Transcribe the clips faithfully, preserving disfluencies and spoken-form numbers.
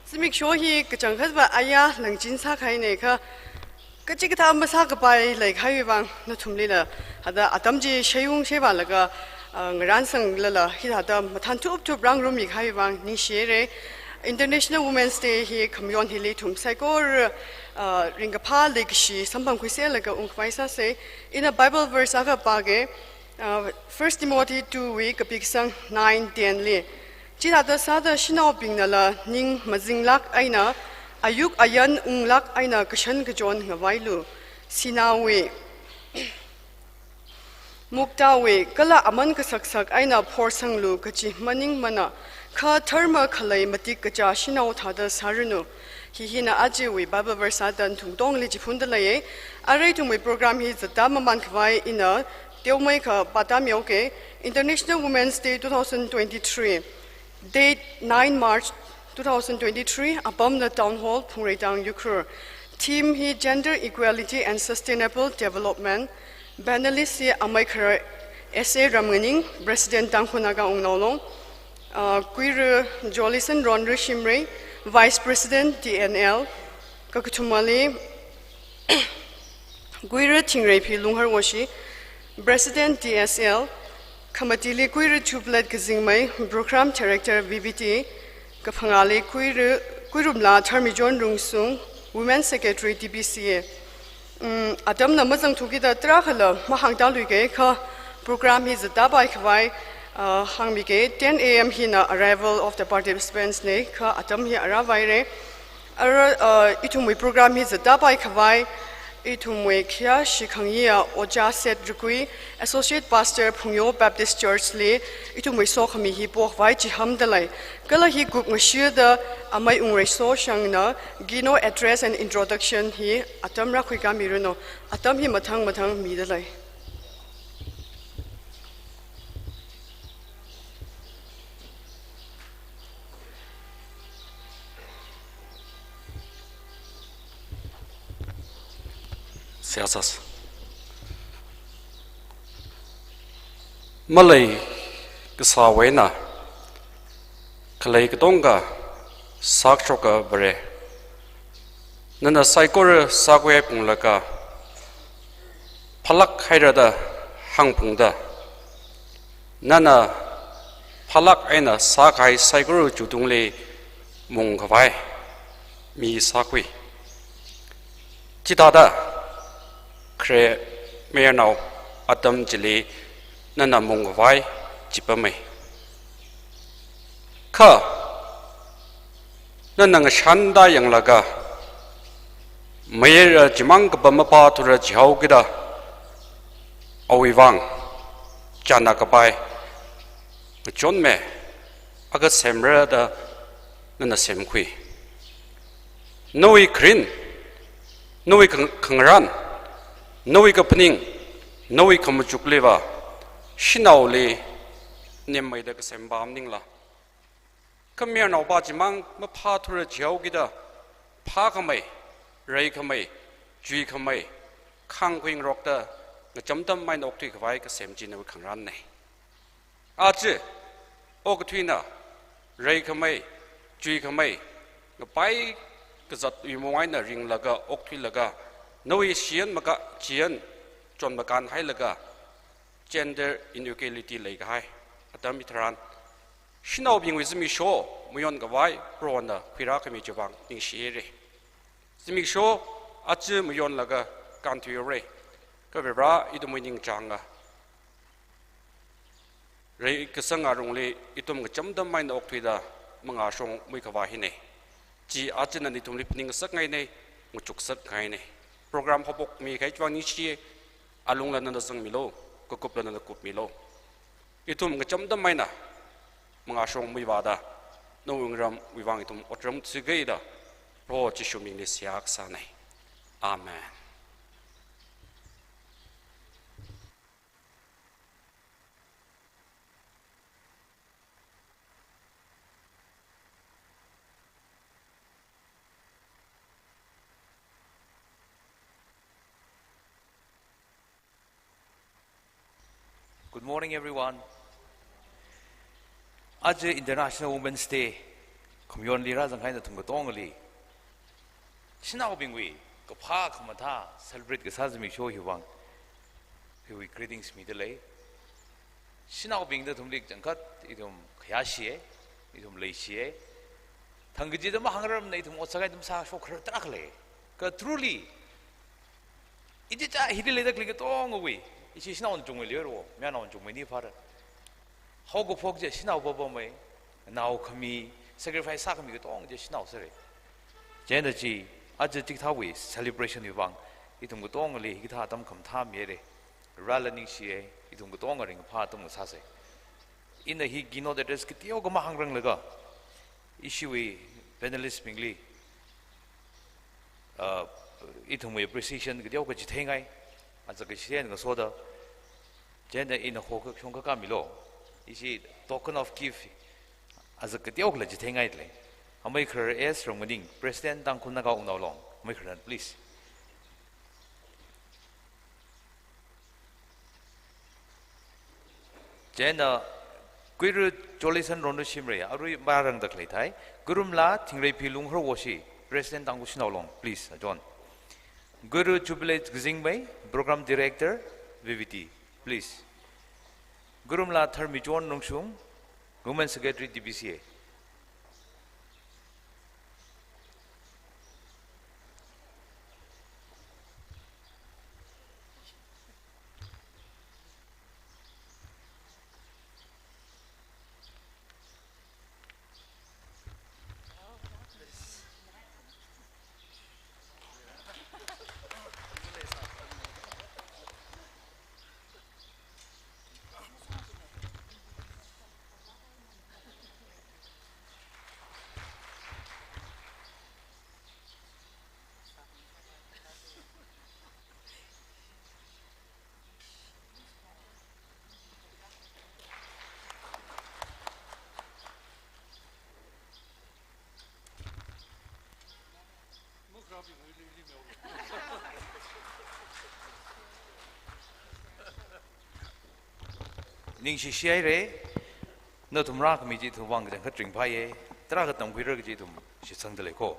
Zimiksho hi kachangkhatva aya langchin sākahaina kha, kachikathā masākapai leikahaiwui vang nathumlila hithāda atam chi sheiung sheiva laga, ah, ngarānsanglala hithāda mathān thupthup rāngarummikahaiwui vang ningshihaira. International Women's Day hi khamayon hili ithum saikora, ah, ringkaphā leikashi samphangkhuiselaga ungkhavai sāsa. Ina Bible verse akha pāga, ah, First Timothy two wui kapi kasang nine ten li. Chithāda sāda shanaobingnala ning mazinglāk eina, ayuk ayan unglāk eina kashan kachon ngavailu. Sināwui, muktāwui, kala aman kasaksak eina phorsanglu kachi maningmana, kha dharma khalei matik kachā shanao thāda sāranu. Hi hina ajawui Bible verse sāda nathum katongli chiphunda leiya. Arui ithumwui program hi zatda mamānkhavai ina teomeikha pātāmihaoga. International Women's Day two thousand twenty-three, date nine March two thousand twenty-three, apamna Town Hall, Phungreitang, Ukhrul. Theme hi Gender Equality and Sustainable Development. Panelist hi amei kharar S A Ramnganing, President Tangkhul Naga Wungnao Long, ah, Kuira Jolison Ronra Shimray, Vice President T N L, kakathumali Kuira Thingreiphi Lunghar Woshi, President T S L, khamatili Kuira Tublet Kazingmei, Program Director V B T, kaphangāli Kuira, Kuirumla Tharmichon Rungsung, Women Secretary T B C A. Mm, atamna mazangthukida tarākhala mahāngtāluiga kha program hi zatda paikhavai, ah, hāngmiga. Ten A M hina arrival of the participants na, kha atam hi arāvaira. Ara, ah, ithumwui program hi zatda paikhavai ithumwui khayāshi khangayiya Ojā Seth Rakui, Associate Pastor Phungyo Baptist Church li ithumwui sokhami hi pokavai chihānda lei. Kala hi kupngashida amei Wungreiso Shangna keynote address and introduction hi atam rākhuikāmiranu. Atam hi mathang mathang mida lei. Seihā sāsa. Malei kasāwui eina khalei katonga sākashoka Vare, nana saikora sākhuiphunglaga phalāk haira da hāngphungda, nana phalāk eina sākahai saikora chitungli mungkhavai mi sākhui. Chithāda khare mayarnao atam chili nana mungkhavai chipamei. Kha nana ngashanda yanglaga, mayara chimang kapam maphāthura jihaokida, awui vang chānna kapai ngachonmi akha semra da nana semkhui. Nawui kharin, nawui khang-, khangarān, nawui kaphaning, nawui khamachukliva shanaoli nemmeida kasem pam maningla, kha mayarnaopa chimang maphāthura jihaokida, phākhamei, reikhamei, chuikhamei, khāngkhui ngarokda ngachamtam eina okthuikhavai kasem chi nawui khangarānna. Aja okathuina, reikhamei, chuikhamei, ngapai kazatwui mong eina ringlaga okthuilaga, nawui shiyan maka chiyan chonmakān hailaga, gender inequality leikahai atam hitharan, shanaobingwui zimiksho mayonkhavai Prohona khuirākhami chiwui vang ningshihaira. Zimiksho aja mayonlaga kānthuihaora. Kha Vare, ithumwui ningchānga reikasang alungli ithum ngachamtam eina okthuida mangāshong muikhavā hina. Chi aja nana ithumli phaning ngasakngaina, ngachuksakngaina. Program haopokmikahai chiwui vang ningshiya, alungla nana zangmilu, kakupla nana kupmilu. Ithum ngachamtam eina mangāshong muivāda, nawui ngarānwui vang ithum otram thuiga da, Proho Jishu mingli seihā kasāna. Amen. Good morning, everyone. Aja International Women's Day. Khamayonli rāzangkahai nathum katongali, shanaobingwui kaphā khamathā celebrate kasā zimiksho hiwui vang, hiwui greetings midalei. Shanaobing nathumli kachangkhat ithum khayāshiya, ithum leishiya. Thang kachida mahāngrarmana, ithum ot sākahai atam sāshok kharar tarākha lei. Kha truly, ichicha hili leida khalei katongawui, ishi shanao chungmei leiwo, mayarnao chungmeini phāra. Haokaphok chi shanao papamei, nao khami, sacrifice sākhami katong chi shanao sāra. Chieina chi, aja chikathāwui celebration wui vang, ithum katongali hikathā atam khamathā mihaira. Vareli ningshiya, ithum katonga ringphā atam ngasāsa. Ina hi keynote address kateokha mahāngranglaga, ishiwui panelist bingli, uh, ithumwui appreciation kateokha chitheingai, aja kashi eina ngasoda, chieina ina hokha shongkha kamilu, ishi token of gift, aja kateokhala chitheingaidalei. Amei kharar S Ramnganing, President Tangkhul Naga Wungnaolong, amei kharar, please. Chieina, Guru Jolison Rondushimrei, arui marāda khalei thai. Gurumla Thingreiphi Lungharwoshi, President Tangkhul Shanao Long, please, ajon. Guru Jubilee Kazingmei, Program Director, V V T, please. Gurumla Tharmichon Rungshung, Women Secretary, D B C A. Ningshishihaira, nathum rākhami chi ithumwui vang kachangkhat ringphāya, tarākha tamkhuira kaji ithum shitsangdalei ko.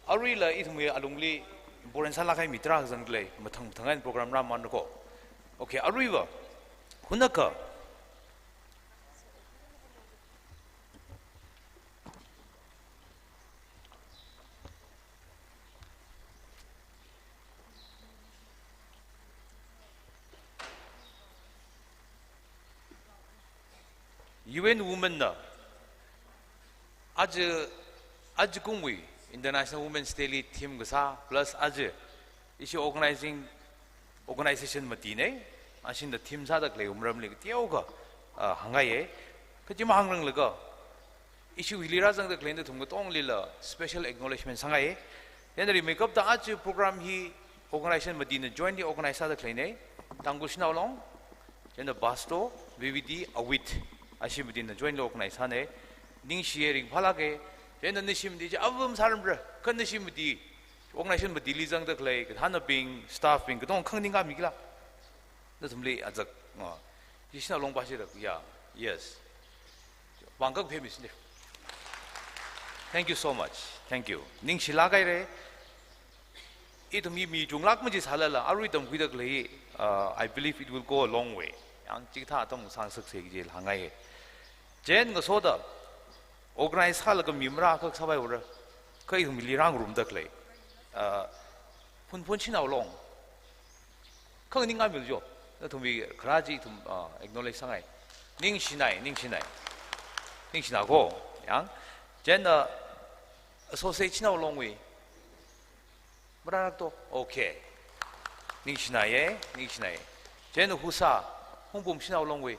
Aruila ithumwui alungli important sālāk kahai mi tarākha zangdalei, mathang mathang eina program rāmānra ko. Okay, aruiva, hunakha, U N Women na, aja, ajakumwui International Women's Day li theme kasā, plus aja, ishi organizing, organization matina, ashina theme sāda khalei maramli kateokha, ah, hāngngaiya. Kha chi mahāngranglaga, ishi hili rāzangda khalei nathum katonglila special acknowledgement sāngaiya. Chieina rimeikapta aja program hi organization matina jointly organize sāda khaleina, Tangkhul Shanao Long, chieina BASTO, V V T, AWIT, ashi matina jointly organize sāna. Ningshiya, ringphālāka, chieina nashi mati chi avam sārumra, kha nashi mati, organization matili zangda khalei, kathānabing, staff bing, katong khanganing kami kila. Nathumli azak, ah, ishi Shanao Long pāshira, yeah, yes. Vang kak phemi sinde. Thank you so much. Thank you. Ningshilāk haira. Ithum hi mi chunglāk maji sālala, arui tamkhuida khalei, uh, I believe it will go a long way. Yang chikathā atam sāngasaksa kaji hāngngaiya. Chieina ngasoda, organize sālaga mi marākha sāpai ura. Kha ithumli rāngarumda khalei, uh, Phunphun Shanao Long. Khanganing kamilu jo. Nathumwui kharā chi ithum, ah, acknowledge sāngai. Ningshinai, ningshinai. Ningshina ko, yang. Chieina, ah, Associate Shanao Longwui. Marāra to? Okay. Ningshinaiya, ningshinai. Chieina Husa, Hungpung Shanao Longwui.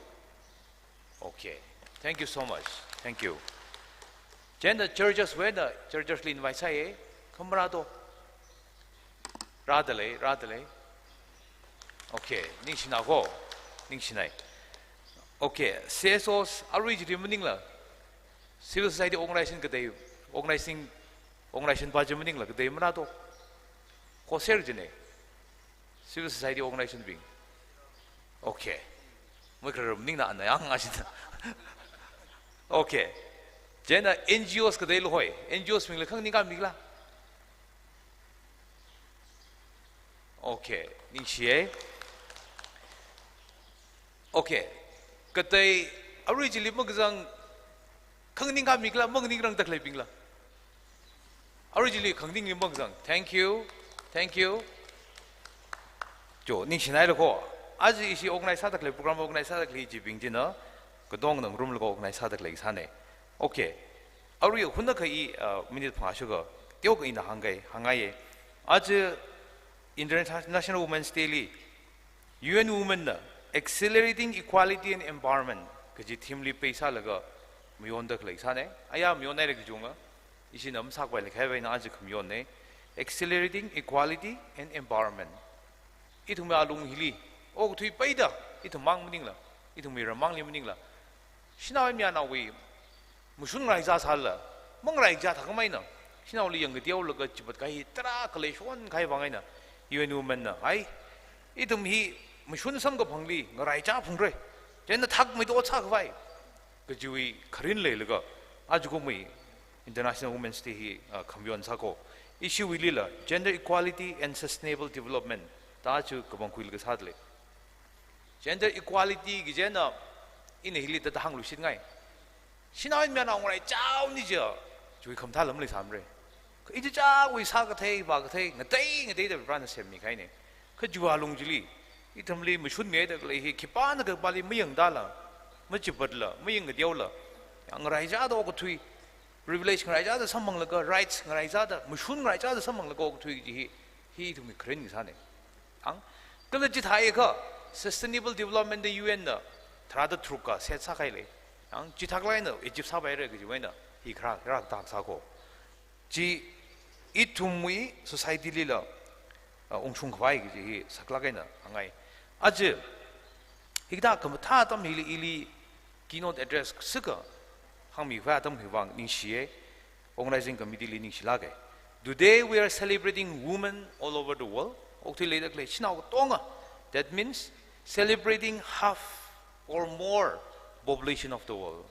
Okay. Thank you so much. Thank you. Chieina churches wui eina, churches li invite sāya, kha marā to? Rādalei, rādalei. Okay, ningshina ko, ningshinai. Okay, C S Os arui chili maningla, civil society organization katei, organizing, organization pa chi maningla, katei marā to? Khoser chine. Civil society organization bing. Okay. Mui kharar maningna ana yang ashina. Okay. Chieina N G Os kateila hoi, N G Os bingla khanganing khami khala? Okay, ningshiya. Okay, katei arui chili makazang khanganing khami khala, manganingrangda khaleibingla? Arui chili khanganingli makazang. Thank you. Thank you. Jo, ningshinailako. Aja ishi organize sāda khalei, program organize sāda khalei chibing china, katongana ngarumlaga organize sāda khalei sāna. Okay. Arui hunakha i, uh, minute phangā shokha, teokha ina hāngkahai, hāngngaiya. Aja International Women's Day li, U N Women na Accelerating Equality and Empowerment kaji theme li base sālaga mayonda khalei sāna. Aya mayonhaira kajunga, ishina masākhavai leikhavai eina aja khamayonna. Accelerating Equality and Empowerment. Ithumwui alung hili, okathui peida, ithum mang maningla, ithumwui ram mangli maningla, shanao mayarnaowui mashun ngaraichā sālala, mangaraichā thākhamei eina, shanaoli yangkateolaga chipat kahai tarākha leishon kahai vang eina, U N Women na, hai, ithum hi mashun samkaphangli ngaraichā phungra. Chieina thakmeida ot sākhavai kajiwui kharing leilaga, ajakumwui International Women's Day hi, ah, khamayon sāko. Ishiwuilila, Gender Equality and Sustainable Development da aja kapangkhuilaga sādalei. Gender equality kajina, ina hili thāda hāngluishitngai. Shanao eina mayarnao ngaraichāhaoni jiakha, chiwui khamathā lam leisāmara. Kha ichichāwui sākathei, vākathei, ngatei ngateida Varena semmi kahaina. Kha chiwui alung chili, ithumli mashunmida khalei hi khipānakha khipāli mayangdala, machipatla, mayangkateola, ya ngaraichāda okathui, privilege ngaraichāda samphanglaga, rights ngaraichāda, mashun ngaraichāda samphanglaga okathui kaji hi, hi ithumwui kharing sāna. Ang, kala chithāakha, Sustainable Development da U N na tharāda tharuk ka set sākahailei. Ang, chithāklāk eina achieve sāpaira kajiwui eina, hi kharā, kharā tak sāko. Chi ithumwui society lila, ah, ungshung khavai kaji hi saklāk eina hāngngai. Aja, hikathā khamathā atam hili ili keynote address sākha hāngmikhavai atam hi vang ningshiya, organizing committee li ningshilāka. Today we are celebrating women all over the world. Okathuili leida khalei shanao katonga. That means celebrating half or more population of the world.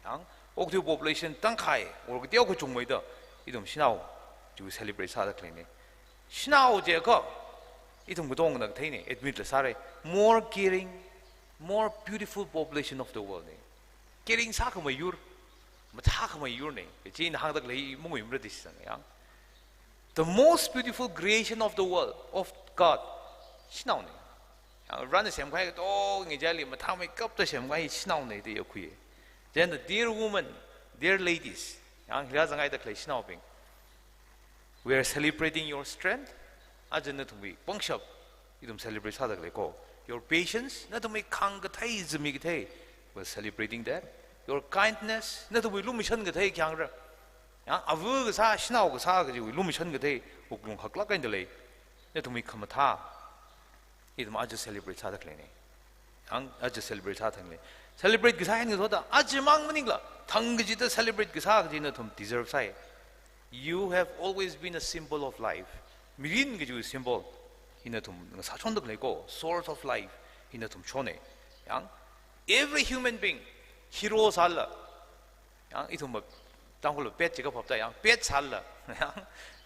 Ang, okathui population tangkhai or kateo kachungmeida, ithum shanao chi celebrate sāda khaleina. Shanao jiakha, ithum katongana theina, admit la sāra, more caring, more beautiful population of the world na. Caring sākhamei yur, mathākhamei yurna, kaji ina hāngda khalei mungui mra disang yang. The most beautiful creation of the world, of God, shanaona. Yang Varena semkahai katonga chili mathāmeikapta semkahai shanaona da ya khuiya. Then the dear women, dear ladies, yang hila zangngaida khalei shanaobing, we are celebrating your strength. Aja nathumwui pangshap ithum celebrate sāda khaleiko. Your patience, nathumwui khāngkathei, zimikathei, we're celebrating that. Your kindness, nathumwui lumashan kathei khyāngra. Yang ava kasā, shanao kasā kajiwui lumashan kathei wuklung haklāk eina dalei, nathumwui khamathā, ithum aja celebrate sāda khaleina. Ang, aja celebrate sāda khaleina. Celebrate kasā eina ngasoda, ajamang maningla, thang kachida celebrate kasā kaji nathum deserve sāi. You have always been a symbol of life. Mirin kajiwui symbol hi nathum ngasāshonda khaleiko, source of life hi nathum shonna. Yang every human being hero sālala, yang ithum Tangkhul pet jiakha phapta, yang pet sālala, yang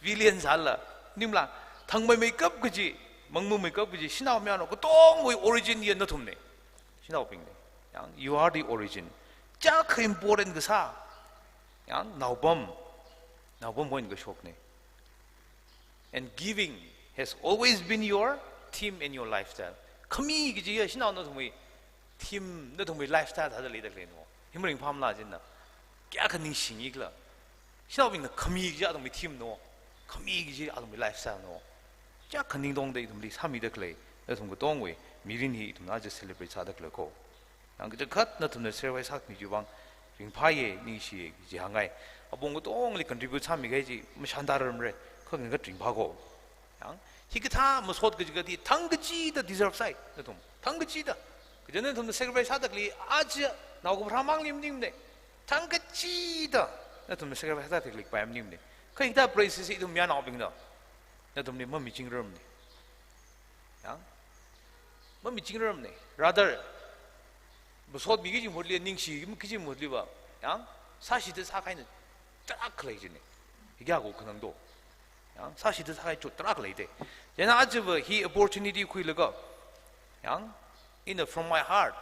villain sālala, maningla, thangmeimeikap kaji, mangmameikap kaji shanao mayarnao katongawui origin ya nathumna. Shanaobingna. Yang you are the origin. Chiyākha important kasā, yang naopam, naopam point kashokna. And giving has always been your theme and your lifestyle. Khami kaji ya shanao nathumwui theme, nathumwui lifestyle thāda leida khaleina. Hi maringphāmala jina. Kayākha ningshingi khala. Shanaobingna khami kaji athumwui theme na. Khami kaji athumwui lifestyle na. Kayākha ningtongda ithumli sāmida khalei, nathum katongawui mirin hi ithumna aja celebrate sāda khaleiko. Yang kachangkhat nathumna sacrifice sākhami chiwui vang ringphāya, ningshiya kaji hāngngai. Apong katongali contribute sāmikahai chi mashānda ramra, kha ngakha ringphāko. Yang hikathā masot kaji kathi thang kachida deserve sāi, nathum. Thang kachida. Kaja nathumna sacrifice sāda khalei, aja naokaphara mangli maningmana. Thang kachida nathumna sacrifice sāda khalei khavai maningmana. Kha hikathā praise hi ithum mayarnaobingna nathumli mamichingrarmana. Yang mamichingrarmana. Rather, masotmi kaji mahutli, ningshimi kaji mahutliva, yang Sāshida sākahaina tarākha lei jina. Hiyākha khanang do. Yang, sāshida sākahai chot tarākha lei da. Chieina ajava hi opportunity khuilaga, yang, ina from my heart,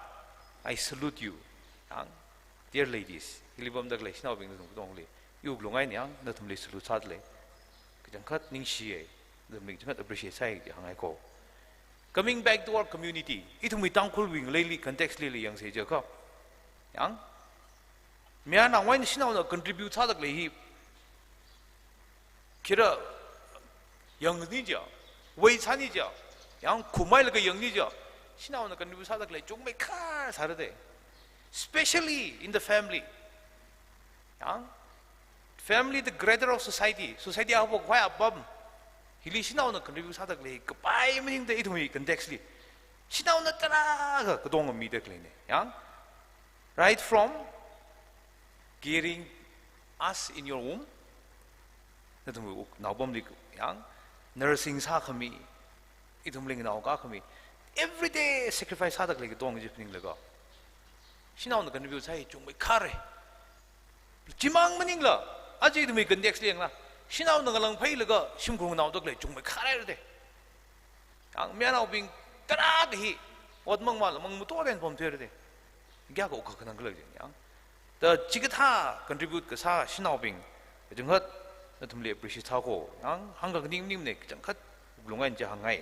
I salute you. Yang, dear ladies, hili pamda khalei shanaobing nathum katongli, iwui wuklung eina yang, nathumli salute sāda lei. Kachangkhat ningshiya, nathumli kachangkhat appreciate sāya kaji hāngngai ko. Coming back to our community, ithumwui Tangkhulwui ngaleili context lila yangsa jiakha, yang, mayarnao eina shanaona contribute sāda khalei hi, khira yangni jiakha, wei sāni jiakha, yang khuimeilaga yangni jiakha, shanaona contribute sāda khalei chungmeikha sāra da. Especially in the family. Yang, family the cradle of society. Society ahaophok khavai apam. Hili shanaona contribute sāda khalei kapai maningda ithumwui context li. Shanaona tarākha katonga mida khaleina. Yang, right from carrying us in your womb, nathumwui wuk naopamli, yang, nursing sākhami, ithumli nganaokakhami, everyday sacrifice sāda khalei katong chi phaninglaga, shanaona contribute sāi chungmeikha rai. Chimang maningla, aja ithumwui context li yangla, shanaona ngalāng phailaga shimkhur nganaoda khalei chungmeikha rai da. Yang, mayarnaobing tarākha hi, ot mangmala mangmuto den pamthuira da. Kayākha wuk kakhanang khala jin yang. Da chikathā contribute kasā shanaobing, kachangkhat nathumli appreciate sā ko. Yang, hāngkhanganing maningmana, kachangkhat wuklung eina chi hāngngai.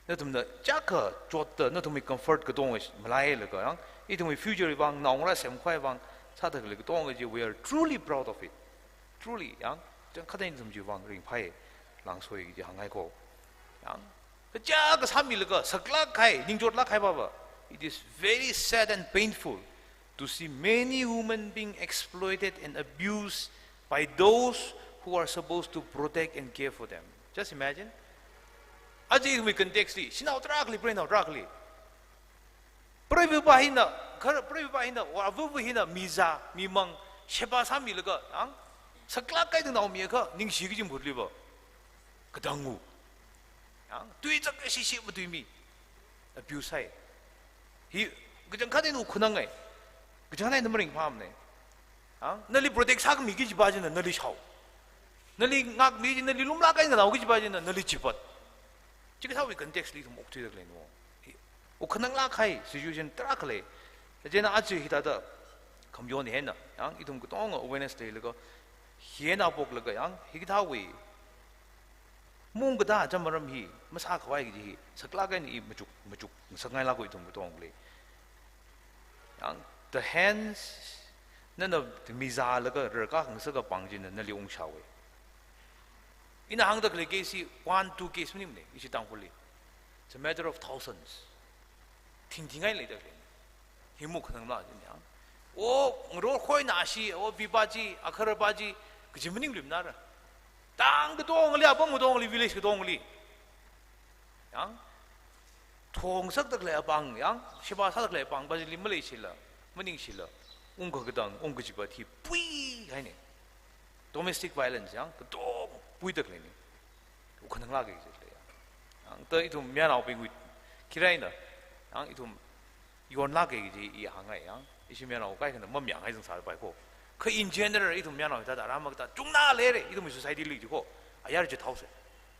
Nathumna chākha chotta, nathumwui comfort katonga malailaga, yang, ithumwui future wui vang, naongarā semkhavai vang sāda khalei katonga chi, we are truly proud of it. Truly, yang, kachangkhat eina ithum chiwui vang ringphāi, langsoi kaji hāngngai ko. Yang, kachākha sāmilaga, saklāk kahai, ningchotlāk kahai papa. It is very sad and painful to see many women being exploited and abused by those who are supposed to protect and care for them. Just imagine. Aja ithumwui context li, shanao tarākhali, preinao tarākhali, preiva pā hina, khar preiva pā hina, or avava hina, mizā, mimang, sheba sāmilaga, yang, saklāk kahai tangnaomi akha, ningshi kaji mahutli va, katang u. Yang, tui zak shishi matuimi. Abuse hai. Hi, kachangkhat eina wuk khanangngai. Kachangkhat eina maringphāmana. Yang, nali protect sākhami kaji pā china, nali shao. Nali ngākmi chi, nali lumlāk kahai nganao kaji pā china, nali chipat. Chikathāwui context li ithum okthuida khalei no. Hi, wuk khananglāk kahai situation tarākha lei. Chieina aja hithāda khamayon hina, yang, ithum katonga awareness leilaga, hina phoklaga, yang, hikathāwui maungkatā chamaram hi masākhavai kaji hi, saklāk eina i machuk, machuk ngasakngailāk ko ithum katongli. Yang, the hands, nana mizālaga rarkā khangasaka pāng china nali ungshaowa. Ina hāngda khalei case hi one, two case maningmana, ishi Tangkhulli. It's a matter of thousands. Thingthingai leida khalei. Hi wuk khananglā china, yang. O, ngarokhoina ashi, o, vipā chi, akharapā chi, kaji maningluimana ra. Tang katongali, apam katongali, village katongali. Yang, thong sakda khalei apāng, yang, sheba sāda khalei apāng pā chili maleishila, maningshila, ungkakatang, ungkachipat hi pui haina. Domestic violence, yang, katong puida khaleina. Wuk khananglāka kaji lei, yang. Yang, ta ithum mayarnaobingwui khiraina, yang, ithum yonlāka kaji i hāngngai, yang. Ishi mayarnao kaikhana mamayāngai zangsāpai ko. Kha in general, ithum mayarnao hithāda rāmakatā chungna leira, ithum society li chi ko. Ayar chithaosa.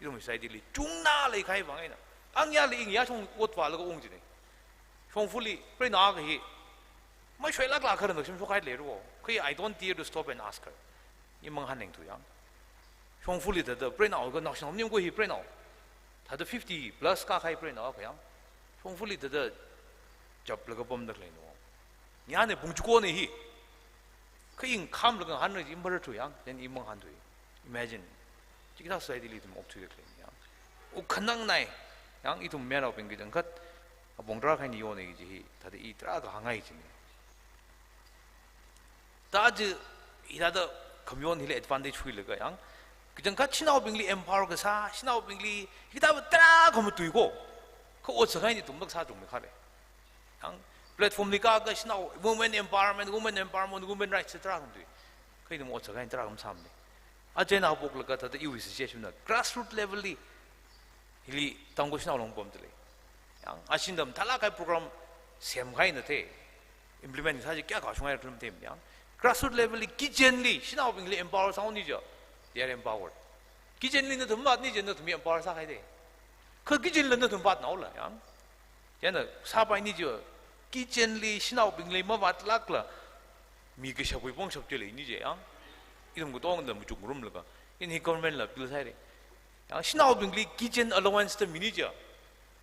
Ithum society li chungna leikahai vang eina, ang yali ing ya shong ot vālaga ung china. Shongfali, preinao akha hi mashoilākla kharana shim shokhai leira ko. Kha I don't dare to stop and ask her. I mangahān lengthu, yang. Shongfali thāda preinao akha, naoshinao maning ko hi preinao. Thāda fifty plus kākahai preinao akha, yang. Shongfali thāda chaplaga pamda khalei no. Yana pung chikona hi. Kha ing khamlaga ngahānra chi maratthu, yang, then i mangahānthu. Imagine. Chikathā society li ithum okthuida khalei, yang. Wuk khanangnai, yang, ithum mayarnaobing kachangkhat apong tarākha eina yona kaji hi, thāda i tarākha hāngngai china. Ta aja, hithāda khamayon hili advantage huilaga, yang, kachangkhat shanaobingli empower kasā, shanaobingli hithāva tarākha matui ko. Kha ot sākahai ni tumlāk sā chungmeikha lei. Yang, platform li kākha shanao, women empowerment, women empowerment, women rights, tarākha matui. Kha ithum ot sākahai tarākha masāmana. Aja ina phoklaga thāda iwui suggestion na, grassroot level li, hili Tangkhul Shanao Long pamda lei. Yang, ashingda mathālāk kahai program semkahaina te. implement sā chi kayākha shungai kharum tem yang. Grassroots level li, kitchen li, shanaobingli empower sāhaoni chi. They are empowered. Kitchen li nathum matni chi nathum empower sāhaide. Kha kitchen la nathum matnaola yang. Chieina sāpaini chi, kitchen li, shanaobingli mavatlākla, mi kashapwui pongshap chi leini chi yang. Ithum katongna machukngarumlaga, ina hi government la appeal sāhaire. Yang shanaobingli kitchen allowance da mini chi.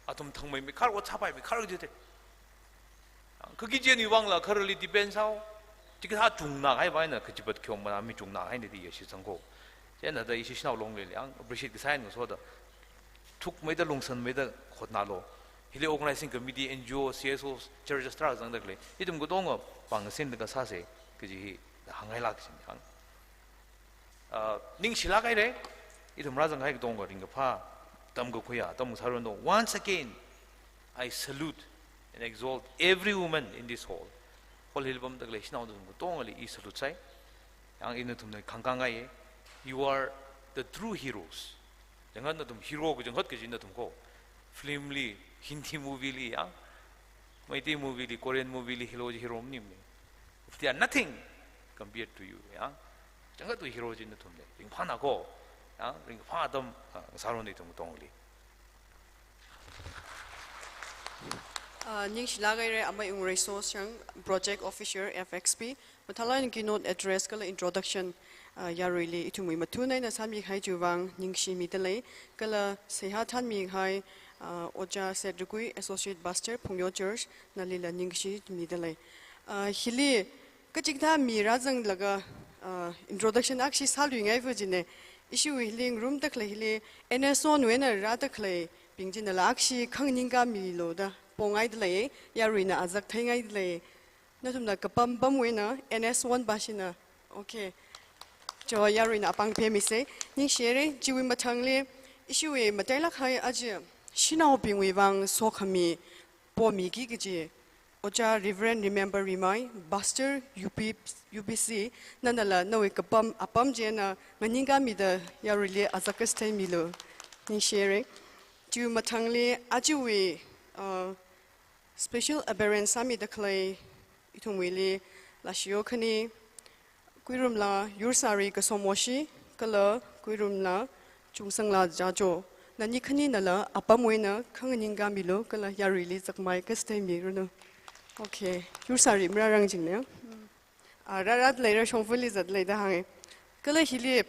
Athum thangmei mikhar, ot sāpai mikhar jite. Kha kitchen wui vangla kharali depend sāhao. Chikathā chungnā kahai vang eina kachipat khayong mana mi chungnā kahaina da ya shitsangko. Chieina da ishi shanao longli yang appreciate kasā eina ngasoda, thukmeida lungsanmeida hotnālu. Hili organizing committee, N G O, C S O, churches tarākha zangda khalei, ithum katonga pāng ngasinlaga sāsa kaji hi da hāngngailāk kaji yang. Ah, ningshilāk haire, ithum rāzang kahai katonga ringkaphā, tamkakhuiya atam sāranu. Once again, I salute and exalt every woman in this hall. Hall hili pamda khalei shanao nathum katongali i salute sāi. Yang ina nathumna khangkāngaiye. You are the true heroes. Changkhat nathum hero kachangkhat kaji nathum ko. Film li, Hindi movie li, yang Meitei movie li, Korean movie li, hero chi hero maningmane. They are nothing compared to you, yang. Changkhatwui hero chi nathumne. Ringphāna ko, yang, ringphā atam, ah, sāranu ithum katongli. Ah, ningshilāk haire, amei Ungrei Soshang, Project Officer, F X P. Mathālāk eina keynote address kala introduction, ah, yaruili ithumwui mathun eina sāmikahai chiwui vang ningshimida lei, kala seihā thānmikahai, ah, Ojā Setrukui, Associate Pastor, Phungyo Church, nalila ningshimida lei. Ah, hili kachikathā mi rāzanglaga, ah, introduction akhashi sāluingai vajine, ishiwui hili ngarumda khalei hili N S O wui eina rāda khaleibing chinala akhashi khanganingkāmilu da pongaida lei, yaruina azak theingaida lei. Nathumna kapam pamwui eina N S one bashina. Okay. Cho yaruina apāng pemisa. Ningshihaire, chiwui mathangli, ishiwui matailāk kahai aja shanaobingwui vang sokhami pomiki kaji Ojā Reverend Remember Rimai, Pastor U P, U P C, nanala nawui kapam apam china nganingkāmida yaruili azak kasāthei milu. Ningshihaire. Chiwui mathangli ajawui, uh, special appearance sāmida khalei ithumwuili Lashiyo khani, Kuirumla Yursari Kasomoshi, kala Kuirumla Chungsangla Jajo. Nani khaninala apamwui eina khanganingkāmilu, kala yaruili zakmai kasāthei miranu. Okay, Yursari marārangjingne. Ah, rāra leira shongfali zat leida hānge. Kala hili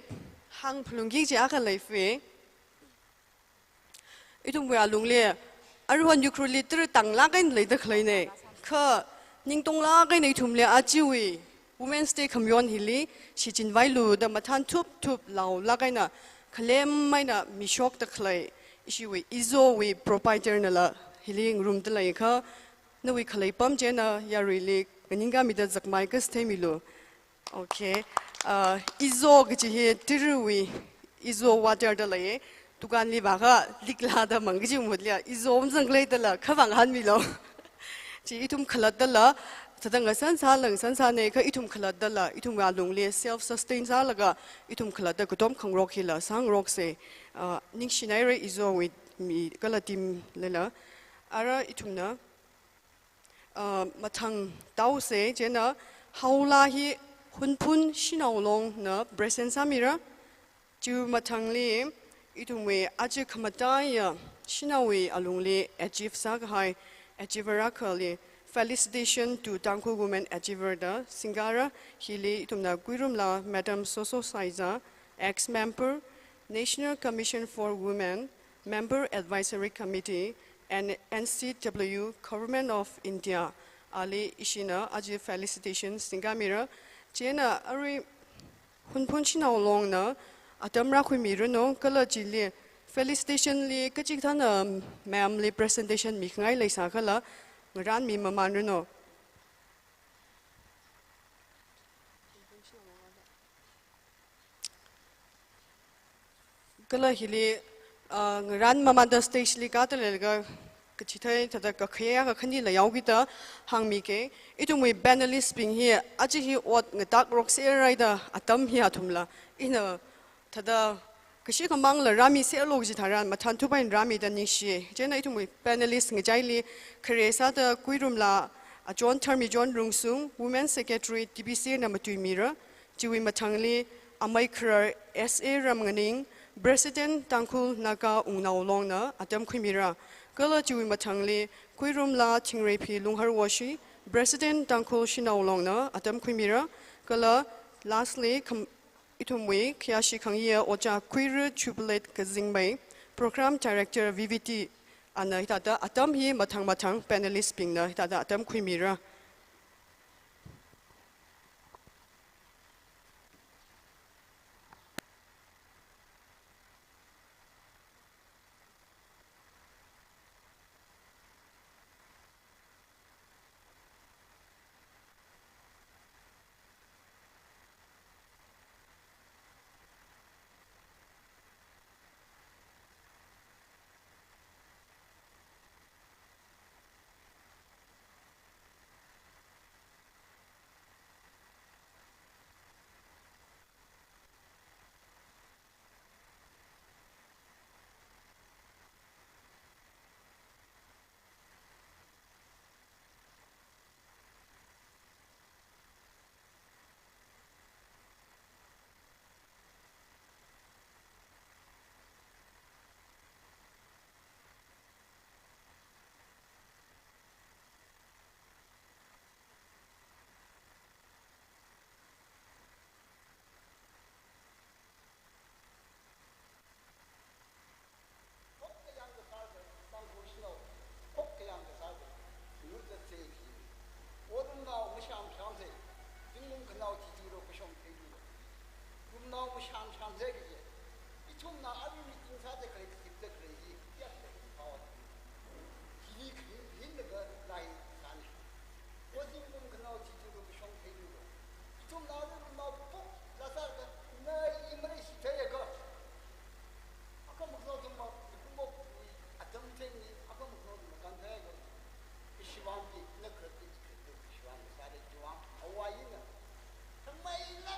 hāngphalungki kaji akha leifui. Ithumwui alungli, aruihon Ukhrulli tara tanglāk eina leida khaleine. Kha ningtonglāk eina ithumli ajawui Women's Day khamayon hili shichinvailu da mathān thupthup laolāk eina khalem eina mishokda khalei ishiwui Izowui proprietor nala hili ngarumda leiakha, nawui khalei pam china yaruili nganingkāmida zakmai kasāthei milu. Okay. Uh, Izo kaji hi Tiruwui Izo water da lei. Dukanli vāakha likla da mang kaji mutlia Izo mazang leidala khavang hanmilu. Chi ithum khalattala, thada ngasan sāla ngasan sāne, kha ithum khalattala, ithum alungli self sustain sālaga, ithum khalatta katom khangarok hila sāngaroksa. Uh, ningshinaire Izowui mi kala team lila. Ara ithumna, uh, mathang taosa, china Haola hi Hunphun Shanao Longna present sāmira. Chiwui mathangli, ithumwui aja khamataiya shanaowui alungli achieve sākahai achiever akhali, "Felicitation to Tangkhul Women Achiever" da singkara, hili ithumna Kuirumla Madam Soso Saiza, ex-member, National Commission for Women, Member Advisory Committee, and N C W, Government of India, ali ishina aja felicitation singkāmira. China arui Hunphun Shanao Longna atam rākhuimiranu, kala chili felicitation li kachikathāna ma'am li presentation mikhangai leisākhala ngaranmi mamanranu. Kala hili, ah, ngaran mamanda stage li kāda leilaga kachithei thada kakhayā kakhanila yaokida hāngmike. Ithumwui panelist bing hi aja hi ot ngatākrokserhaida atam hi athumla. Ina thada kashi kamangla rāmiserlu kaji tharan mathān thupain rāmida ningshi. China ithumwui panelist ngachaili khare sāda Kuirumla Achon Tharmichon Rungsung, Women Secretary T B C na matuimira. Chiwui mathangli Amei Kharar S A Ramnganing, President Tangkhul Naga Wungnao Longna atam khuimira. Kala chiwui mathangli Khuirumla Thingreiphi Lungharwoshi, President Tangkhul Shanao Longna atam khuimira. Kala lastly, kham-, ithumwui khayāshi khangayā Ojā Khuira Jubilate Kazingmei, Program Director V V T, ana hithāda atam hi mathang mathang panelist bingna hithāda atam khuimira. Khokkhayang kasā se, Tangkhul shanao, khokkhayang kasā se, yurda se khi. Orumnao masham sham se, zingkum khanao chi chi ro kashong thei lu. Rumnao masham sham se khi. Ithumna arui meeting sāda khalei, sipda khalei hi, kya se, power. Chili khin, khin daga lai sāni. Ozingkum khanao chi chi ro kashong thei lu. Ithumna arui rumnao pok, la sāda, na i mare shi thei ya ka. Akha makhanao thumma, kumok, atam theni, akha makhanao thumma kan thai ko. Ishiwang ki, na krat ki, krat ki, ishiwang ki, sare chiwang, awai na. Thamai na,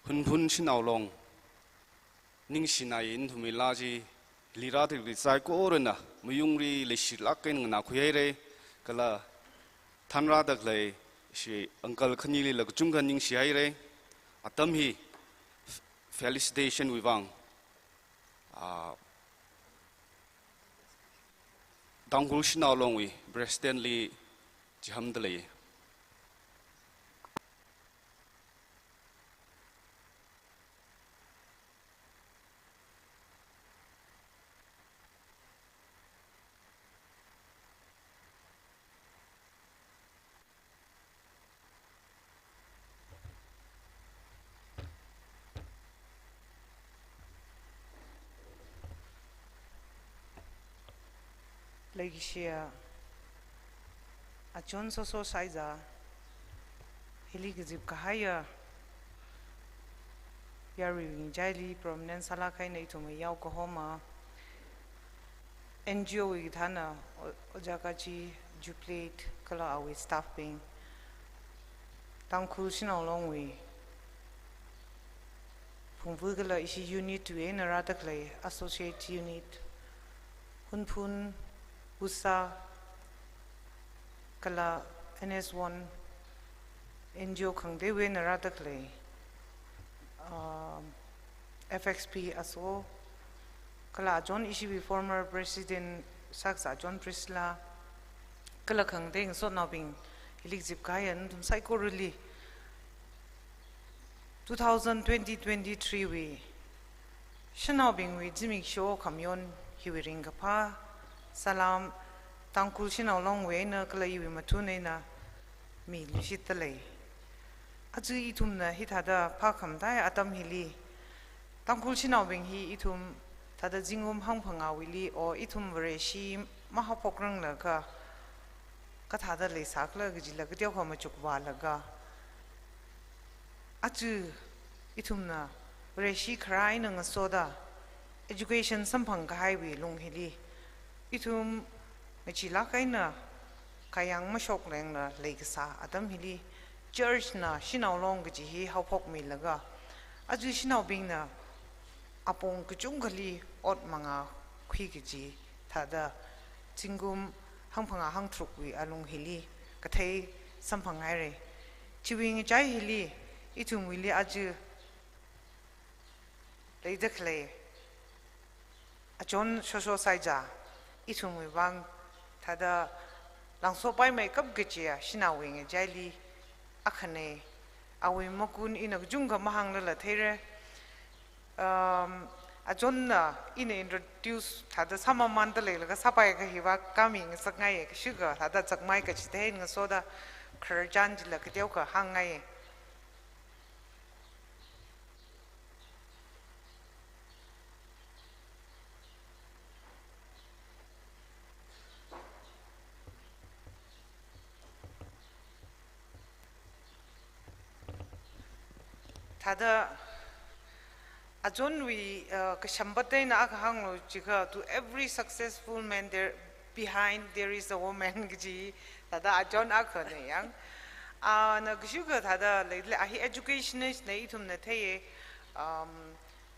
Phunphun Shanao Long, ningshinai nathumwui laa chi, hili rāda khalei saikorana mayungli leishilāk eina nganākhui haira, kala thanrāda khalei ishi uncle khanilila kachungkha ningshi haira. Atam hi felicitation wui vang, ah, Tangkhul Shanao Longwui President li chihamda lei. Leikashiya Ajon Soso Shaiza, hili kazip kahaiya yaruiwui ngachaili prominent sālāk eina ithum yao kahoma, N G O wui kathāna, O-, Ojā Kaji Jubilee kala awui staff bing, Tangkhul Shanao Longwui phungvu kala ishi unit wui eina rāda khalei associate unit, Phunphun, WUSA, kala N S one, N G O khangateiwui eina rāda khalei, um, F X P aso, kala Ajon ishiwui former president sākasā Ajon Priscilla, kala khangatei ngasotnaobing, hili kazip kahaiya nathum saikorali two thousand twenty twenty-three wui shanaobingwui zimiksho khamayon hiwui ringkaphā salam Tangkhul Shanao Longwui eina kala iwui mathun eina miluishitda lei. Aja ithumna hithāda phākhamataiya atam hili, Tangkhul shanaobing hi ithum thāda zingkum hangphangāwuili, o ithum Vareshi mahaophokranglakha kathāda leisākhala kajila kateokha machukvālaga, aja ithumna Vareshi kharā eina ngasoda education samphang kahaiwui lung hili, ithum ngacheelāk eina kayang mashoklengla leikasā atam hili, church na Shanao Long kaji hi haophokmilaga, aja shanaobingna apong kachungkhali ot mangākhui kaji thāda zingkum hangphangā hangtharukwui alung hili kathei samphang haira. Chiwui ngachai hili, ithumwuili aja leida khalei Ajon Soso Shaiza, ithumwui vang thāda langsopai meikap kajiya shanaowui ngachaili akhana. Awui makun ina kachungkha mahānglala theira. Um, Ajonna ina introduce thāda sāmamānda leilaga sāpai kahiva kami ngasakngaiya, kashika thāda zakmai kachithei ngasoda khararchan chila kateokha hāngngaiya. Thāda Ajonwui, uh, kashampat eina akha hānglu jiakha, "To every successful man there, behind there is a woman," kaji thāda Ajon akhana yang. Ah, na kashika thāda lei, lei, a hi educationist na ithumna theiya, um,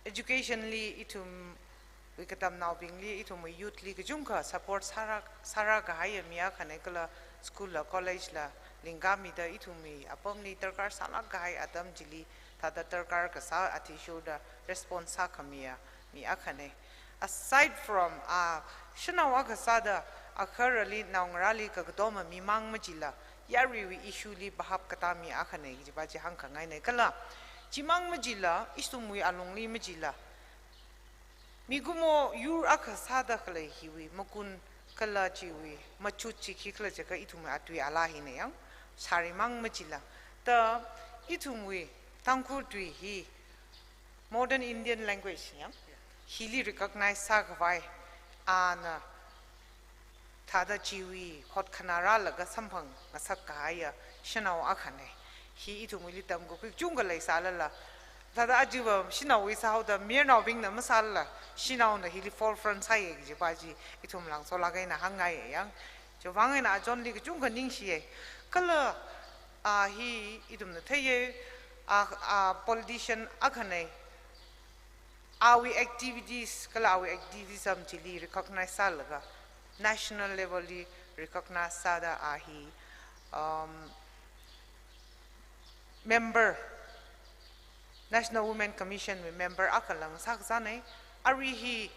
education li ithumwui katamnaobingli, ithumwui youth li kachungkha support sāra, sāra kahaiya mi akhana kala school la, college la lingkamida ithumwui apamli darkar sālāk kahai atam chili thāda darkar kasā athishurda response sākhamiya mi akhana. Aside from, ah, shanao akha sāda agharali naongarāli kakatoma mimang machila, yaruiwui issue li bahap katā mi akhana kajiva chi hāngkhangaina. Kala chimang machila, ithumwui alungli machila, mikumo yur akha sāda khalei hiwui makun kala chiwui machut chi khikhala jiakha ithumwui atui alaa hina yang, sārimang machila. Ta ithumwui Tangkhul tui hi modern Indian language yang, hili recognize sākhavai, ana thāda chiwui hotkhanā rālaga samphang ngasak kahaiya shanao akhana. Hi ithumwuili tamkakhui kachungkha leisālala, thāda ajiva shanaowui sāhaoda mayarnaobingna masālala, shanaona hili forefront sāya kajiva chi ithum langsolāk eina hāngngaiya yang. Chiwui vang eina Ajonli kachungkha ningshiya. Kala, ah, hi ithumna theiya, a, a politician akhana, awui activities kala awui activism chili recognize sālaga, national level li recognize sāda a hi, um, member, National Women Commission wui member akhala ngasā kasāna. Arui hi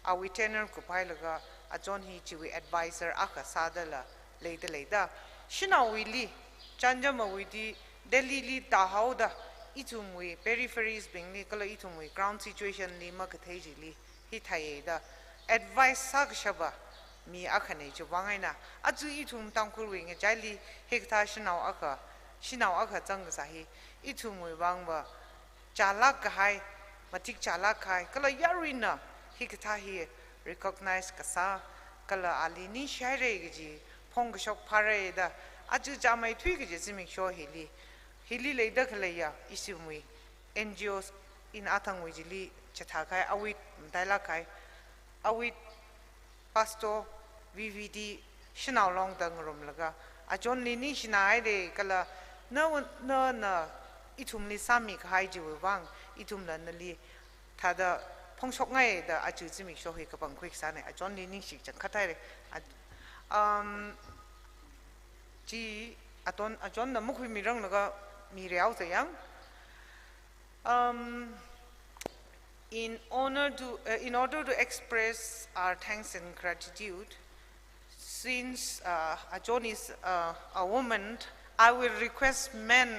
awui tenure kuphailaga, a John hi chiwui advisor akha sādala leida leida. Shanaowuili, chānjamwuili, Delhi li tāhaoda, ithumwui peripheries bingli, kala ithumwui ground situation li makathei chili, hithāda advice sākashapa mi akhana chiwui vang eina, aja ithum Tangkhulwui ngachaili hikathā shanao akha, shanao akha zangkasā hi, ithumwui vangva chālāk kahai, matik chālāk kahai, kala yaruina hikathā hi recognize kasā, kala ali ningshihaira kaji phongkashok phāra da, aja chāmeithui kaji zimiksho hili, hili leida khaleiya, ithumwui N G Os eina athangwui chili chithākahai, awit matailāk kahai, awit Pastor V V D Shanaolong da ngarumlaga, a John li ningshinahaira kala na, na, na ithumli sāmikahai chiwui vang, ithumla nali thāda phongshokngai da aja zimiksho hi kapangkhui kasāna, a John li ningshi changkhat haira. A, um, chi a John, a John na makhuimiranglaga mi reao zayang. Um, in honor to, uh, in order to express our thanks and gratitude, since, uh, a John is, uh, a woman, I will request men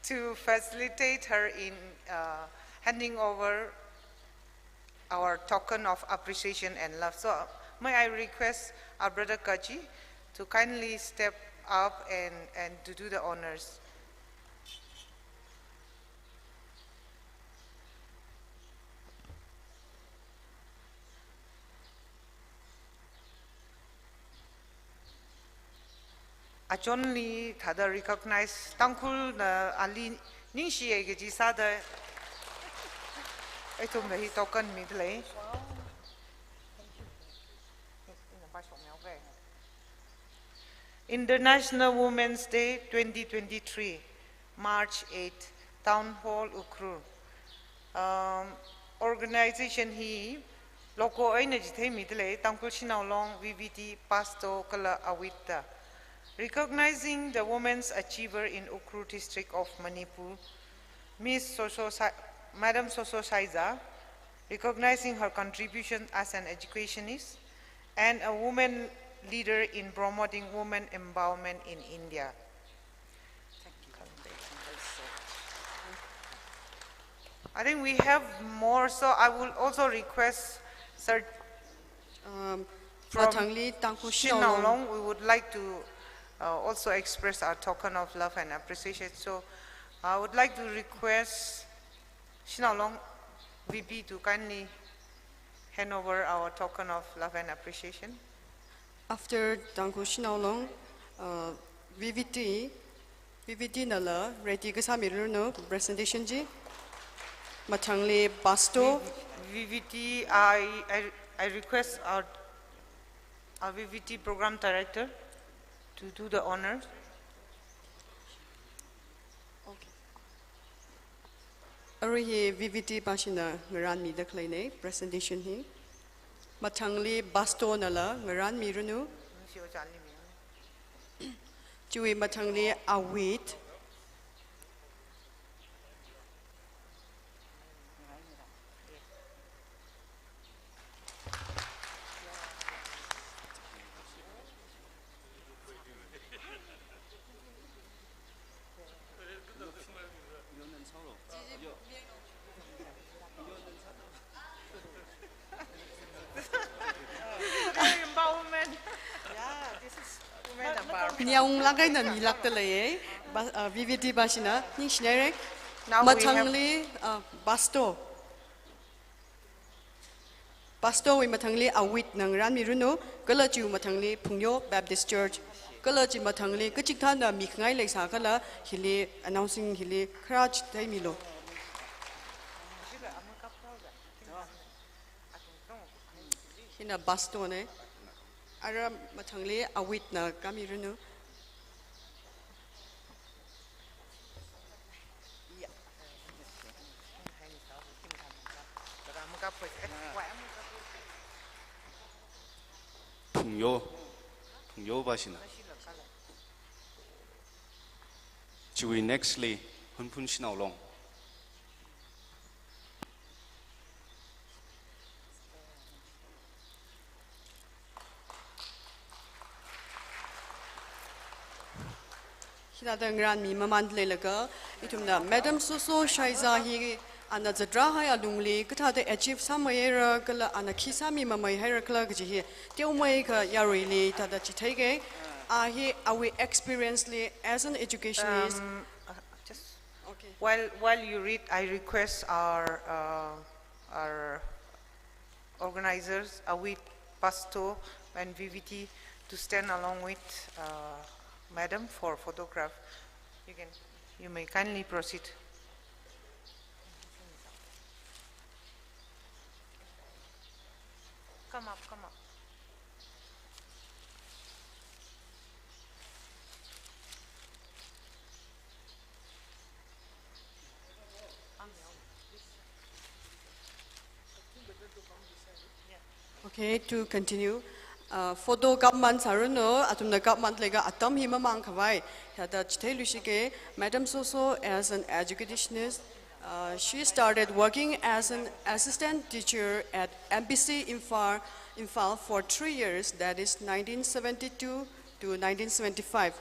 to facilitate her in, uh, handing over our token of appreciation and love. So, may I request our brother Kaji to kindly step up and, and to do the honors. A John li thāda recognize, Tangkhulna ali ningshiya kaji sāda, ithumna hi token midalei. International Women's Day twenty twenty-three, March eight, Town Hall, Ukhrul. Um, organization hi logo eina chitheimidalei, Tangkhul Shanaolong, V V D, Pasto, kala Awit da. Recognizing the women's achiever in Ukhrul district of Manipur, Miss Soso Sa-, Madam Soso Saiza, recognizing her contribution as an educationist and a woman leader in promoting women empowerment in India. I think we have more, so I will also request Sir, um, from Mathangli Tangkhul Shanaolong. Shanaolong, we would like to, uh, also express our token of love and appreciation. So I would like to request Shanaolong V P to kindly hand over our token of love and appreciation. After Tangkhul Shanaolong, uh, V V D, V V D nala ready kasāmiranu presentation chi. Mathangli Pasto. V V D, I, I, I request our, our V V D program director to do the honors. Okay. Arui hi V V D pāshina ngarānmida khaleina presentation hi. Mathangli Pasto nala ngarānmiranu. Chiwui mathangli Awit. Empowerment. Yeah, this is women empowerment. Nyānglāk eina milākdalei, ba, uh, V V D pāshina, ningshinaira. Now we have Mathangli, uh, Pasto. Pasto wui mathangli Awit na ngarānmiranu, kala chiwui mathangli Phungyo Baptist Church, kala chi mathangli kachikathāna mikhangai leisā kala hili announcing hili kharā chitheimilu. Hina Pasto na, ara mathangli Awit na kāmiranu. Phungyo, Phungyo Bashina. Chiwui next li Hunphun Shanao Long. Hithāda ngarānmi mamān leilaga, ithumna Madam Soso Shaiza hi ana zatrahai alungli kathāda achieve sāmeihaira kala ana khi sāmimameihaira kala kaji hi teomeikha yaruili thāda chitheike. A hi awui experience li as an educationist. Um, uh, just Okay. While, while you read, I request our, uh, our organizers, Awit, Pasto, and V V T to stand along with, uh, Madam for photograph. You can, you may kindly proceed. Come up, come up. Okay, to continue. Uh, photo kapman sāranu, athumna kapman leilaga atam hi mamān khavai. Hithāda chitheiluishike, Madam Soso as an educationist, uh, she started working as an assistant teacher at M B C Imphal, Imphal for three years, that is nineteen seventy-two to nineteen seventy-five.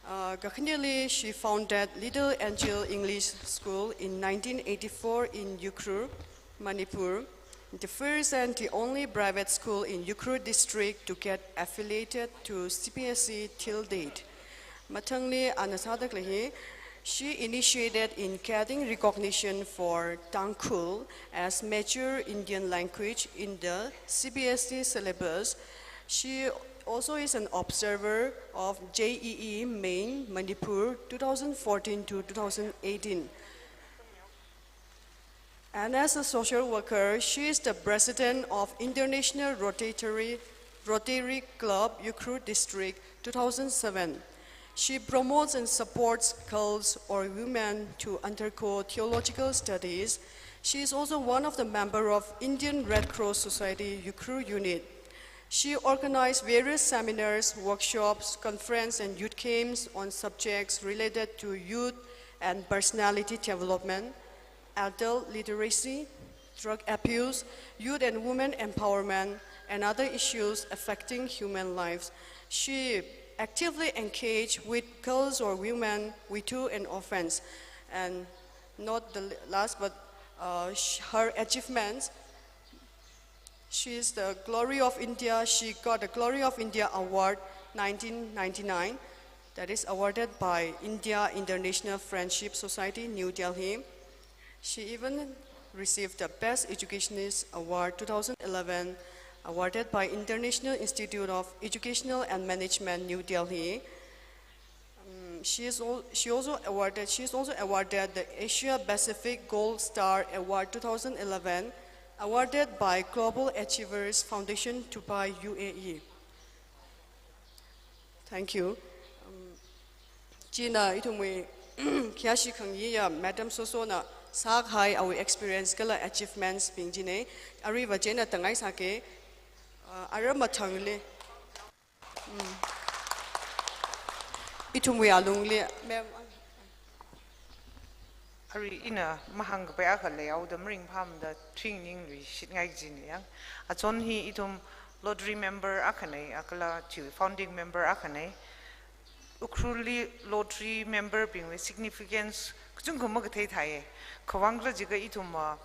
Uh, kakhaneli, she founded Little Angel English School in nineteen eighty-four in Ukhrul, Manipur, the first and the only private school in Ukhrul district to get affiliated to C B S E till date. Mathangli ana sāda khalei hi, she initiated in getting recognition for Tangkhul as major Indian language in the C B S E syllabus. She also is an observer of J E E Main Manipur two thousand fourteen to two thousand eighteen. And as a social worker, she is the president of International Rotary, Rotary Club Ukhrul District two thousand seven. She promotes and supports girls or women to undergo theological studies. She is also one of the member of Indian Red Cross Society Ukhrul Unit. She organized various seminars, workshops, conference, and youth camps on subjects related to youth and personality development, adult literacy, drug abuse, youth and women empowerment, and other issues affecting human lives. She actively engaged with girls or women, widow and orphans. And not the l-, last, but, uh, sh-, her achievements. She is the Glory of India. She got the Glory of India Award nineteen ninety-nine, that is awarded by India International Friendship Society, New Delhi. She even received the Best Educationist Award two thousand eleven, awarded by International Institute of Educational and Management, New Delhi. Um, she is al-, she also awarded, she is also awarded the Asia Pacific Gold Star Award two thousand eleven, awarded by Global Achievers Foundation, Dubai, U A E. Thank you. Um, china ithumwui khayāshi khangayi ya Madam Soso na sākahai awui experience kala achievements bing chine. Aruiva china tangai sāke, uh, ara mathangli. Mm. Ithumwui alungli, ma'am. Arui ina mahāngkapai akha leihaoda maringphāmada thingningluishitngai kajina yang. Achon hi ithum Rotary member akhana, akhala chi founding member akhana. Ukhrulli Rotary member bingwui significance kachungkha makathei thāya. Khawang khala jiakha ithum, ah,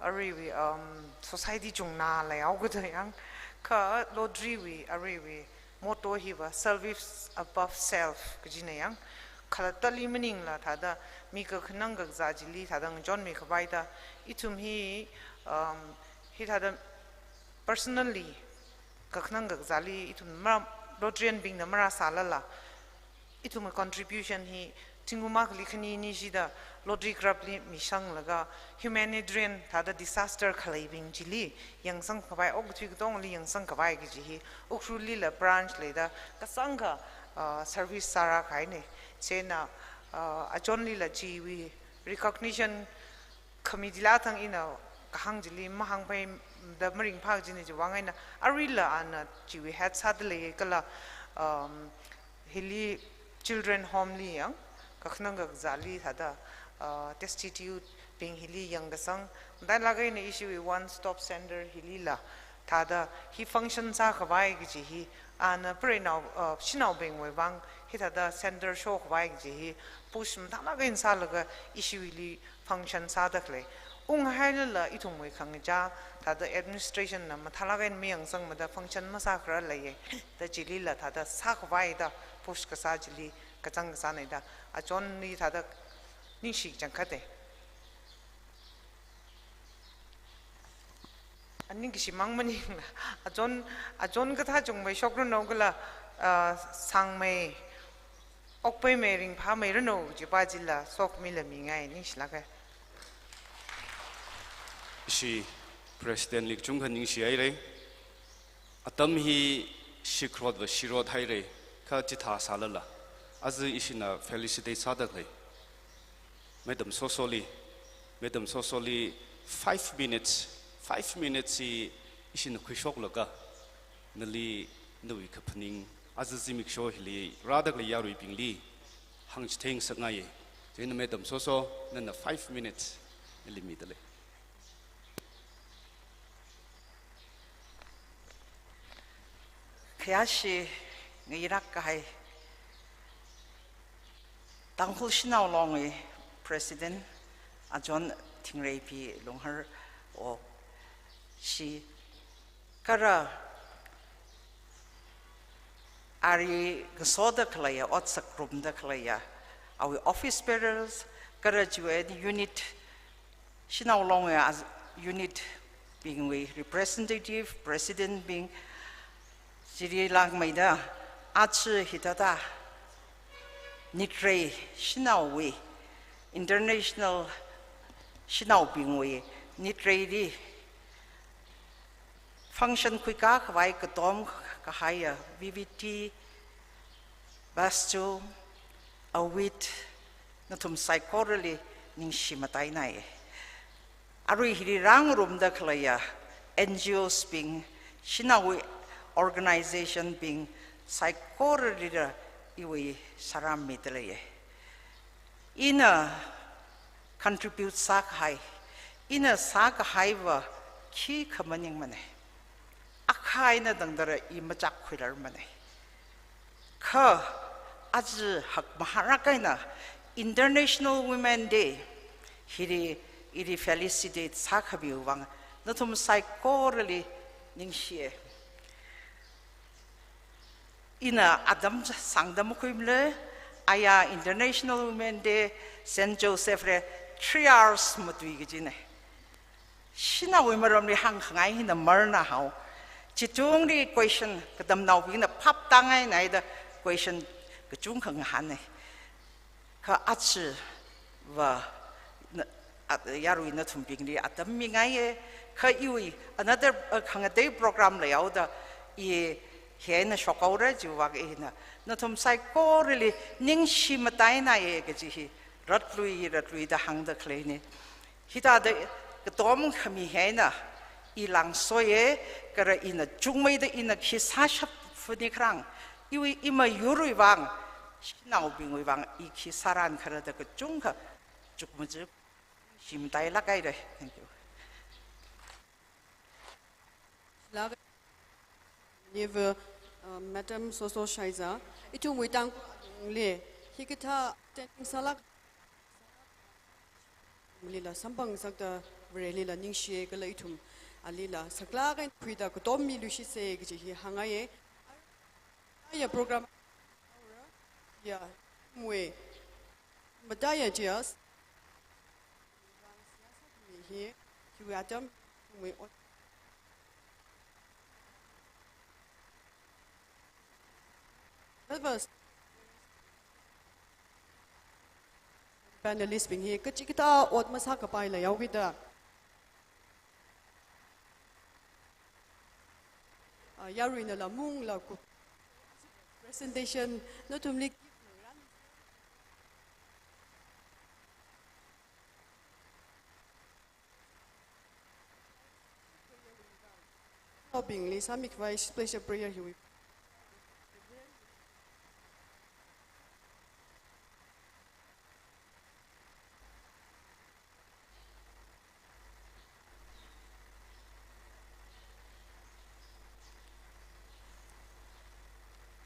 aruiwui, um, society chungna leihao kada yang. Kha Rotary wui aruiwui motto hiva service above self kajina yang. Khalattali maningla thāda mi kakhanang kakazā chili thāda ngachonmi khavai da ithum hi, um, hithāda personally kakhanang kakazāli ithum mara, Rotarian bingna marāsālala ithumwui contribution hi zingkum akhali khani ni shida Rotary Club li misanglaga humanitarian thāda disaster khaleibing chili yangsang khavai, okathui katongli yangsang khavai kaji hi Ukhrulli la branch leida kasāngkha, ah, service sārākahaina. Chieina, ah, achonli la chiwui recognition committee la thang ina kahāng chili mahāngpai da maringphā kajina chiwui vang eina aruila ana chiwui head sāda lei kala, um, hili children home li yang, kakhanang kakazāli thāda, uh, destitute bing hili yangkasang, matailāk eina ishiwui one stop center hilila thāda hi function sākhavai kaji hi, ana preinao, uh, shanaobingwui vang hithāda center shokhavai kaji hi push matailāk eina sālaga ishiwuili function sāda khalei. Unghailala ithumwui khangachā thāda administration na mathālāk eina mayangsangmada function masākharar leiya. Da chilila thāda sākhavai da push kasā chili kachang kasāna da. Achonli thāda ningshi changkhata. Aning kashimang maningla, achon, achon kathā chungmei shokranu kala, ah, sangmei, okpeimei ringphāmeiranu kajipa chila sokhami la mingai, ningshilāka. Ishi President li kachungkha ningshihaira. Atam hi shikrotva shirot haira, kha chithā sālala aja ishina felicitate sāda khalei Madam Soso li, Madam Soso li five minutes, five minutes hi ishina khuishoklaga, nali nawui kaphaning, aja zimiksho hili rāda khalei yaruibingli hāngchitheingasakngaiya. Chieina Madam Soso, nana five minutes nali mida lei. Khayāshi ngayirak kahai Tangkhul Shanao Longwui President, Ajahn Thingreipi Lunghar O, shi kara ari ngasoda khaleiya, otsak ngarumda khaleiya, awui office bearers, kara chiwui unit, Shanao Longwui as-, unit bingwui representative, president bing, chili langmeida, aja hithāda Nitrei Shanaowui, International Shanaobingwui Nitrei li function khuikā khavai katom kahaiya V V T, Vastu, Awit, nathum saikorali ningshi matainai. Arui hili rāngarumda khaleiya N G Os bing, shanao organization bing, saikoralila iwui sāram mida leiya. Ina contribute sākahai, ina sākahaiva khikha maningmana. Akha eina tangdara i machak khuirar mana. Kha aja hakmahālāk eina International Women Day hili ili felicitate sākhamiwui vang nathum saikorali ningshiya. Ina atam sāngda makhuimala, aya International Women Day, Saint Joseph li three hours matui kajina. Shanaowui maramli hāngkhangai hina marna hao. Chitungli question katamnaobingna phap tāngainai da question kachungkha ngahāna. Kha ajava na, a, yarui nathumbingli atam mingaiya. Kha iwui another, uh, khangatei program leihaoda i hi eina shokhaora chiwui vang ina nathum saikorali ningshi matainaiya kaji hi ratlui ratluida hāngda khaleina. Hithāda katom khami hi eina i langsoya, kala ina chungmeida ina khi sāshap funi kharang, iwui imayurwui vang, shanaobingwui vang i khi sāran khala da kachungkha chukmajap, shim tailāk haira. Thank you. Lāk, niva, uh, Madam Soso Shaiza, ithumwui Tangkhul Longli hikathā training sālāk lila samphang ngasakta Varelila ningshi kala ithum alila saklāk eina khuida katom miluishitsa kaji hi hāngngaiya. Aya program ya mui mataya jias. Hi, hi atam mui ot. That was panelist bing hi kachikathā ot masākapai leihaokida. Ah, yaruina lamung laku presentation nathumli. bingli sāmikhavai special prayer hiwui.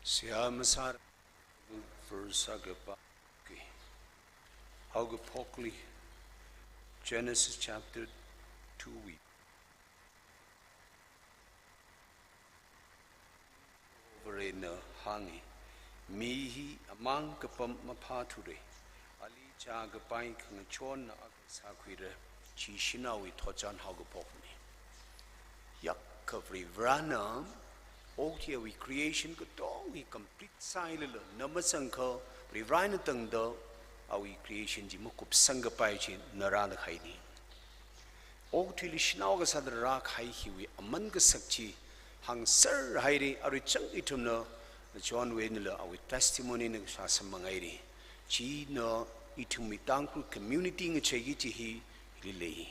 Seihā masāra verse akha pāki. Haokaphokli Genesis chapter two wui. Varena hāngi, mi hi amang kapam maphāthura, ali chākapai khangachon akha sākhuira, chi shanaowui thotchan haokaphokna. Yākha Varivarana okathuiwui creation katonga hi complete sāhailala, na mazangkha Varivarana tangda awui creation chi makupsangkapai chi na rāda khaini. Okathuili shanao kasāda rākahai hiwui aman kasak chi hāngserhaira, arui chang ithumna Johnwui einala awui testimony na kashā samphanghaira. China ithumwui Tangkhul community ngacheiki kaji hi hili lei.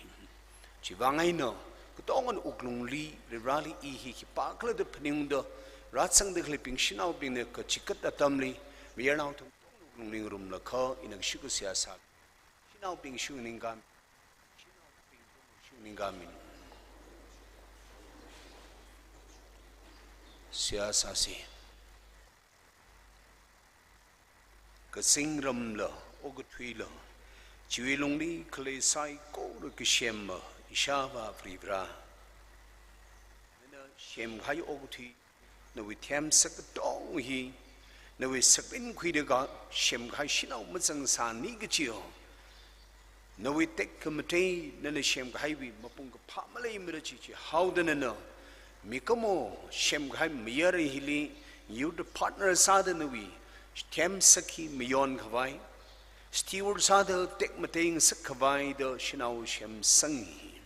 Chiwui vang eina, katongana wuklungli, Varivarali i hi khipākhala da phaningda, rāzangda khaleibing shanaobingna kachikat atamli, mayarnao thong wuklungli ngarumlakha, ina kashuk seihā sā. Shanaobing shuningkam, shanaobing shuningkamin. Seihā sāsa. Kazingramla, okathuila, chiwui lungli khalei saikora kasema, Ishāvā Varivara. Nana semkahai okathui, nawui themsak katonga hi, nawui sakrin khuida semkahai shanao mazangsāni kajiya. Nawui tekhamatei nana semkahaiwui mapung kaphā maleimara chi chihaoda nana, mikumo semkahai mayar hili, youth partner sāda nawui themsak hi mayonkhavai, steward sāda tekmatei ngasakkhavai da shanao semsang hi,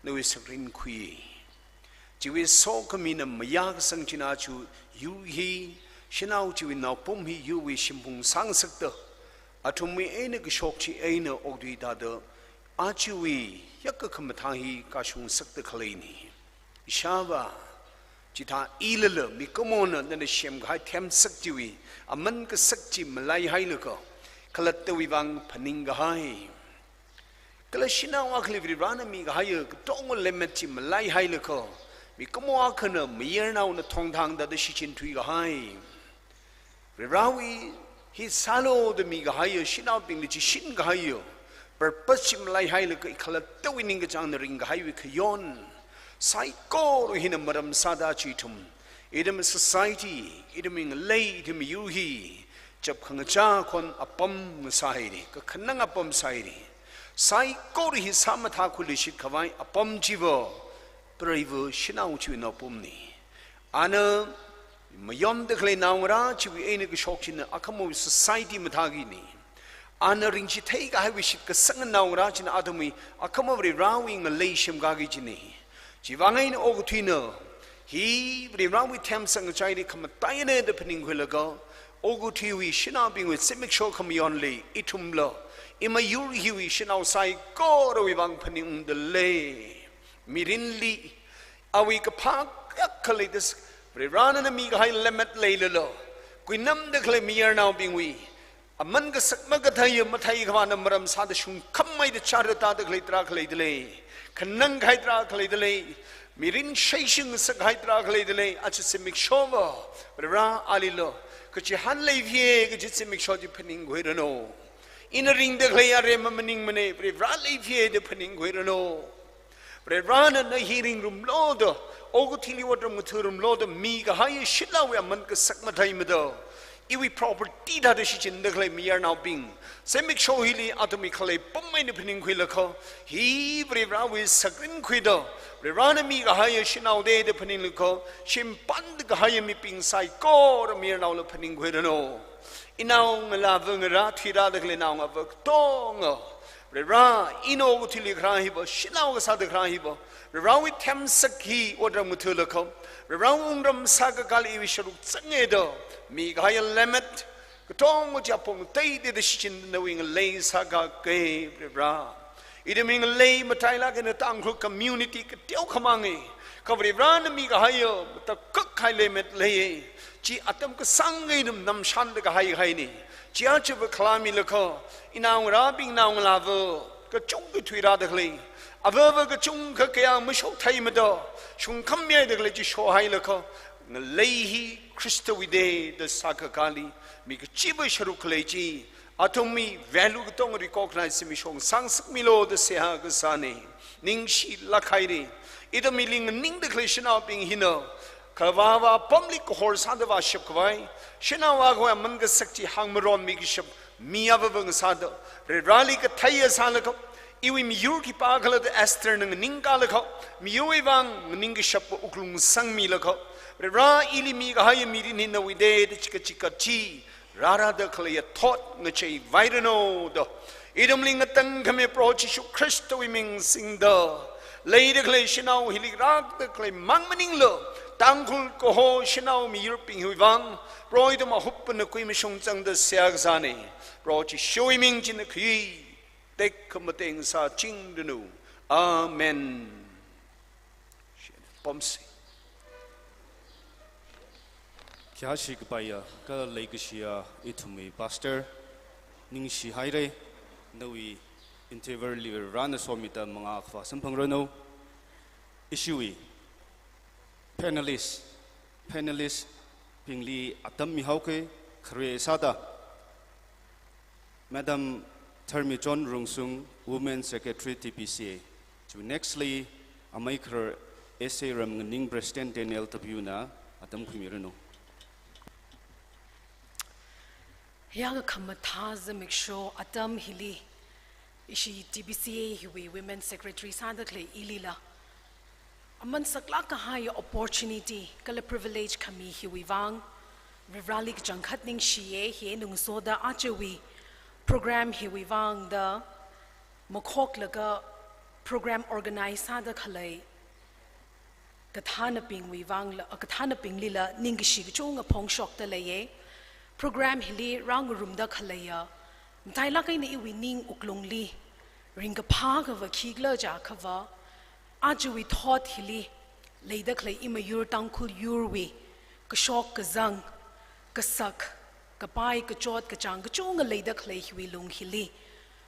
nawui sakrin khui. Chiwui sokhamina mayākasang china chu yur hi, shanao chiwui naopum hi yurwui shimphung sāngasakta, athumwui eina kashok chi eina okathui thāda, achiwui yākha khamathā hi kashung ngasakta khaleini. Ishāvā, chithā ilala mikumona nana semkahai themsak chiwui aman kasak chi malaihailaga, khalattawui vang phaningkahai. Kala shanao akhali Varivarana mikahaiya katonga lemmet chi malaihailaga, mikumo akhana mayarnaona thongthang thāda shichin thuikahai. Varivarawui hi sālu da mikahaiya, shanaobingli chishinkahaiya purpose chi malaihailaga, khalattawui ningkachāngna ringkahaiwui khayon saikora hina maram sāda chi ithum, ithum society, ithum ngalei, ithum yur hi chapkhangachā khon apam sāhaira, kakhanang apam sāhaira. Saikora hi sāmathākhuiluishitkhavai apam chiva, preiva shanao chiwui naopumna. Ana mayonda khalei naongarā chiwui eina kashok china akhama society mathākina. Ana ringchitheikahaiwui shitkasang naongarā china athumwui akhama Varivarawui ngalei semkaki kajina. Chiwui vang eina okathuina hi Varivarawui themsak ngachaili khamataiyana da phaningkhuilaga, okathuiwui shanaobingwui zimiksho khamayonli ithumla, ima yur hiwui shanao saikorawui vang phaningungda lei. Mirinli awui kaphā kayākha leida, Varivarana mikahai lemmet leilala, kuinamda khalei mayarnaobingwui aman kasak makatheiya matheikhavāna maram sāda shungkhammeida chara tāda khalei tarākha leida lei. Khanangkahai tarākha leida lei. Mirin sheishingngasakhai tarākha leida lei. Aja zimikshova Varivara alila kachihān leiphei kaji zimiksho chi phaningkhuiranu. Ina ringda khalei aremma maningmana, Varivara leiphei da phaningkhuiranu. Varivarana na hi ringrumlu da, okathuili otram ngathārumlu da mikahai shanaowui aman kasak matheimada, iwui property thāda shichinda khalei mayarnaobing, zimiksho hili athumwui khalei apam eina phaningkhuilaga, hi Varivarawui sakrin khuida, Varivarana mikahai shanao da da phaninglaga, shimpanda kahai mibing saikora mayarnaola phaningkhuiranu. Inao ngalāva ngarā thuirāda khalei naongava katonga, Varivara, ina okathuili kharā hiva, shanao kasāda kharā hiva, Varivarawui themsak hi otram ngathālaga, Varivarawui wungram sākakāli iwui sharuk zanga da mikahai lemmet katonga chi apong teiteida shichinda nawui ngalei sākaka Varivara. Ithumwui ngalei matailāk eina Tangkhul community kateokha manga, Kha Varivarana mikahaiya matakhak kahai lemmet leiya. Chi atam kasānga ithum namshanda kahai kahaina. Chi aja va khalamilakha, inaongarābingna ngalāva kachungkha thuirāda khalei, avava kachungkha kayā mashoktheimada shungkham mihaida khalei chi shohailakha, ngalei hi Khristawuide da sākakāli mi kachiva sharuk khalei chi, athumwui value katonga recognize mishong sāngasakmilu da seihā kasāna. Ningshilāk haira. Ithum hili nganingda khalei shanaobing hina, kavāva apamli kahor sāda vāshap khavai, shanao akhawui aman kasak chi hāngmaronmi kashap mi avava ngasāda, Varivarali katheiya sālakha, iwui miyur khipākhala da Estherna nganingkālakha, miyurwui vang nganing kashap wuklung sangmilakha, Varivara ili mikahaiya mirin hi nawuide da chikachikat chi rārāda khaleiya thot ngacheivairanu da, ithumli ngatangkhami Proho Jishu Khristawui ming singda, leida khalei shanao hili rāda khalei mang maningla, Tangkhul kaho shanao miyurbing hiwui vang Proho ithum ahup pana kui mashungchangda seihā kasāna. Proho Jishuwui ming china khui tekhamateng sāchingranu. Amen. Pamsi. Khayāshi kapaiya kala leikashiya ithumwui pastor, ningshihaira, nawui endeavour li Varena somida mangā khavā samphangranu. Ishiwui panelist, panelist bingli atam mihaoke, khare sāda Madam Tharmichon Rungsung, Women Secretary T B C A. Chiwui next li, amei kharar S A Ramnganing, President Daniel W na atam khuimiranu. Yākakhamathā zimiksho atam hili, ishi T B C A hiwui Women Secretary sāda khalei ilila aman saklāk kahaiya opportunity kala privilege khami hiwui vang Varivarali kachangkhat ningshiya. Hi eina ngasoda ajawui program hiwui vang da makhoklaga program organize sāda khalei kathānabingwui vangla, a, kathānabinglila ningkashi kachungkha phongshokda leiya. Program hili rāngarumda khaleiya matailāk eina iwui ning wuklungli ringkaphā akhava khikhala jiakhava, ajawui thot hili leida khalei imiyur Tangkhul yurwui kashok kazang, kasak, kapai, kachot kachāng kachungkha leida khalei hiwui lung hili,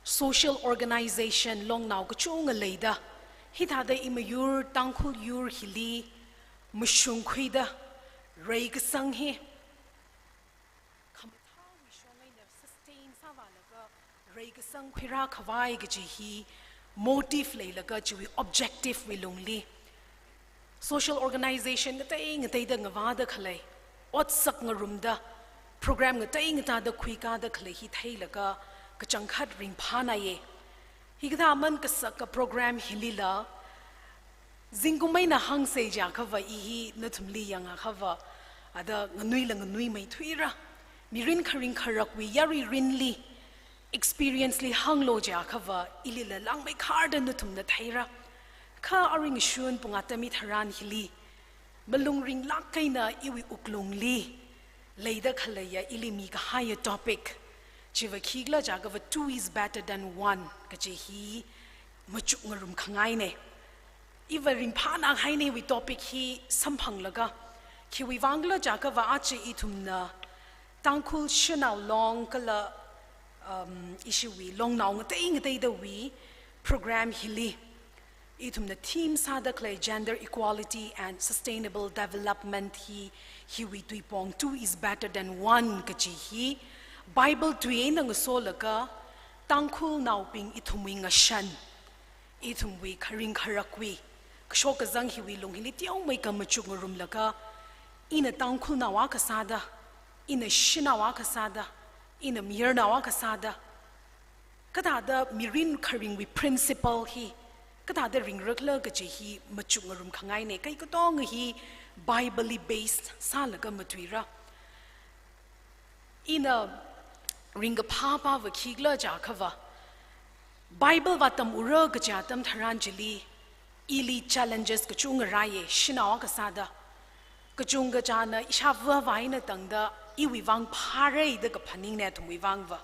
social organization longnao kachungkha leida, hithāda imiyur Tangkhul yur hili mashungkhuida, reikasang hi khamathāwui shong eina sustain sāvālaga reikasang khuirā khavai kaji hi motive leilaga chiwui objective wui lungli social organization ngatei ngateida ngavāda khalei, otsak ngarumda, program ngatei ngateida khuikāda khalei hi theilaga kachangkhat ringphānāya. Hikathā aman kasaka program hilila, zingkum eina hāngsa jiakhava, i hi nathumli yangakhava, ada nganuila nganuimeithuira. Mirin kharing kharakwui yarui rinli, experience li hānglu jiakhava, ilila langmeikharda nathumna theira. Kha aring shun pung atam hitharan hili, malung ringlāk eina iwui wuklungli leida khaleiya ili mikahaiya topic, chiva khikhala jiakhava two is better than one kaji hi machuk ngarumkhangaina. Iva ringphānāhaina iwui topic hi samphanglaga, khiwui vangkhala jiakhava aja ithumna Tangkhul shanao long kala, um, ishiwui longnao ngatei ngateidawui program hili ithumna theme sāda khalei gender equality and sustainable development hi, hiwui tuipong two is better than one kaji hi Bible tui eina ngasolaga, Tangkhulnaobing ithumwui ngashan, ithumwui kharing kharakwui kashok kazang hiwui lung hili teomeikha machuk ngarumlaga, ina Tangkhulnao akha sāda, ina shanao akha sāda, ina mayarnao akha sāda, kathāda mirin kharingwui principle hi kathāda ringrakhala kaji hi machuk ngarumkhangaina. Kei katonga hi Bible li based sālaga matuira. Ina ringkaphā pāva khikhala jiakhava, Bible vātamura kaji atam tharan chili, ili challenges kachungkha rāya, shanao akha sāda. Kachungkha china ishāvāva eina tangda iwui vang phāra da kaphaningna athumwui vangva.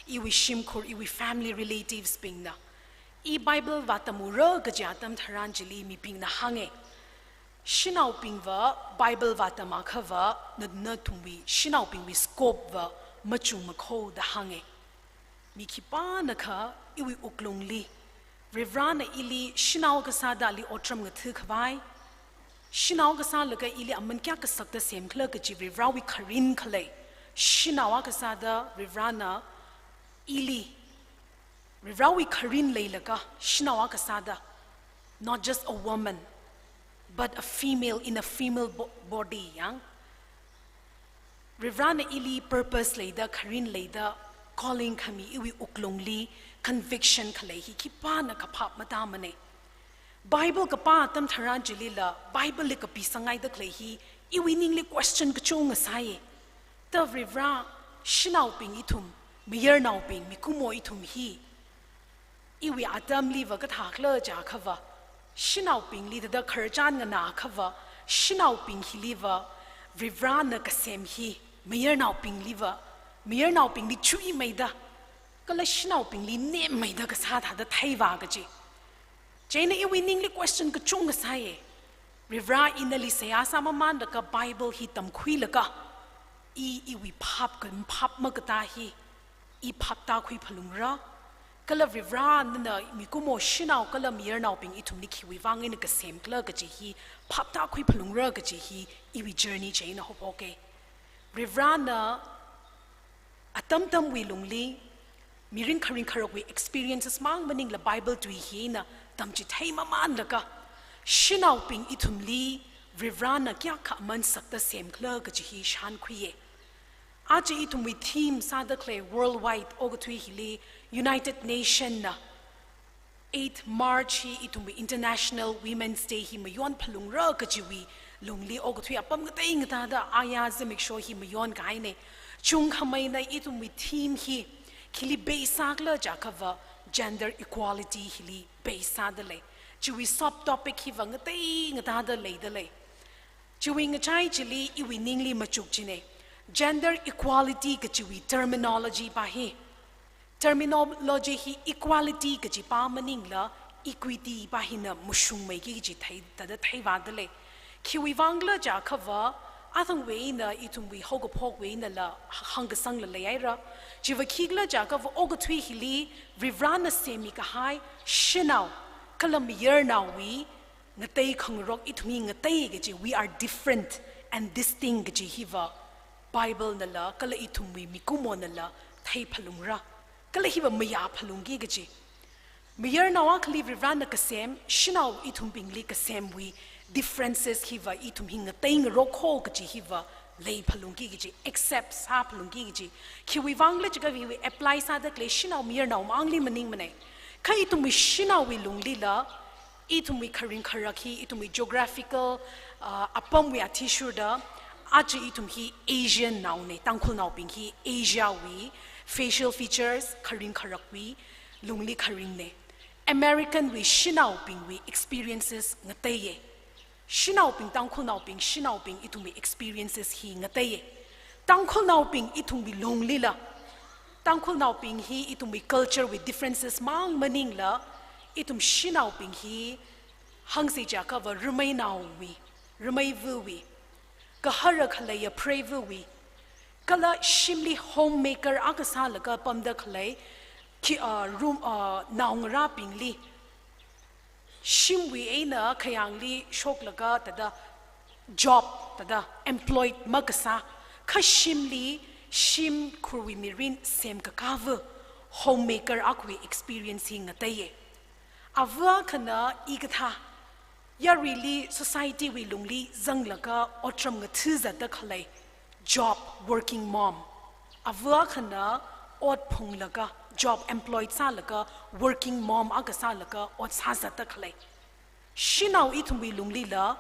Iwui shimkhur, iwui family relatives bingna. I Bible vātamura kaji atam tharan chili mibingna hānga. Shanaobingva Bible vātamakhava, na, nathumwui shanaobingwui scope va machungmakho da hānge. Mi khipānakha iwui wuklungli, Varivarana ili shanao kasāda ali otram ngathakhavai, shanao kasālaga ili aman kayākha sakta semkhala kaji Varivarawui kharin khalei, shanao akha sāda Varivarana ili, Varivarawui kharin leilaga shanao akha sāda, not just a woman, but a female in a female bo-, body, yang. Varivarana ili purpose leida, kharin leida, calling khami iwui wuklungli conviction khalei hi khipānakha phap matāmane. Bible kapā atam tharan chilila, Bible li kapisanghaida khalei hi, iwui ningli question kachunga sāye. Ta Varivara, shanaobing ithum, mayarnaobing, mikumo ithum hi, iwui atamliva kathākhala jiakhava, shanaobingli thāda khararchan nganākhava, shanaobing hiliva, Varivarana kasem hi, mayarnaobingliva, mayarnaobingli chuimeida, kala shanaobingli nemmeida kasā thāda theivā kaji. Chieina iwui ningli question kachunga sāye. Varivara, ina nali seihā sāmamanlaga Bible hi tamkhuilaga, i, iwui phap ka, phap makatā hi, i phaptākhui phalungra. Kala Varivara nana mikumo shanao kala mayarnaobing ithumli khiwui vang eina kasemkhala kaji hi phaptākhui phalungra kaji hi iwui journey chieina haophoke. Varivarana atam atamwui lungli, mirin kharing kharakwui experiences mang maningla Bible tui hina tamchithei mamanlaga, shanaobing ithumli Varivarana kayākha aman sakta semkhala kaji hi shānkhuiye. Aja ithumwui theme sāda khalei worldwide okathui hili United Nation na eighth March hi ithumwui International Women's Day hi mayon phalungra kajiwui lungli okathui apam ngatei ngatāda aya zimiksho hi mayon kahaine. Chungkhameina ithumwui theme hi khili base sākhala jiakhava gender equality hili base sāda lei. Chiwui sub topic hiva ngatei ngatāda leida lei. Chiwui ngachai chili iwui ningli machuk chine. Gender equality kajiwui terminology pa hi. Terminology hi equality kaji pa maningla equity pa hina mashungmeiki kaji thei, thāda theivāda lei. Khiwui vangkhala jiakhava, athangwui eina ithumwui haokaphokwui einala hāngkasangla leihaira. Chiva khikhala jiakhava okathui hili Varivarana semmikahai shanao kala mayarnaowui ngatei khangarok, ithum hi ngatei kaji, we are different and distinct kaji hiva Bible nala kala ithumwui mikumonala theiphalungra. Kala hiva mayā phalungki kaji. Mayarnao akhali Varivarana kasem, shanao ithumbingli kasemwui differences hiva ithum hi ngatei ngarokho kaji hiva leiphalungki kaji, accept sāphalungki kaji. Khiwui vangkhala jiakha hiwui apply sāda khalei shanao mayarnao mangli maningmane. Kha ithumwui shanaowui lunglila, ithumwui kharing kharak hi, ithumwui geographical, uh, apamwui athishurda, aja ithum hi Asian naone, Tangkhulnaobing hi Asiawui, facial features, kharing kharakwui lungli kharingne. Americanwui shanaobingwui experiences ngateiye. Shanaobing, Tangkhulnaobing, shanaobing ithumwui experiences hi ngateiye. Tangkhulnaobing ithumwui lunglila, Tangkhulnaobing hi ithumwui culture wui differences mang maningla, ithum shanaobing hi hāngsa jiakhava rameinaowui, rameiva̱wui, gahara khaleiya preiva̱wui, kala shimli homemaker akha sālaga pamda khalei, khi, ah, room, ah, naongarābingli, shimwui eina khayāngli shoklaga thāda job, thāda employed makasā, kha shimli shimkhurwui mirin semkakāva̱, homemaker akhawui experience hi ngateiye. Ava̱ akhana ikathā, yaruili society wui lungli zanglaga otram ngatha zatda khalei, job, working mom. Ava̱ akhana ot phunglaga, job employed sālaga, working mom akha sālaga ot sāzatda khalei. Shanao ithumwui lunglila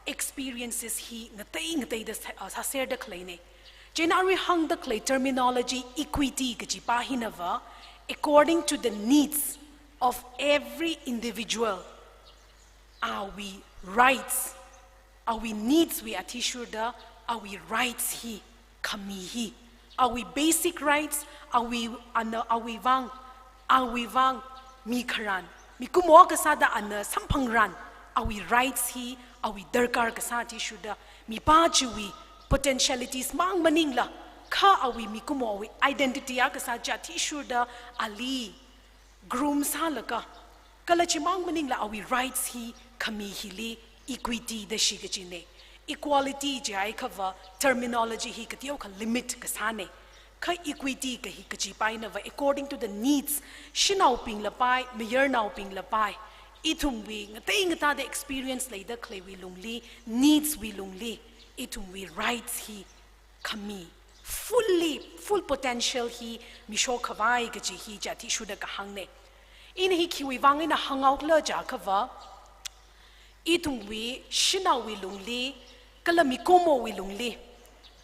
experiences hi ngatei ngateida sā-, ah, sāserda khaleine. Chieina arui hāngda khalei terminology equity kaji pa hinava, according to the needs of every individual, awui rights, awui needs wui athishurda, awui rights hi, khami hi, awui basic rights, awui ana, awui vang, awui vang mikharan, mikumo akha sāda ana samphangran, awui rights hi, awui darkar kasā athishurda, mipā chiwui potentialities mang maningla, kha awui mikumowui identity akha sā chi athishurda ali groom sālaga, kala chimang maningla awui rights hi khami hili equity da shi kajina. Equality jiakhava terminology hi kateokha limit kasāna. Kha equity kahi kaji painava according to the needs, shanaobingla pai, mayarnaobingla pai, ithumwui ngatei ngatāda experience leida khaleiwui lungli, needs wui lungli, ithumwui rights hi khami, fully, full potential hi mishok khavai kaji hi chi athishurda kahāngna. Ina hi khiwui vang eina hānghaokhala jiakhava, ithumwui shanaowui lungli, kala mikumowui lungli,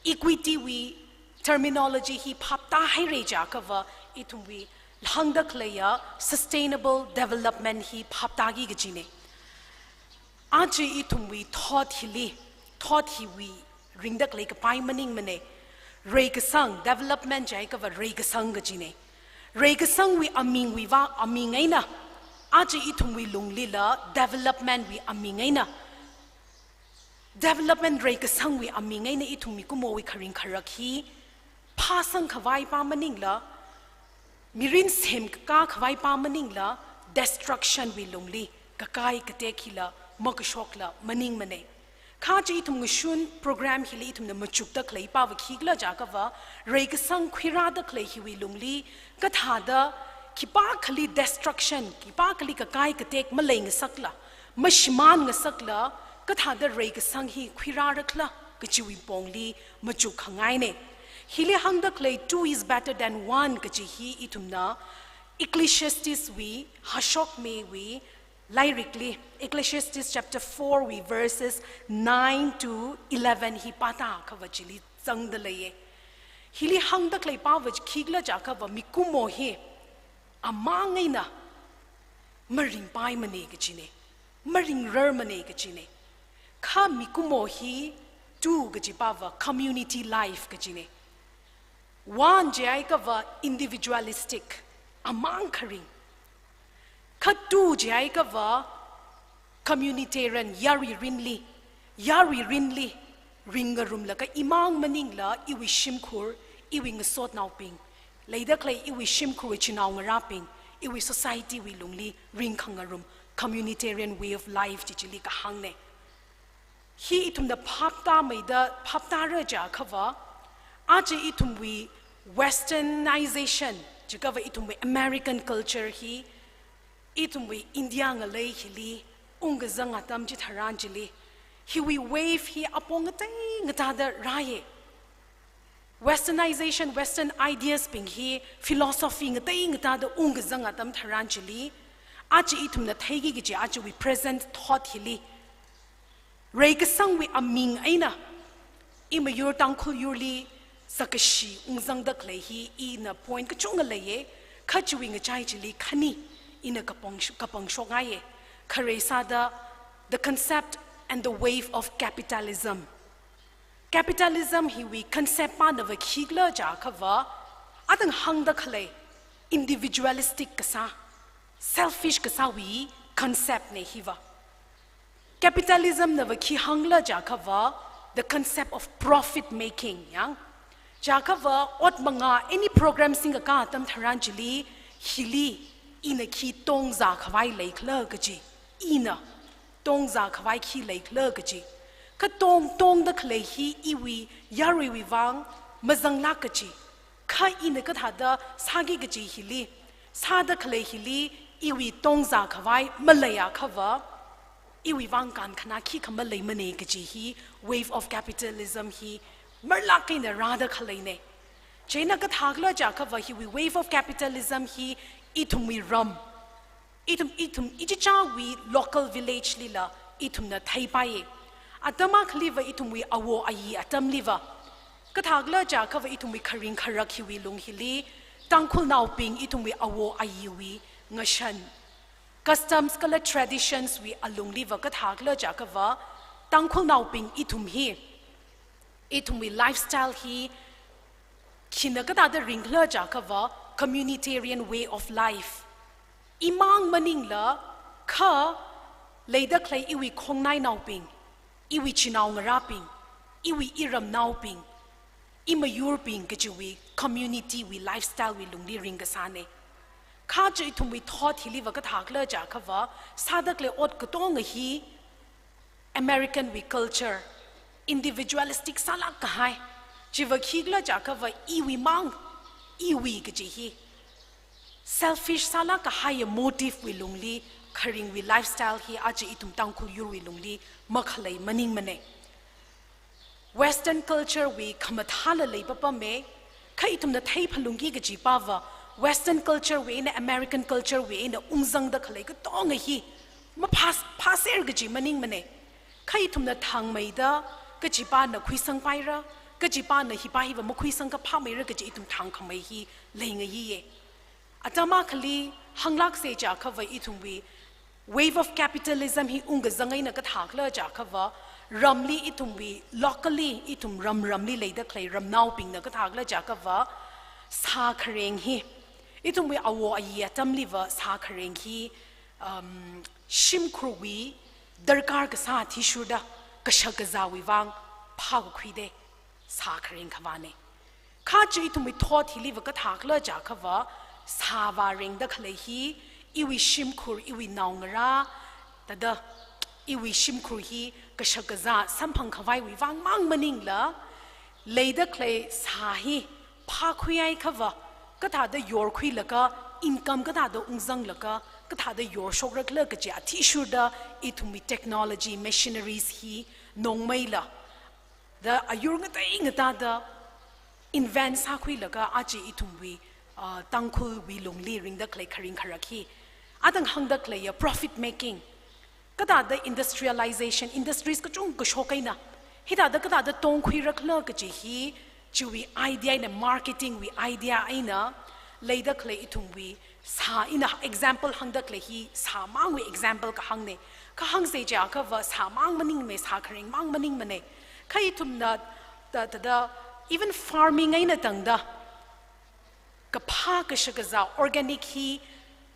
equity wui terminology hi phaptāhaira jiakhava, ithumwui hāngda khaleiya sustainable development hi phaptāki kajina. Aja ithumwui thot hili, thot hiwui ringda khalei kapai maningmana. Reikasang, development jiakhava reikasang kajina. Reikasangwui amingwui vang, aming eina, aja ithumwui lunglila development wui aming eina, development reikasangwui aming eina ithum mikumowui kharing kharak hi phāsang khavai pa maningla, mirin semkakā khavai pa maningla, destruction wui lungli kakai katek hila makashokla maningmana. Kha chi ithum ngashun program hili ithumna machukda khalei pava khikhala jiakhava, reikasang khuirāda khalei hiwui lungli, kathāda khipākhali destruction, khipākhali kakai katek malei ngasakla, mashimān ngasakla, kathāda reikasang hi khuirārakhala kajiwui pongli machuk khangaina. Hili hāngda khalei two is better than one kaji hi ithumna Ecclesiastes wui, Hashokmewui lairikli, Ecclesiastes chapter four wui verses nine to eleven hi pāta khava chili zangda leiya. Hili hāngda khalei pava khikhala jiakhava mikumo hi amang eina maringpaimana kajina, maringrarmana kajina. Kha mikumo hi two kaji pava community life kajina. One jiakhava individualistic, amang kharing. Kha two jiakhava communitarian, yaruirinli, yaruirinli ringngarumlaga imang maningla iwui shimkhur, iwui ngasotnaobing, leida khalei iwui shimkhurwui chinaongarābing, iwui society wui lungli ringkhangarum, communitarian way of life chi chili kahāngna. Hi ithumna phaptāmeida, phaptāra jiakhava, aja ithumwui westernization, jiakhava ithumwui American culture hi, ithumwui India ngalei hili ungkazang atam chitharan chili, hiwui wave hi apong ngatei ngatāda rāya. Westernization, Western ideas bing hi philosophy ngatei ngatāda ungkazang atam tharan chili, aja ithumna theiki kaji ajawui present thot hili, reikasangwui aming eina, i mayur Tangkhul yurli sakashi ungzangda khalei hi ina point kachunga leiya, kha chiwui ngachai chili khani ina kapang, kapangshok ngaiya. Khare sāda, the concept and the wave of capitalism. Capitalism hiwui concept panava khikhala jiakhava, atang hāngda khalei individualistic kasā, selfish kasāwui concept na hiva. Capitalism nava khi hāngkhala jiakhava, the concept of profit making, yang. Jiakhava, ot manga any program singkakā atam tharan chili, hili ina khi tongzā khavai leikhala kaji, ina tongzā khavai khi leikhala kaji. Kha tong, tongda khalei hi iwui yaruiwui vang mazanglāk kaji. Kha ina kathāda sāki kaji hili, sāda khalei hili iwui tongzā khavai maleiakhava, iwui vang kankhanā khikha maleimana kaji hi wave of capitalism hi marlāk eina rāda khaleina. Chieina kathākhala jiakhava hiwui wave of capitalism hi ithumwui ram, ithum, ithum ichichāwui local village lila ithumna theipaiya. Atam akhaliva ithumwui awo ayi atamliva, kathākhala jiakhava ithumwui kharing kharak hiwui lung hili, Tangkhulnaobing ithumwui awo ayiwui ngashan, customs kala traditions wui alungliva kathākhala jiakhava, Tangkhulnaobing ithum hi, ithumwui lifestyle hi khina kathāda ringkhala jiakhava, communitarian way of life. Imang maningla, kha leida khalei iwui khongnainaobing, iwui chinaongarābing, iwui iramnaobing, imayurbing kajiwui community wui lifestyle wui lungli ringkasāne. Kha chi ithumwui thought hiliva kathākhala jiakhava, sāda khalei ot katonga hi American wui culture, individualistic sālāk kahai, chiva khikhala jiakhava iwui mang, iwui kaji hi selfish sālāk kahai motive wui lungli kharingwui lifestyle hi aja ithum Tangkhul yurwui lungli makhalei maningmane. Western culture wui khamathāla leipapame, kha ithumna theiphalungki kajipava, Western culture wui eina American culture wui eina ungzangda khalei katonga hi maphas-, phāser kaji maningmane. Kha ithumna thangmeida, kachipana khuisangpaira, kachipana hipa hiva makhuisangkaphāmeira kaji ithum thangkhamei hi leingaiye. Atam akhali hānglākse jiakhava ithumwui wave of capitalism hi ungkazang eina kathākhala jiakhava, ramli ithumwui locally, ithum ram ramli leida khalei ramnaobingna kathākhala jiakhava, sākhareng hi, ithumwui awo ayi atamliva sākhareng hi, um, shimkhurwui darkar kasā athishurda kashak kazāwui vang phākakhuide, sākhareng khavāne. Kha chi ithumwui thought hiliva kathākhala jiakhava, sāvā rengda khalei hi, iwui shimkhur, iwui naongarā, thāda iwui shimkhur hi kashak kazā samphang khavaiwui vang mang maningla, leida khalei sā hi phākhuihaiakhava, kathāda yorkhuilaga, income kathāda ungzanglaga, kathāda yorshokrakhala kaji athishurda ithumwui technology, machineries hi nongmeila, thāda ayur ngatei ngatāda invent sākhuilaga aja ithumwui, uh, Tangkhulwui lungli ringda khalei kharing kharak hi, atam hāngda khaleiya profit making, kathāda industrialization, industries kachungkha shok eina, hithāda kathāda tongkhuirakhala kaji hi, chiwui idea eina, marketing wui idea eina, leida khalei ithumwui sā, ina example hāngda khalei hi sāmangwui example kahāngne. Kha hāngse jiakhava sāmang maningme, sākhareng mang maningmane. Kha ithumna thā, thāda, even farming eina tangda, kaphā kashak kazā organic hi,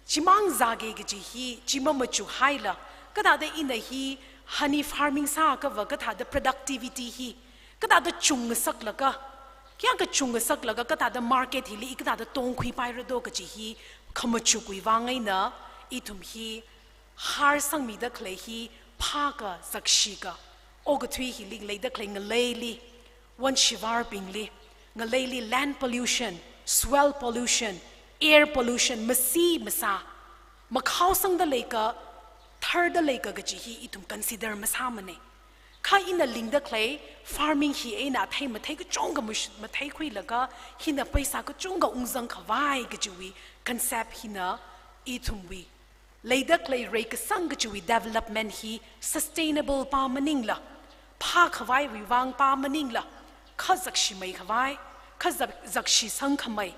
chimang zāge kaji hi, chi mamachuhaila, kathāda ina hi honey farming sāakhava, kathāda productivity hi, kathāda chungngasaklaga, kayākha chungngasaklaga, kathāda market hili kathāda tongkhuipaira do kaji hi khamachukwui vang eina, ithum hi har sangmida khalei hi phākha zakshikha, okathui hili leida khalei ngaleili, wonshivarpingli, ngaleili land pollution, soil pollution, air pollution, masi masā, makhaosangda leikha, tharda leikha kaji hi ithum consider masāmane. Kha ina lingda khalei farming hi eina athei mathei kachungkha mash-, matheikhuilaga, hina paisa kachungkha ungzang khavai kajiwui concept hina ithumwui leida khalei reikasang kajiwui development hi sustainable pa maningla, phākhavaiwui vang pa maningla, kha zakshimei khavai, kha zak-, zakshisang khamei,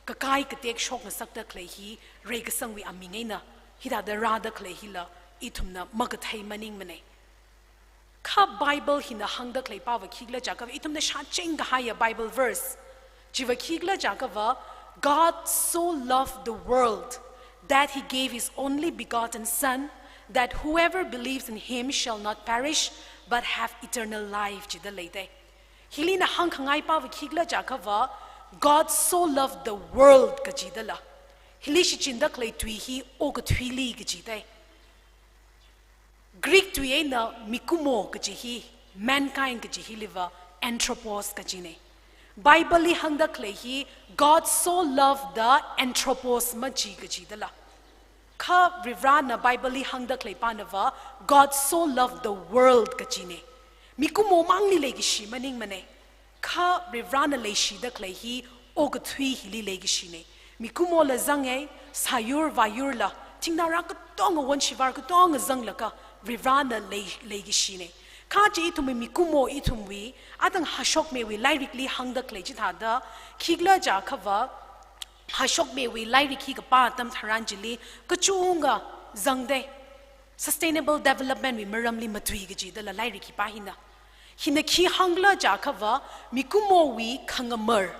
kakai katek shokngasakda khalei hi reikasangwui aming eina, hithāda rāda khalei hila ithumna makathei maningmane. Kha Bible hina hāngda khalei pava khikhala jiakhava, ithumna shāching kahaiya Bible verse, chiva khikhala jiakhava, "God so loved the world that he gave his only begotten Son, that whoever believes in him shall not perish but have eternal life," jida leide. Hili ina hāngkhangai pava khikhala jiakhava, "God so loved the world" kajidala. Hili shichinda khalei tui hi okathuili kajide. Greek tui eina mikumo kaji hi, mankind kaji hiliva anthropos kajine. Bible li hāngda khalei hi, "God so loved the anthropos" maji kajidala. Kha Varivarana Bible li hāngda khalei panava, "God so loved the world" kajine. Mikumo mangli leikashi maningmane. Kha Varivarana leishida khalei hi okathui hili leikashine. Mikumola zange, sāyur vāyurla, thingnara katonga, wonshivar katonga zanglaga Varivarana lei, leikashine. Kha chi ithumwui mikumo ithumwui, atam Hashokmewui lairikli hāngda khalei chithāda, khikhala jiakhava, Hashokmewui lairik hi kapā atam tharan chili, kachungkha zangde. Sustainable development wui maramli matui kajidala lairik hipa hina. Hina khi hāngkhala jiakhava, mikumowui khangamar,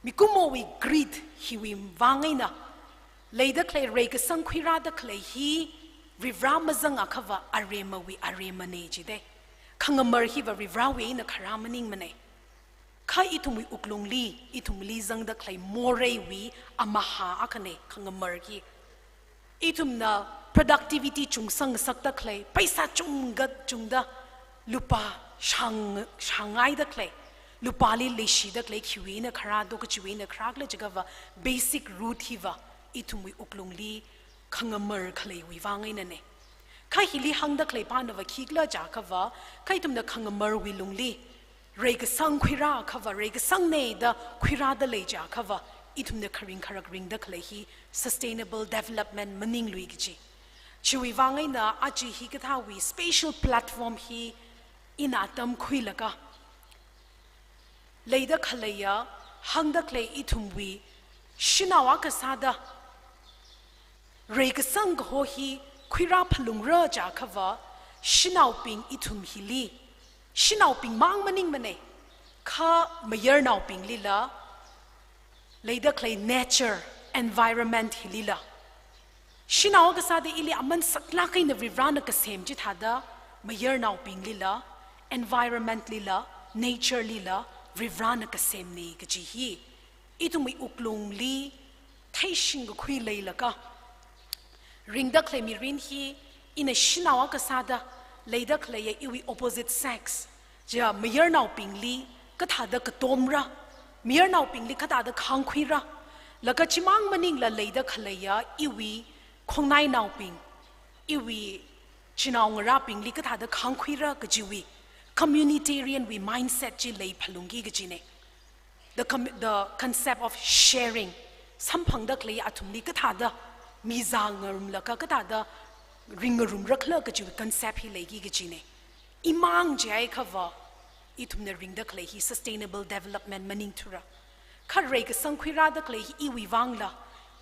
mikumowui greed hiwui vang eina, leida khalei reikasang khuirāda khalei hi, Varivara mazangakhava aremawui aremane jide. Khangamar hiva Varivarawui eina kharā maningmana. Kha ithumwui wuklungli, ithumli zangda khalei moreiwui amahā akhana khangamar hi. Ithumna productivity chungsang ngasakda khalei, paisa chungkhat chungda, lupā shāng, shāngngaida khalei, lupāli leishida khalei khiwui eina kharā do, kachiwui eina kharā khala jiakhava, basic root hiva ithumwui wuklungli khangamar khaleiwui vang einana. Kha hili hāngda khalei panava khikhala jiakhava, kha ithumna khangamarwui lungli reikasang khuirāakhava, reikasangna da khuirāda lei jiakhava, ithumna kharing kharak ringda khalei hi sustainable development maninglui kaji. Chiwui vang eina aja hikathāwui special platform hi ina atam khuilaga, leida khaleiya, hāngda khalei ithumwui shanao akha sāda reikasang kaho hi khuirā phalungra jiakhava, shanaobing ithum hili, shanaobing mang maningmana, kha mayarnaobinglila, leida khalei nature, environment hilila, shanao akha sāda ili aman saklāk eina Varivarana kasem chithāda, mayarnaobinglila, environment lila, nature lila, Varivarana kasemna kaji hi ithumwui wuklungli theishing kakhui leilaga, ringda khalei mirin hi ina shanao akha sāda, leida khaleiya iwui opposite sex, chiya mayarnaobingli kathāda katomra, mayarnaobingli kathāda khāngkhuira, laga chimang maningla leida khaleiya iwui khongnainaobing, iwui chinaongarābingli kathāda khāngkhuira kajiwui communitarian wui mindset chi lei phalungki kajina. The com-, the concept of sharing, samphangda khalei athumli kathāda mizā ngarumlaga kathāda ring ngarumra khala kajiwui concept hi leiki kajina. Imang jiakhava, ithumna ringda khalei hi sustainable development maningthura. Kha reikasang khuirāda khalei hi iwui vangla,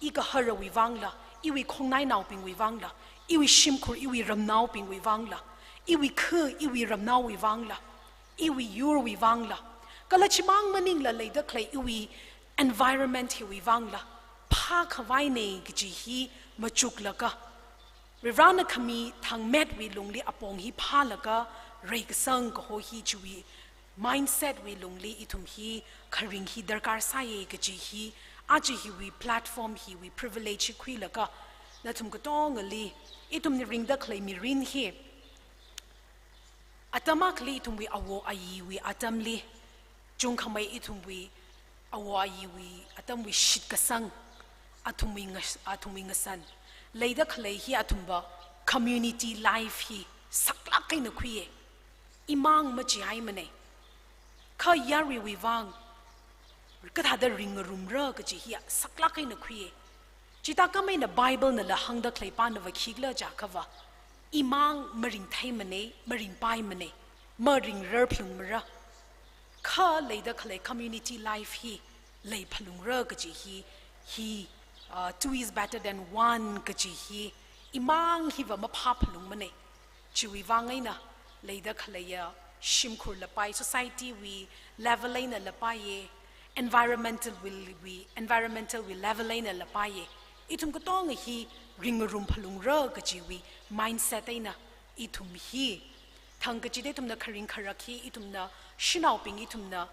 ikaharawui vangla, iwui khongnainaobingwui vangla, iwui shimkhur, iwui ramnaobingwui vangla, iwui khu, iwui ramnaowui vangla, iwui yurwui vangla, kala chimang maningla leida khalei iwui environment hiwui vangla phākhavaina kaji hi machuklaga, Varivarana khami thangmetwui lungli apong hi phālaga, reikasang kaho hi chiwui mindset wui lungli ithum hi kharing hi darkar sāya kaji hi, aja hiwui platform hiwui privilege hi khuilaga, nathum katongali, ithumna ringda khalei mirin hi, atam akhali ithumwui awo ayiwui atamli, chungkhamei ithumwui awo ayiwui atamwui shitkasang, athumwui ngas-, athumwui ngasan, leida khalei hi athumva community life hi saklāk eina khuiya. Imang machihaimana. Kha yaruiwui vang kathāda ring ngarumra kaji hi saklāk eina khuiya. Chithākhameina Bible nala hāngda khalei panava khikhala jiakhava, imang maringtheimana, maringpaimana, maringrar phalungmara. Kha leida khalei community life hi lei phalungra kaji hi, hi, uh, two is better than one kaji hi, imang hiva maphā phalungmana. Chiwui vang eina, leida khaleiya shimkhur lapai, society wui level eina lapaiya, environmental wui, wui, environmental wui level eina lapaiya. Ithum katonga hi ring ngarum phalungra kajiwui mindset eina ithum hi, thang kachida ithumna kharing kharak hi, ithumna shanaobing ithumna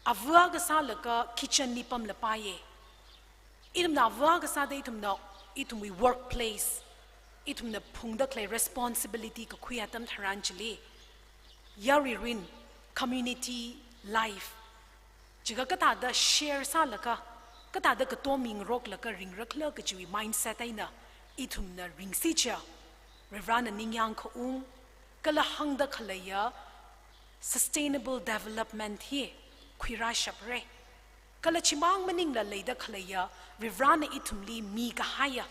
ava akha sālaga kitchen li pamlapaiya. Ithumna ava akha sāda ithumna, ithumwui workplace, ithumna phungda khalei responsibility kakhui atam tharan chili, yaruirin, community life, chiakha kathāda share sālaga, kathāda katom mingaroklaga ringra khala kajiwui mindset eina ithumna ringsi chiakha, Varivarana ningyāng khaung, kala hāngda khaleiya sustainable development hi khuirāshapra. Kala chimang maningla leida khaleiya, Varivarana ithumli mikahaiya,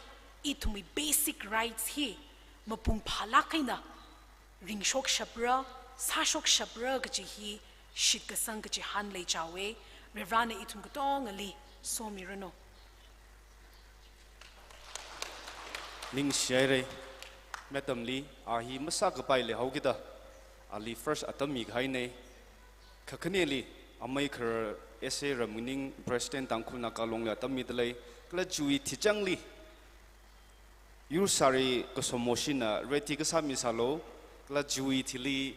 ithumwui basic rights hi mapung phālāk eina ringshokshapra, sāshokshapra kaji hi shitkasang kachihān leichaowa. Varivarana ithum katongali somiranu. Ningshihaira, madam li, a hi masākapai leihaokida, ali first atam mikahaina. Kakhaneli, amei khara S A Ramnganing, President Tangkhul Naga Long li atam midalei, kala chiwui thichangli, Yursari Kasomoshina ready kasā misālu, kala chiwui thili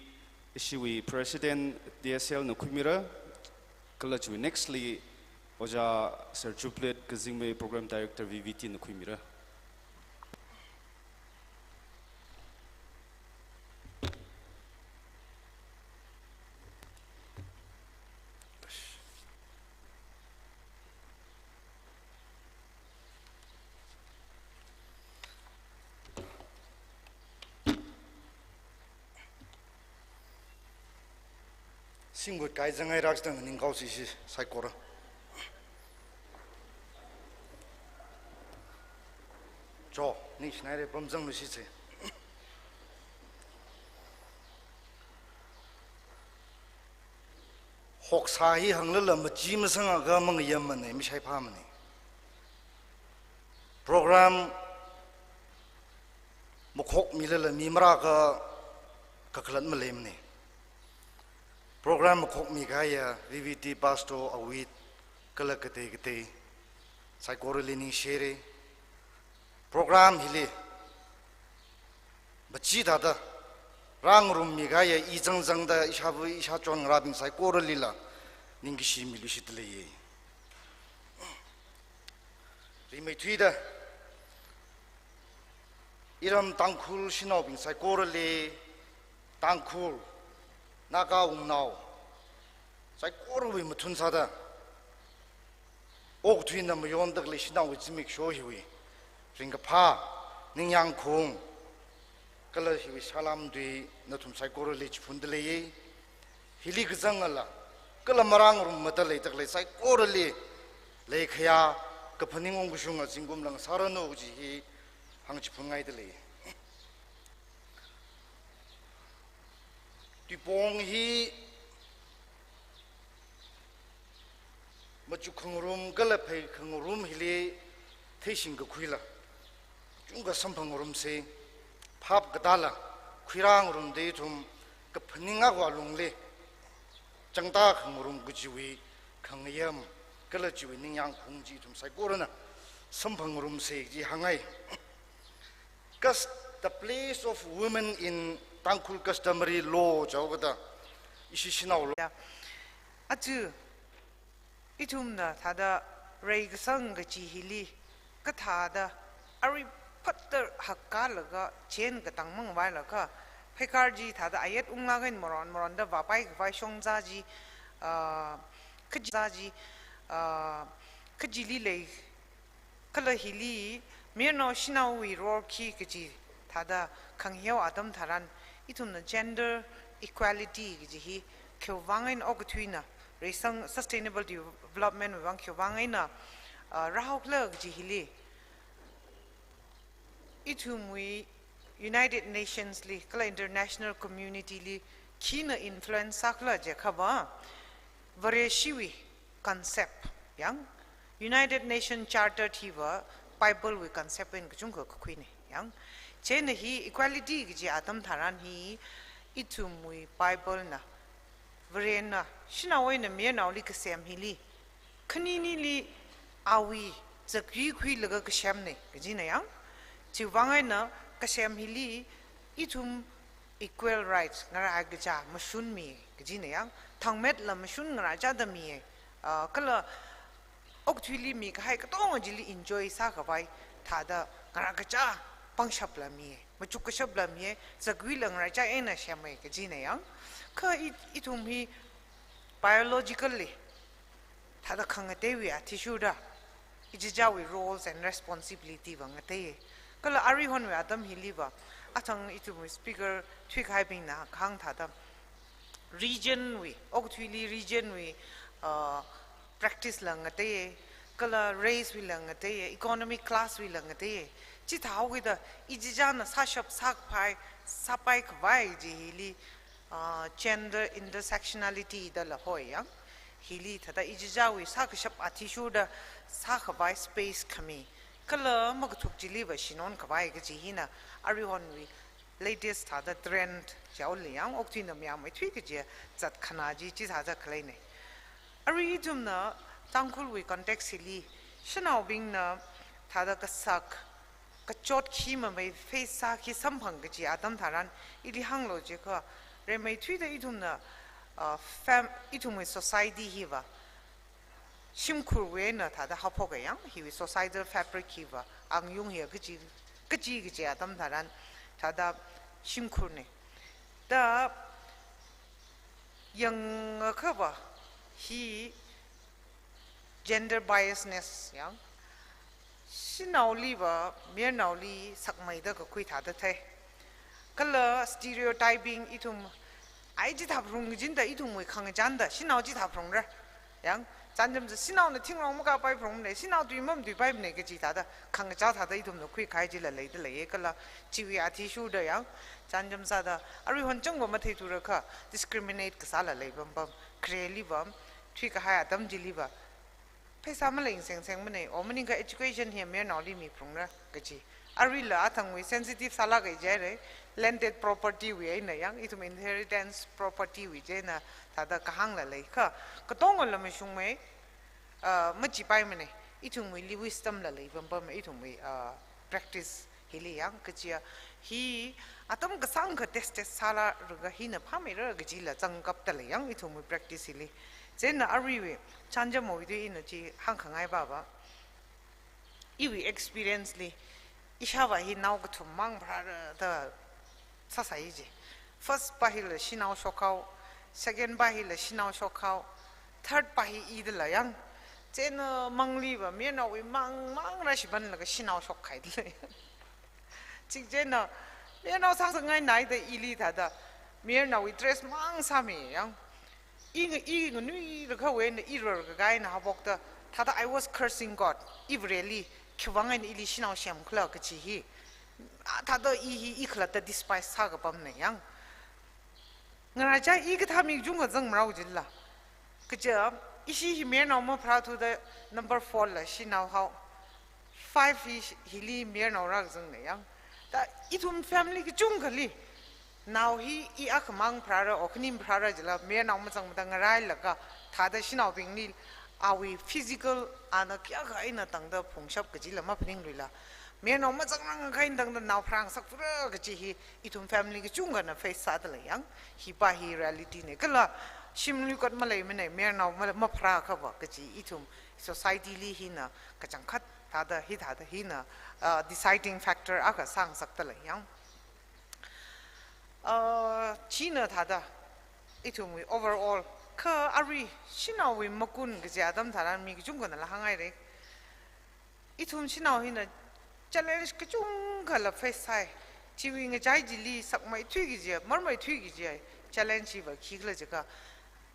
Ishiwui President T S L na khuimira, kala chiwui next li Ojā Sir Triplet Kazingmei Program Director V V T na khuimira. Singwui kai zangai rak tang ningkao sisi saikora. Jo, ningshinaire pamzang lusi se. Hoksā hi hānglala machi masangakha mangayam mane, mishai pha mane. Program makhokmilala mi marākha kakhalat maleimane. Program makhokmi kahaiya V V T Pastor Awit kala katei katei saikorali ningshire. Program hili machithāda rāngarummi kahaiya i zangzangda ishāva ishāchon ngarābing saikoralila ningkashi miluishit leiye. Rimeithuida iram Tangkhul shanaobing saikorali, Tangkhul, Naga wungnao saikorawui mathun sāda, okathuina mayonda khalei shanaowui zimiksho hiwui ringkaphā, ningyāng khaung, kala hiwui salam tui nathum saikorali chiphunda leiye. Hili kazangala, kala marāngarum mada leida khalei saikorali leikhayā kaphaning ungkashunga zingkum lang sāranu kaji hi hāngchiphun ngaida lei. Tuipong hi machuk khangarum kala phei khangarum hili theishing kakhuila, chungkha samphangarumse, phap katāla khuirāngarumda ithum kaphaning akwa lungli changda khangarum kajiwui khangayam kala chiwui ningyāng khaung chi ithum saikorana samphangarumse ji hāngngai. Cus-, the place of women in Tangkhul customary law jihaokada ishi shanao lo. Ya. Aja ithumna thāda reikasang kaji hili kathāda arui phatta hakkalaga chen katang mangvailaga, pheikar chi thāda ayet unglāk eina maron maronda vāpai khavai shongza chi, ah, kaji za chi, ah, kajili lei. Kala hili mayarnao shanaowui role khi kaji thāda khangaheo atam tharan, ithumna gender equality kaji hi khiwuivang eina okathuina reisang sustainable development wui vang khiwuivang eina, ah, rāhaokhala kaji hili ithumwui United Nations li kala international community li khina influence sākhala jiakhava, Vareshiwui concept, yang, United Nation Charter hiva Bible wui concept eina kachungkha kakhuine, yang. Chieina hi equality kaji atam tharan hi ithumwui Bible na, Varena shanao eina mayarnaoli kasem hili, khaninili awui zakyui khuilaga kasemne kajina, yang. Chiwuivang eina kasem hili ithum equal rights, ngarāikacha mashunmi kajina, yang. Thangmetla mashun ngarāichāda miye. Ah, kala okathuili mikahai katonga chili enjoy sākhavai thāda ngarāikacha pangshapla miye, machuk kashapla miye, zakyuila ngarāichā eina semme kajina, yang. Kha i-, ithum hi biologically thāda khangateiwui athishurda ichichāwui roles and responsibility va ngateiye. Kala aruihonwui atam hiliva, athang ithumwui speaker thuikahaibingna kahāng thāda region wui, okathuili region wui, uh, practice la ngateiye, kala race wuila ngateiye, economic class wuila ngateiye. Chithāhaokida ichichāna sāshap sākapai, sāpai khavai chi hili, uh, gender intersectionality dala hoi, yang. Hili thāda ichichāwui sākashap athishurda sākhavai space khami, kala makathuk chiliva shinon khavai kaji hina aruihonwui latest thāda trend jihaole, yang, okathuina mayāmeithui kaji zat khana chi chithāda khaleine. Arui ithumna Tangkhulwui context hili shanaobingna thāda kasak, kachot khi mamei face sākhi samphang kaji atam tharan, ili hānglo jiakha, Rimeithuida ithumna, uh, fam-, ithumwui society hiva shimkhurwui eina thāda haophok yang, hiwui societal fabric hiva, angyung hi kachi, kachi kachi atam tharan, thāda shimkhurna. Da yangakhava hi gender biasness yang, shanaoliva mayarnaoli sakmeida kakhui thāda thei. Kala stereotyping ithum, ai chithāphalung kajida ithumwui khangachānda, shanao chithāphalungra. Yang, chānjam sā shanaona thingrong makāpaiphungne, shanao tui mamatuipaimane kaji thāda, khangachā thāda ithumna khuikahai chila leida leiya kala, chiwui athishurda yang, chānjam sāda, aruihon changva matheithurakha, discriminate kasāla leipampam, khareliva, thuikahai atam chiliva, pheisā malei sengsengmane, o maningakha education hi mayarnaoli miphalungra kaji. Aruila athangwui sensitive sālāka jihaira, landed property wui eina yang, ithum inheritance property wui chieina, thāda kahāngla lei kha, katongala mashungmei, uh, machipaimane, ithumwuili wisdom la leipampam, ithumwui, uh, practice hili yang, kajiya, hi atam kasāngkha test test sālāklaga hina phāmeira kajila zangkapta lei yang, ithumwui practice hili. Chieina aruiwui, chānjamwui tui ina chi hāngkhangai pava, iwui experience li, ishāva hi nao kathum mang pharāra da sāsai ji. First pa hila shanao shokhao, second pa hila shanao shokhao, third pa hi idala yang. Chieina mangliva mayarnaowui mang mang rāshiphanlaga shanao shokhaidala yang. Chik chieina, mayarnao sāsangngainaida ili thāda, mayarnaowui dress mang sāmi yang. I nga-, i nganuilakha wena i rarkakā eina haophokta, thāda I was cursing God. I Vareli, khiwuivang eina ili shanao semkhala kaji hi. A, thāda i hi i khalatta despise sākapamna yang. Ngaraichā i kathā mi kachungkha zangmarao jila. Kaja, ishi hi mayarnao mapharāthuda number four la shanao hao. Five hi, hili mayarnao rākazangna yang. Da ithum family kachungkhali, nao hi i akhamang pharāra, o khani pharāra jila, mayarnao mazangmada ngarailaga, thāda shanaobingli, awui physical, ana kayākha eina tangda phungshap kajila maphaningluila. Mayarnao mazangrangkha eina tangda nao pharāngasakthura kaji hi, ithum family kachungkhana face sāda lei yang, hi pa hi reality na. Kala, shimluikot maleimane, mayarnao ma-, mapharāakhava kaji ithum society li hina, kachangkhat thāda, hithāda hina, uh, deciding factor akha sāngasakta lei yang. Uh, china thāda, ithumwui overall, kha arui, shanaowui makun kaji atam tharan mi kachungkhanala hānghaira. Ithum shanao hina challenge kachungkhala face sāi. Chiwui ngachai chili sakmeithui kaji, marmeithui kaji, challenge hiva khikhala jiakha,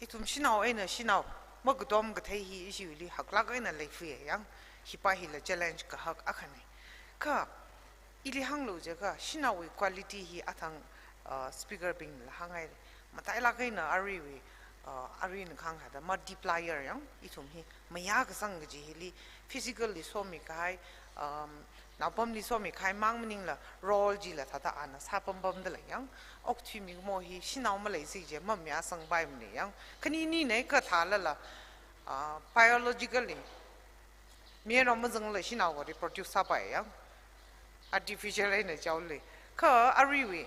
ithum shanao eina shanao makatom kathei hi ishiwuili haklāk eina leifaya yang, hi pa hila challenge kahak akhana. Kha, ili hānglu jiakha, shanaowui quality hi athang, uh, speaker bingla hānghaira. Matailāk eina aruiwui, uh, aruina kahāng thāda multiplier yang, ithum hi mayākasang kaji hili, physically somikahai, um, naopamli somikahai mang maningla role chila thāda ana sāpampamda lei yang, okathui mikumo hi shanao maleisi kaji mamayāsangpaimana yang, khanini na kathālala, uh, biologically, mayarnao mazangla shanao reproduce sāpai yang, artificial eina chaoli. Kha aruiwui,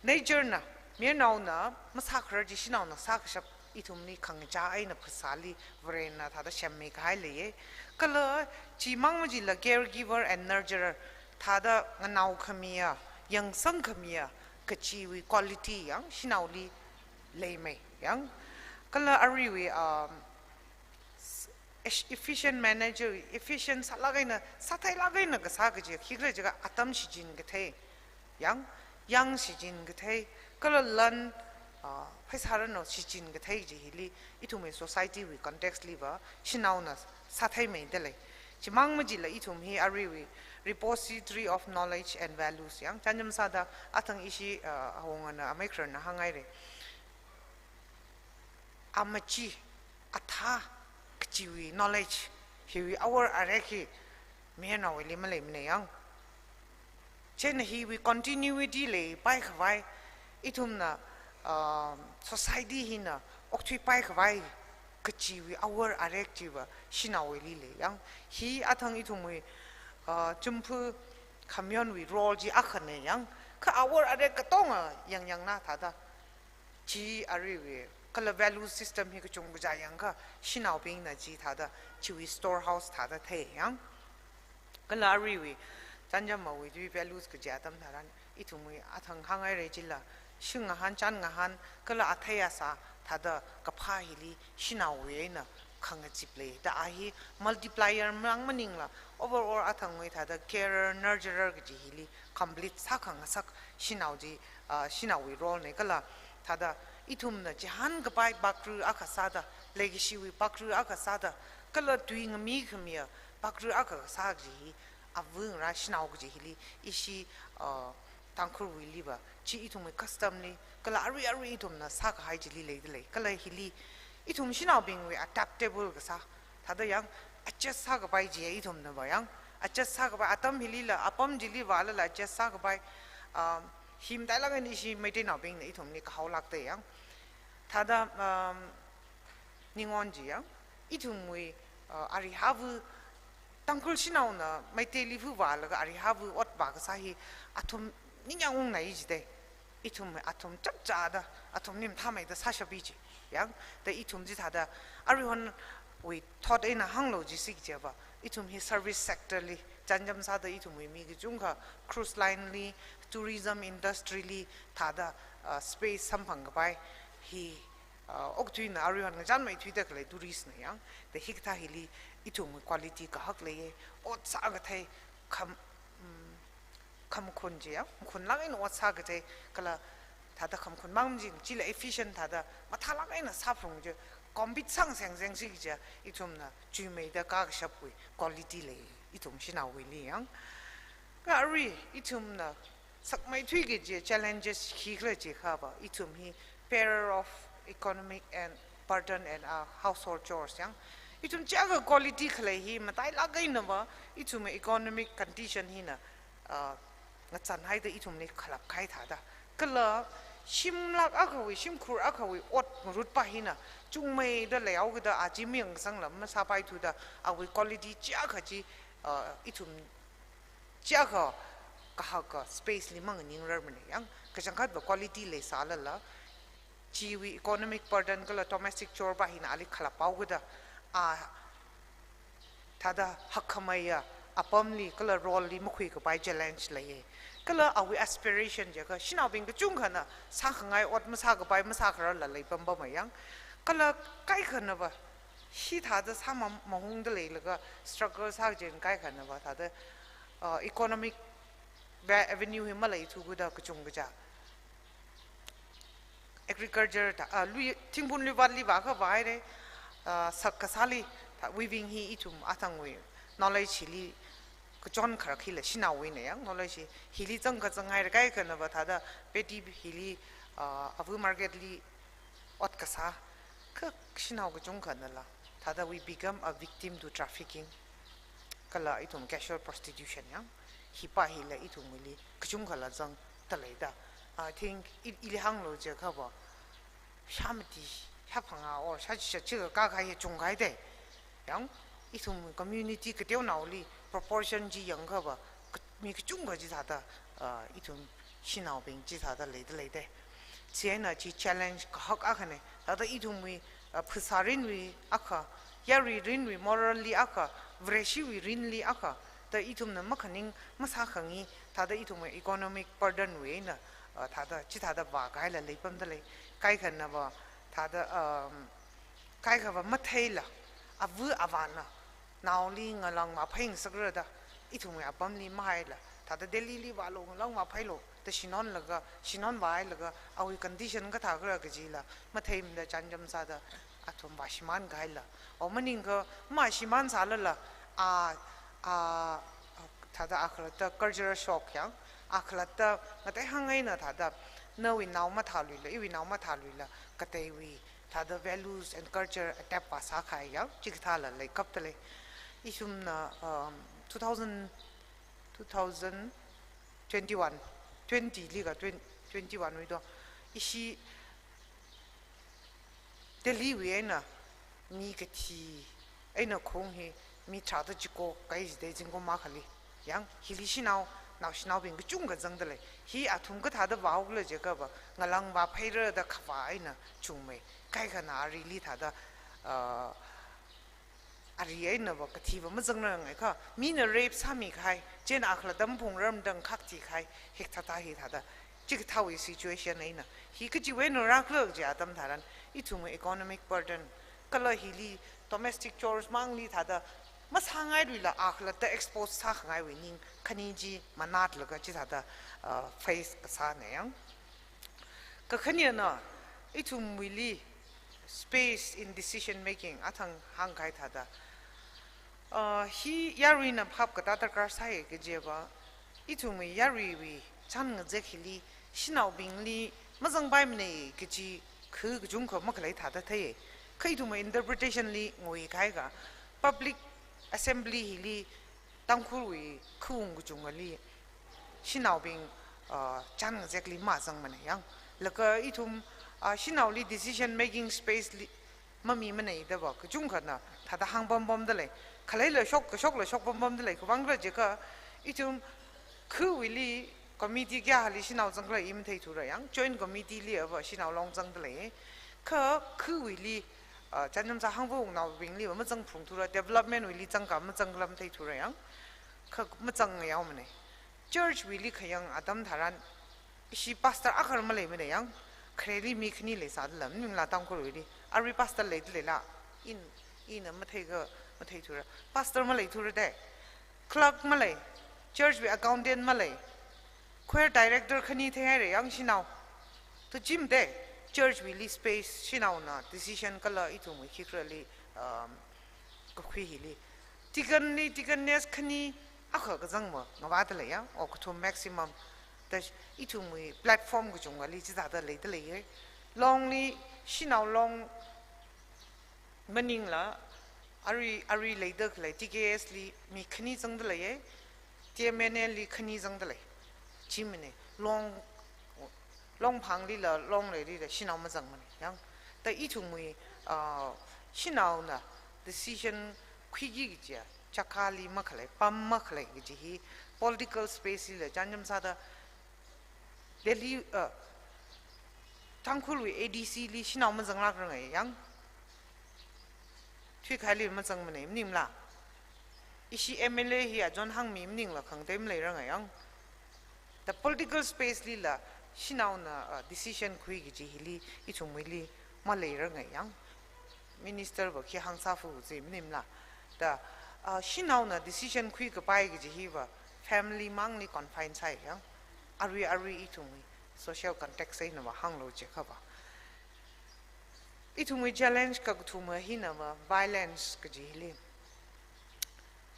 nature na, mayarnaona masākharar chi shanaona sākashap ithumli khangachā eina phasāli Varena thāda semmeikahai leiya. Kala chimang machila caregiver and nurturer, thāda nganaokhamiya, yangsangkhamiya, kachiwui quality yang shanaoli leimei yang. Kala aruiwui, um, s-, esh-, efficient manager, efficient sālāk eina, sātheilāk eina kasā kaji, khikhala jiakha atam shichin kathei, yang, yang shichin kathei, kala lan, ah, pheisā rānao shichin kathei kaji hili, ithumwui society wui context liva, shanaona sātheimeida lei. Chimang machila ithum hi aruiwui repository of knowledge and values yang, chānjam sāda athang ishi, ah, awungana amaikharana hānghaira. Amachi, athā, kachiwui knowledge, hiwui awor arek hi, mayarnaowuili maleimana yang. Chieina hiwui continuity leipaikhavai, ithumna, ah, society hina okthuipaikhavai, kachiwui awor arek chiva shanaowuili lei yang. Hi athang ithumwui, ah, chumphu khamayonwui role chi akhana yang. Kha awor arek katonga yangyangna thāda. chi aruiwui kala value system hi kachungkha jayangkha shanaobingna chithāda chiwui storehouse thāda thei yang. Kala aruiwui chānjam awui tui values kaji atam tharan ithumwui athang hāngngaira chila, shing ngahān, chān ngahān, kala athei asā thāda kaphā hili shanaowui eina khangachip lei. Da a hi multiplier mang maningla, overall athangwui thāda carer, nurturer kaji hili complete sākhangasak shanao chi, ah, shanaowui role na kala thāda ithumna chihānkapai pakru akha sāda, leikashiwui pakru akha sāda, kala tui ngami khamiya pakru akha sā kaji hi, ava ngarā shanao kaji hili, ishi, ah, Tangkhulwuiliva, chi ithumwui custom li, kala arui arui ithumna sākahai chili leida lei. Kala hili ithum shanaobingwui adaptable kasā, thāda yang adjust sākapai chi ithumnava yang, adjust sākapai atam hilila, apam chili vālala adjust sākapai, um, hi matailāk eina ishi Meiteinaobingna ithumli kahāolākda yang. Thāda, um, ningon chi yang, ithumwui, uh, arihāva, Tangkhul shanaona Meiteili hu vālaga arihāva ot vākasā hi athum ningyāng ungnai jidei. Ithum athum chapchāda, athumli mathāmeida sāshap chi. Yang, da ithum chithāda, aruihonwui thot eina hānglu jisi kajiva, ithum hi service sector li chānjam sāda ithumwui mi kachungkha cruise line li, tourism industry li thāda, uh, space samphangkapai hi, uh, okathuina aruihon ngachānmeithuida khalei tourist na yang, da hikathā hili ithumwui quality kahak leiya, ot sākathei kham, mm, khamakhun chi yang, makhunlāk eina ot sākathei, kala thāda khamakhun mang chi, chila efficient thāda mathālāk eina sāphalung chi, compete sāngaseng sengsi kaja, ithumna chuimeida kākashapwui quality lei, ithum shanaowuili yang. Kha arui ithumna sakmeithui kaji challenges khikhala jiakhava, ithum hi bearer of economic and burden and, uh, household chores yang. Ithum chiyākha quality khalei hi matailāk einava, ithum economic condition hina, uh, ngachānhaida ithumli khalap kahai thāda. Kala shimlāk akhawui, shimkhur akhawui ot ngarutpa hina chungmeida leihaokida aja mi ngasangla masāpaithuda, awui quality chiyākha chi, uh, ithum chiyākha kahaka space li manganingrarmana yang, kachangkhatva quality leisālala, chiwui economic burden kala domestic chore pa hina ali khalaphaokida, a, thāda hakkhameiya apamli kala role li makhuikapai challenge leiya. Kala awui aspiration jiakha, shanaobing kachungkhana sākhangai ot masākapai, masākhararla leipam pama yang. Kala kaikhanava, hithāda sāma-, mahungda leilaga struggle sākaji kaikhanava thāda, uh, economic va-, avenue hi maleithuda kachungkha kaja agriculture ta, ah, lui, thingphun luivatli vākha vāhaira, ah, sak kasāli, ta weaving hi ithum athangwui knowledge hili kachon kharak hila shanaowuina yang, knowledge hi, hili zangkazang haira kaikhanava thāda paddy hili, ah, ava market li ot kasā, kha shanao kachungkhanala thāda we become a victim to trafficking. Kala ithum casual prostitution yang, hipa hila ithumwuili kachungkhala zangda leida. I think i-, ili hānglu jiakhava, shā mati, shā phangā or shā chi shā chi kakā kahai hi chungkahai dei. Yang, ithum community kateonaoli proportion chi yangkhava, ka-, mi kachungkha chithāda, uh, ithum shanaobing chithāda leida lei dei. Chieina chi challenge kahak akhana, thāda ithumwui, uh, phasā rinwui akha, yarui rinwui morally akha, Vareshiwui rinli akha, da ithumna makhaning masākhangi, thāda ithumwui economic burden wui eina, uh, thāda chithāda vākahaila leipamda lei, kaikhanava, thāda, um, kaikhava matheila, ava avāna naoli ngalāng maphai ngasakrada, ithumwui apamli mahaila, thāda Delhili vālu, ngalāng maphailu, da shinonlaga, shinon vāhailaga, awui condition kathākhala kajila matheimada chānjam sāda, athum vāshimānkahaila. O maningkha, mashimānsālala, a, a, thāda akhalatta cultural shock yang, akhalatta ngatei hāngngaina thāda, nawui nao mathāluila, iwui nao mathāluila, kateiwui thāda values and culture adapt vāsākahai yang, chikathāla leikapta lei. Ithumna, um, two thousand, two thousand twenty-one, twenty li ka twen-, twenty-one wui do, ishi Delhiwui eina mi kathi eina khong hi mi tharāda chiko kahai jidei zingkum akhali. Yang, hili shanao naoshinaobing kachungkha zangda lei. Hi athum kathāda vāhaokhala jiakhava, ngalang vāphaira da khavā eina chungmei. Kaikhana arili thāda, uh, ari einava kathiva mazangrarngai kha, mina rape sāmikahai, chieina akhalatta maphungrarmada ngakhak thikahai, hikathā hi thāda, chikathāwui situation eina. Hi kachiwui eina rākhala kaji atam tharan, ithumwui economic burden, kala hili domestic chores mangli thāda, masāngailuila akhalatta expose sākhangaiwui ning khani chi manatlaga chithāda, uh, face kasāna yang. Kakhanena, ithumwuili space in decision making, athang hāngkahai thāda. Uh, hi yaruina phap katā darkar sāi kajiva, ithumwui yaruiwui chān ngazek hili, shanaobingli mazangpaimana kaji khu kachungkha makhalei thāda thei. Kha ithumwui interpretation li nguikahaiakha, public assembly hili Tangkhulwui khu ung kachungkhali shanaobing, uh, chān ngazekli mazangmana yang. Laga ithum, uh, shanaoli decision making space li mamimana dava kachungkhana thāda hāngpampamda lei. Khaleila shok, kashokla shokpampamda lei. Kavang khala jiakha, ithum khuwuili committee kayākhali shanao zangkhala i matheithura yang. Joint committee liva shanao long zangda lei. Kha khuwuili, uh, chānjam sā hangva ungnaobingliva mazangphungthura, development wuili zangkha mazangkhala matheithura yang. Kha mazangyaomana. Church wuili khayang atam tharan, ishi pastor akha maleimana yang, khareli mi khani leisāda lei, maningla Tangkhulwuili. Arui pastor leida leila, in, ina matheikha matheithura. Pastor maleithura da. Clerk malei, church wui accountant malei, choir director khani theihaira yang shanao. To chim da, church wuili space shanaona decision kala ithumwui khikharali, um, kakhui hili. Deacon li, deaconess khani akha kazangva ngavāda lei ya, o kathum maximum. Da ithumwui platform kachungkhali chithāda leida leiya. Longli, shanao long maningla, arui, arui leida khalei T K S li mi khani zangda leiya, T M N L li khani zangda lei. Chimana, long, Longphang lila, Longlei lila, shanao mazangmana yang. Da ithumwui, ah, shanaona decision khuiki kajiya, chakali makhalei, pam makhalei kaji hi, political space lila, chānjam sāda, Delhi, uh, Tangkhulwui A D C li shanao mazanglākrangai yang. Thuikhaili mazangmana, maningla. Ishi M L A hi ajon hāngmi maningla khangatei maleirangai yang. Da political space lila shanaona, uh, decision khui kaji hili, ithumwuili maleirangai yang. Minister va khi hāngsāfu zi maningla. Da, ah, shanaona decision khuikapai kaji hiva family mangli confine sāi yang. Arui arui ithumwui social context einava hānglu jiakhava. Ithumwui challenge kakathuma hinava violence kaji hili.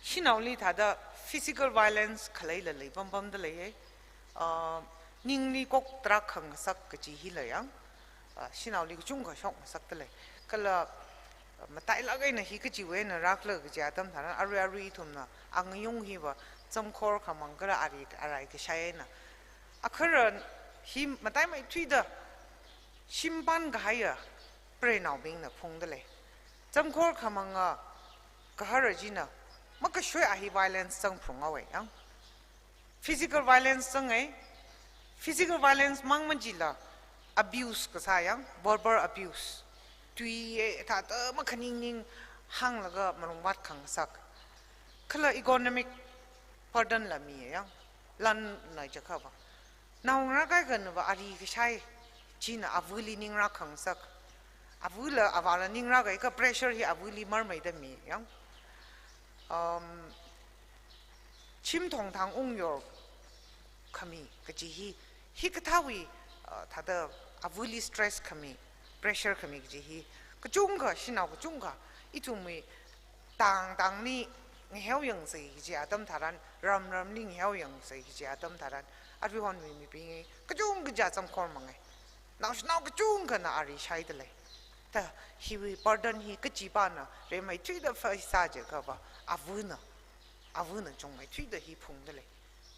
Shanaoli thāda physical violence khaleila leipampamda leiya. Ah, ningli kok tarākha ngasak kaji hila yang. Ah, shanaoli kachungkha shok ngasakda lei. Kala, ah, matailāk eina hi kachiwui eina rākhala kaji atam tharan arui arui ithumna angayung hiva zamkhor khamang kala ari, arai kashai eina. Akhara hi mataimeithuida shim pānkahaiya preinaobingna phungda lei. Zamkhor khamanga gahara china makashoi a hi violence zangphunghaowa yang. Physical violence zangai, physical violence mang majila abuse kasā yang, verbal abuse. Tui e thāda makhaningning hānglaga malungvāt khangasak. Kala economic burden la mi yang, lan nai jiakhava. Naongarā kaikhanava ari kashai, china avali ningrā khangasak. Avāla avāla ningrā kaikha pressure hi avali marmeida mi yang. Um, chim thongthang ungyor khami kaji hi, hikathāwui, uh, thāda avali stress khami, pressure khami kaji hi, kachungkha, shanao kachungkha, ithumwui tang tangli ngaheoyangsei kaji atam tharan, ram ramli ngaheoyangsei kaji atam tharan, aruihonwui mibing hi kachungkha chi zamkhor mangai. Naoshinao kachungkhana ari shaida lei. Da hiwui burden hi kachipāna rimeithuida face sā jiakhava, avana, avana chungmeithuida hi phungda lei.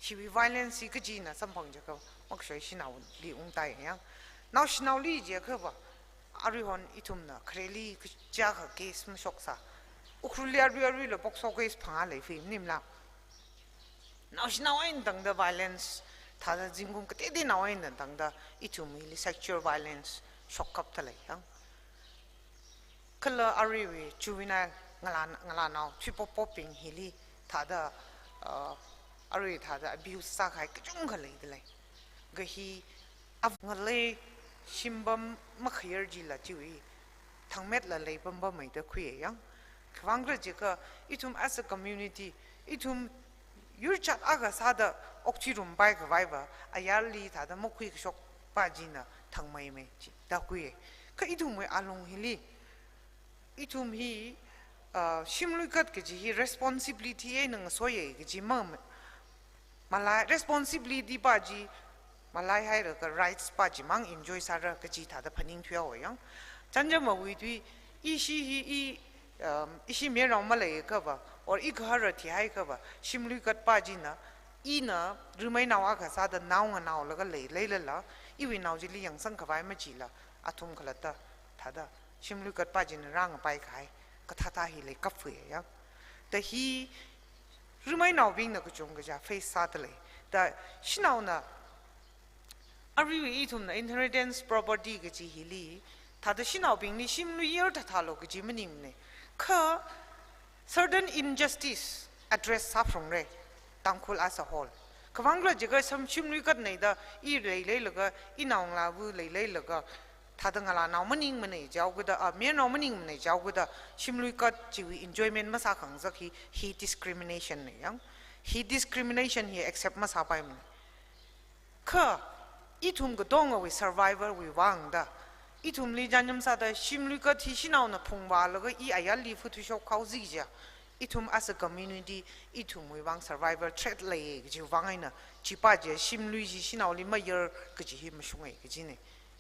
Hiwui violence hi kachina samphang jiakhava, makashoi shanaoli ungtai yang. Naoshinaoli jiakhava, aruihon ithumna khareli kachiakha case mashoksā. Ukhrulli arui aruila POCSO case phangā lei fi maningla. Naoshinao eina tangda violence, thāda zingkum kateonao eina tangda ithumli sexual violence shokkapta lei yang. Kala aruiwui juvenile ngalā, ngalānao thuipop popbing hili thāda, uh, arui thāda abuse sākahai kachungkha leida lei. Kha hi ap ngalei shimpam makhayar jila chiwui thangmetla leipam pameida khuiya yang. Khiwuivang khala jiakha ithum as a community, ithum yurchat akha sāda okthuirum paikhavaiva ayarli thāda makhui kashokpa china thangmeimei chida khuiya. Kha ithumwui alung hili, ithum hi, uh, shimluikat kaji hi responsibility eina ngasoiya kaji ma, malai responsibility pa chi malaihailaga rights pa chimang enjoy sāra kaji thāda phaningthuihaowa yang. Chānjamwui tui, ishi hi i, um, ishi mayarnao maleiakhava, or i gahara thihaiakhava, shimluikat pa china, ina rimeinao akha sāda nao nganaolaga leileilala, iwui nao chili yangsangkhavai machila, athum khalatta thāda shimluikat pa china rāngapaikahai kathāthā hi leikapwui yang. Da hi rimeinaobingna kachungkha face sāda lei. Da shanaona, aruiwui ithumna inheritance property kaji hili, thāda shanaobingli shimluiyar thāthālu kaji maningmana. Kha certain injustice address sāphalungra Tangkhul as a whole. Khiwuivang khala jiakha sam shimluikatna da i leileilaga, i naongalāva leileilaga, thāda ngalānao maningmana jihaokida, a, mayarnao maningmana jihaokida, shimluikat chiwui enjoyment masākhangasak hi, hi discrimination na yang. Hi discrimination hi accept masāpaimana. Kha ithum katongawui survival wui vangda, ithumli chānjam sāda shimluikat hi shanaona phungvālaga i ayarli phuthuishok haosi jiakha, ithum as a community, ithumwui vang survival threat lei kajiwui vang eina, chi pa chi shimlui chi shanaoli mayar kaji hi mashunga kajina.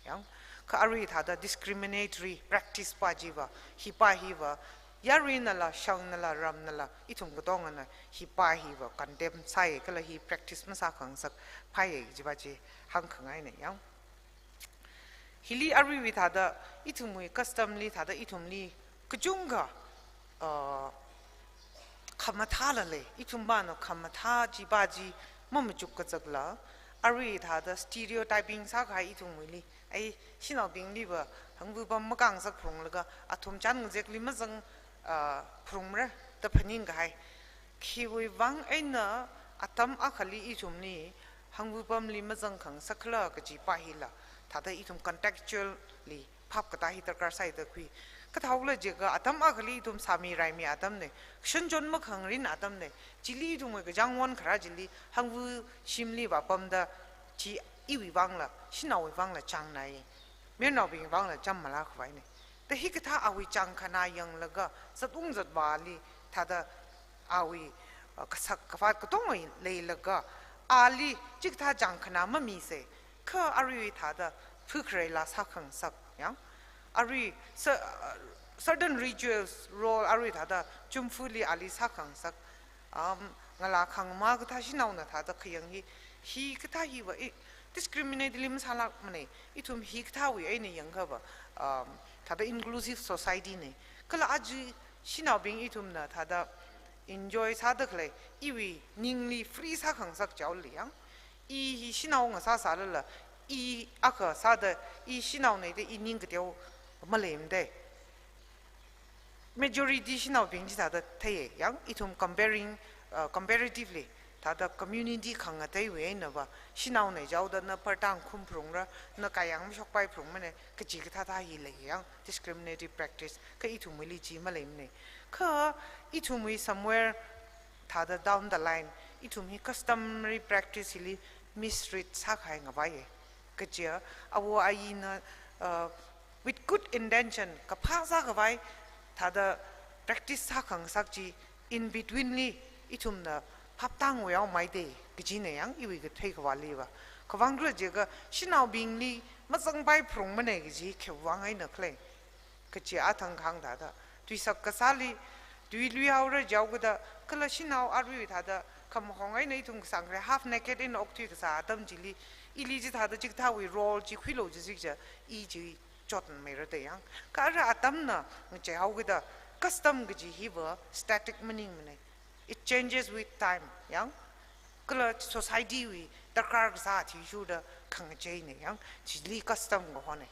Yang, kha arui thāda discriminatory practice pa chiva, hi pa hiva, yaruinala, shangnala, ramnala, ithum katongana hi pa hiva condemn sāya kala hi practice masākhangasak phāya kaji pa chi hāngkhangaina yang. Hili aruiwui thāda, ithumwui custom li thāda ithumli kachungkha, uh, khamathāla lei, ithum pāna khamathā chi pa chi mamachuk kazakla, arui thāda stereotyping sākahai ithumwuili, ai, shanaobingliva hangva pam makāngasak phalunglaga, athum chān ngazekli mazang, ah, phalungmara da phaningkahai. Khiwui vang eina atam akhali ithumli hangva pamli mazangkhangasak khala kaji pa hila, thāda ithum contextually phap katā hi darkar sāida khui. Kathāo khala jiakha atam akhali ithum sāmi raimi atamna, kashan chon makhangarin atamna, chili ithumwui kachāng onkharā chili hangva shimli vāpamda chi iwui vangla, shanaowui vangla chāngnai, mayarnaobingwui vangla chām malākhavaina. Da hikathā awui chāngkhanā yanglaga, zatung zatvāli, thāda awui, uh, kasak kavāt katonga leilaga, ali chikathā chāngkhanā mamise, kha arui thāda phukhareila sākhangasak, yang. Arui cer-, uh, certain rituals role arui thāda chumfuli ali sākhangasak, um, ngalā khangma kathā shanaona thāda khayang hi, hikathā hiva i discriminate li masālākmana, ithum hikathāwui eina yangkhava, um, thāda inclusive society na. Kala aja shanaobing ithumna thāda enjoy sāda khalei, iwui ningli free sākhangasak chaoli yang. I hi shanao ngasāsālala, i akha sāda, i shanaona da i ning kateo maleimada. Majority shanaobing chi thāda theiya, yang ithum comparing, uh, comparatively, thāda community khangateiwui einava, shanaona jihaoda na partang khum phalungra, na kayang mashokpai phalungmana, kaji kathāthā hi lei yang, discriminatory practice, kha ithumwuili chi maleimana. Kha ithumwui somewhere thāda down the line, ithum hi customary practice hili misread sākahai ngavaiya. Kaja, awo ayina, uh, with good intention, kaphā sākhavai, thāda practice sākhangasak chi, in between li, ithumna phaptāngwui haomaida, kajina yang iwui kathei khavāliva. Khiwuivang khala jiakha, shanaobingli mazangpai phalungmana kaji khiwuivang eina khala. Kaja athang khang thāda, tuisak kasāli, tui luihaora jihaokida, kala shanao arui thāda, khamahong eina ithum kasāngkharei half naked eina okthui kasā atam chili, ili chithāda chikathāwui role chi khuilu jizik ja, i chi chotmeira da yang. Kha ara atamna ngacheihaokida, custom kaji hiva static maningmana. It changes with time, yang. Kala society wui darkar kasā athishurda khangacheina yang, chili custom kahona.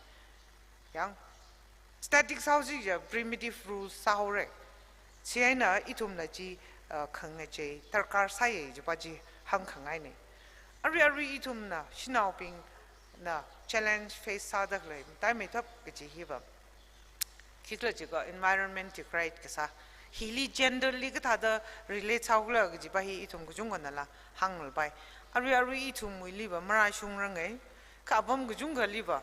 Yang, static sāhaosi kaja primitive rules sāhaora. Chieina ithumna chi, uh, khangachei darkar sāya chipa chi hāngkhangaina. Arui arui ithumna, shanaobingna challenge face sāda khalei, mataimeithap kaji hiva, khikhala jiakha environment degrade kasā. Hili gender li kathāda relate sāhaokhala kajipa hi ithum kachungkhanala hānglapai. Arui arui ithumwuiliva marāshungranga. Kha apam kachungkhaliva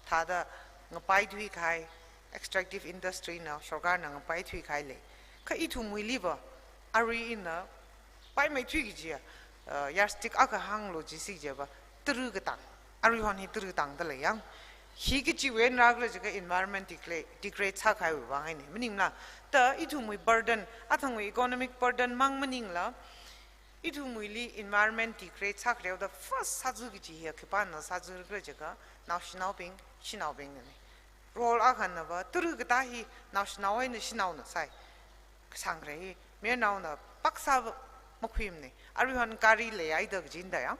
thāda ngapaithui kahai, extractive industry na, sorkarna ngapaithui kahai lei. Kha ithumwuiliva arui ina paimeithui kajiya, uh, yardstick akha hānglu jisi kajiva, tara katang. Aruihon hi tara katangda lei yang. Hi kachiwui eina rākhala jiakha environment degrade, degrade sākahaiwui vang eina. Maningla, ta ithumwui burden, athangwui economic burden mang maningla, ithumwuili environment degrade sākhareoda first sāzā kaji hiya khipāna sāzākhala jiakha, naoshinaobing, shanaobingnana. Role akhanava, tara katā hi naoshinao eina shanaona sāi. Kasāngkhare hi, mayarnaona paksa makhuimana. Aruihon gari leihaida kajina da yang.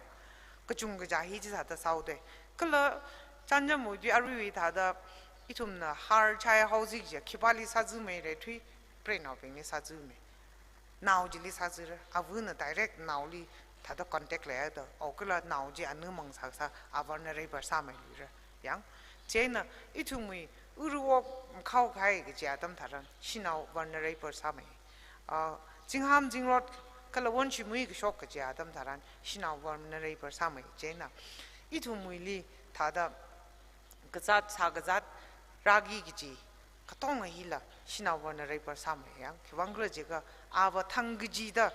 Kachungkha kaja hi chithāda sāhaoda. Kala chānjamwui tui aruiwui thāda ithumna har chaihaosi kaja, khipāli sāzāmeira thui, preinaobingli sāzāmei. Nao chili sāzāra, avana direct naoli thāda contact leihaida, o kala nao chi anamang sāsā, a vulnerable sāmeiluira. Yang, chieina ithumwui uru wok makhao kahai kaji atam tharan, shanao vulnerable sāmei. Ah, zingham zingrot kala wonshimui kashok kaji atam tharan, shanao vulnerable sāmei. Chieina ithumwuili thāda kazāt sā kazāt rāki kaji katonga hila shanao vulnerable sāmei yang. Khiwuivang khala jiakha, ava thang kachida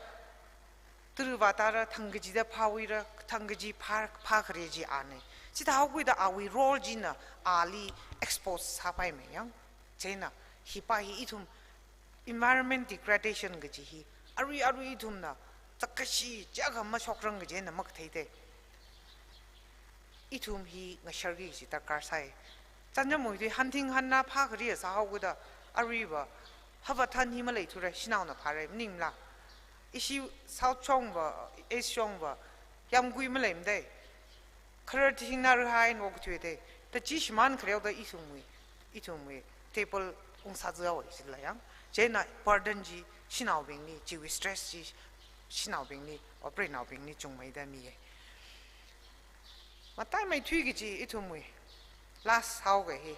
tara vātāra, thang kachida phāwuira, thang kachi phā, phākhare chi ana. Chithāhaokhuida awui role china ali expose sāpaimei yang. Chieina hipa hi ithum environment degradation kaji hi arui arui ithumna chākashi chākha mashokrang kaji eina makatheida. Ithum hi ngasharki kaji darkar sāi. Chānjamwui tui hanthing hanna phākhare sāhaokhuida aruiva hava than hi maleithura, shanaona phāra maningla. Ishi South shongva, East shongva, yāmgui maleimada. Kharar thingna rahai eina wok thuida. Ta chi shimānkhareoda ithumwui, ithumwui table ungsāzāhaowa jila yang. Chieina burden chi shanaobingli, chiwui stress chi shanaobingli, o preinaobingli chungmeida miya. Mataimeithui kaji ithumwui last sāhaoga hi,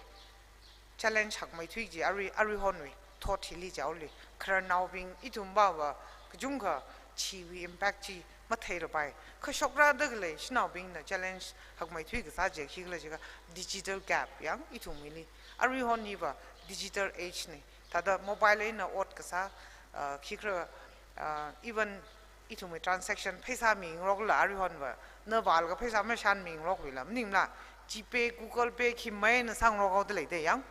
challenge hakmeithui kaji arui, aruihonwui thot hili jihaoli. Khararnaobing ithum vāva kachungkha chiwui impact chi matheirapai. Kha shokrāda khalei shanaobingna challenge hakmeithui kasā chi khikhala jiakha digital gap yang ithumwuili. Aruihon hiva digital age na. Thāda mobile eina ot kasā, ah, khikhala, ah, even ithumwui transaction pheisā mingarokla aruihonva, na vālaga pheisā mashan mingarokluila maningla, GPay, Google Pay khi maina sāngarokhaoda leida yang.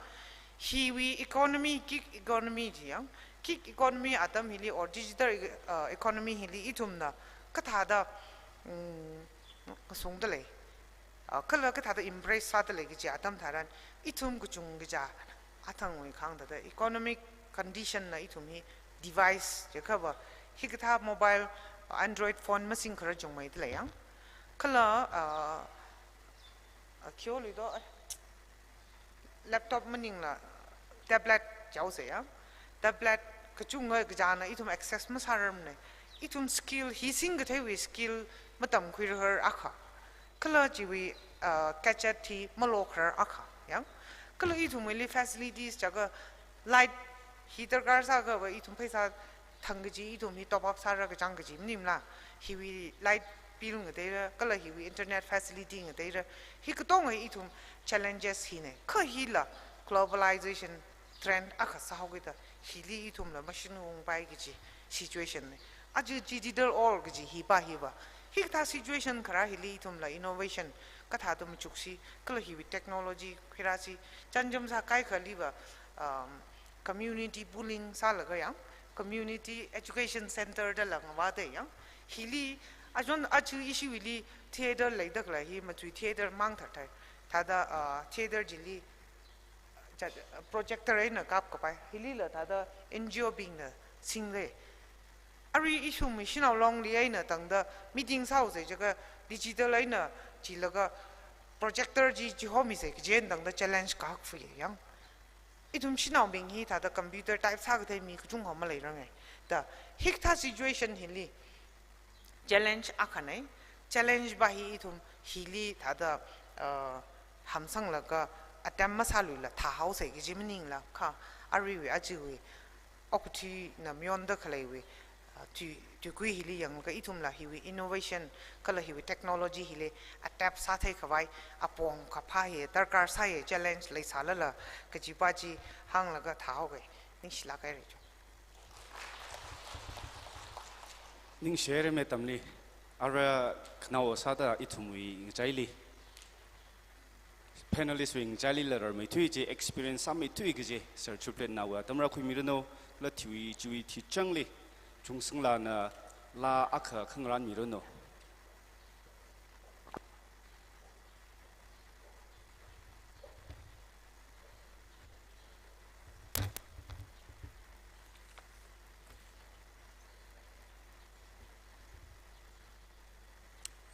Hiwui economy, gig economy chi yang. Gig economy atam hili or digital, uh, economy hili ithumna kathāda, mm, ngasungda lei. Uh, kala kathāda embrace sāda lei kaji atam tharan, ithum kachungkha kaja athangwui khangda da economic condition na ithum hi device jiakhava, hikathā mobile, Android phone masingkhara chungmeida lei yang. Kala, uh, uh, khiyo luido, eh, laptop maningla tablet jihaosa ya. Tablet kachungkha kajana ithum access masārarmana. Ithum skill, hi singkatheiwui skill matamkhuirahar akha. Kala chiwui, uh, gadget hi malokharar akha yang. Kala ithumwuili facilities jiakha light hi darkar sākhava ithum pheisā thang kaji ithum hi top up sāra kachang kaji maningla, hiwui light bill ngateira, kala hiwui internet facility ngateira, hi katonga hi ithum challenges hina. Kha hila globalization trend akha sāhaokida, hili ithumla mashinungpai kaji situation na. Aja digital age kaji hipa hiva, hikathā situation kharā hili ithumla innovation kathāda machuksi, kala hiwui technology khuirāsi, chānjam sākahai khaliva, um, community pooling sālaga yang, community education center dala ngavāda yang. Hili, ajon aja ishiwuili theater leida khalei hi, machui theater mang tharthai. Thāda, uh, theater chili, cha-, projector eina kapkapai. Hilila thāda NGO bingna singda. Arui ithum shanao longli eina tangda meeting sāhaosei jiakha digital eina chilaga projector chi chihomisei kaji eina tangda challenge kahak fuye yang. Ithum shanaobing hi thāda computer type sākathei mi kachungkha maleiranga. Da hikathā situation hili challenge akhanei, challenge va hi ithum hili thāda, uh, hamsanglaga attempt masāluila thāhaosei kaji maningla kha aruiwui achiwui okathuina mayonda khaleiwui, uh, tui, tuikui hili yanglaga ithumla hiwui innovation kala hiwui technology hili adapt sāthei khavai apong kaphā hi darkar sāya, challenge leisālala kaji va chi hānglaga thāhaoga. Ningshilāk haira chong. Ningshi haira metamli, ara khanao sāda ithumwui ngachaili, panelist wui ngachailila rarmeithui chi, experience sāmeithui kaji Sir Chuplet nawui atam rākhuimiranu, kala thiwui chiwui thichangli Chungsanglana laa akha khangarānmiranu.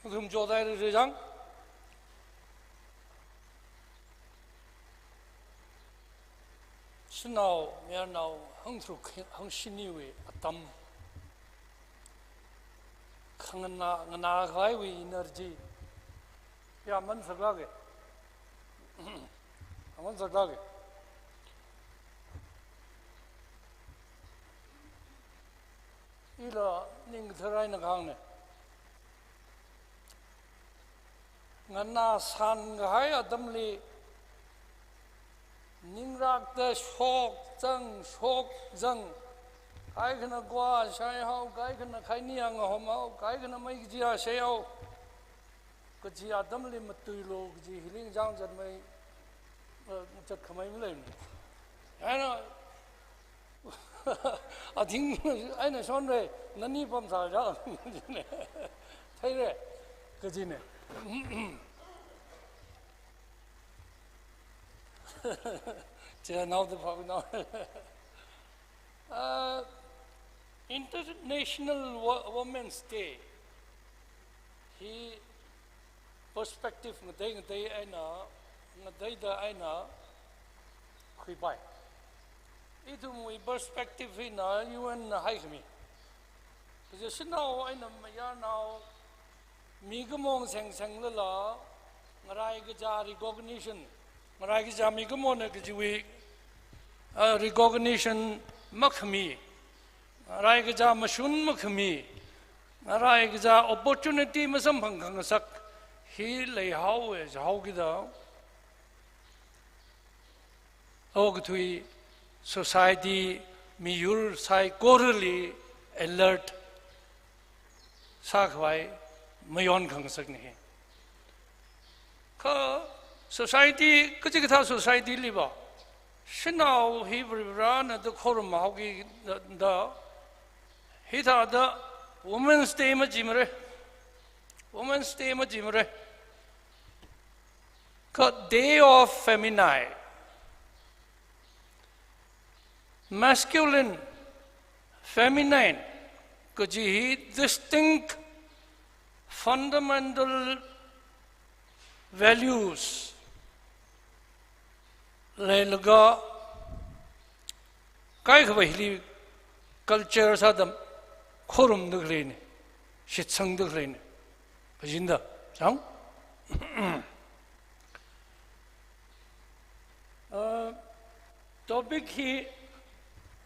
Ithum chodaira jang. Shanao, mayarnao hangtharuk hangshiniwui atam. Khanganā, nganākhavaiwui energy. Ya, man saklāka. Man saklāka. Ila ning kathar eina kahāngna. Nganāsān kahai atamli ningrakta shokzang, shokzang. Kaikhana guā shaihao, kaikhana khaini ngahomhao, kaikhana mei kajiya shaihao. Kaji atamli matuilu kaji hili ngachang zatmei, eh, zatkhamei maleimana. Eina, athing, eina shonra, nani pamsā ja, theira, kajina. Chinaoda phānao. Uh, International Wo-, Women's Day hi perspective ngatei ngatei eina, ngateida eina khuipai. Ithumwui perspective hina U N na haikhami. Kaja shanao eina mayarnao, mikumo sengsenglala, ngaraikaja recognition, ngaraikaja mikumona kajiwui, ah, recognition makhami, ngaraikaja mashun makhami, ngaraikaja opportunity masamphang khangasak hi leihaowa jihaokida, okathui society miyur saikorali alert sākhavai mayon khangasakna hi. Kha society, kachikathā society liva, shanao hi Varivarana da khorumhaokida, da, hithāda Women's Day majimara, Women's Day majimara. Kha Day of Feminine, masculine, feminine, kaji hi distinct fundamental values leilaga kaikhava hili culture sāda khorumda khaleina, shitsangda khaleina. Kajina da, chang? Uh, topic hi,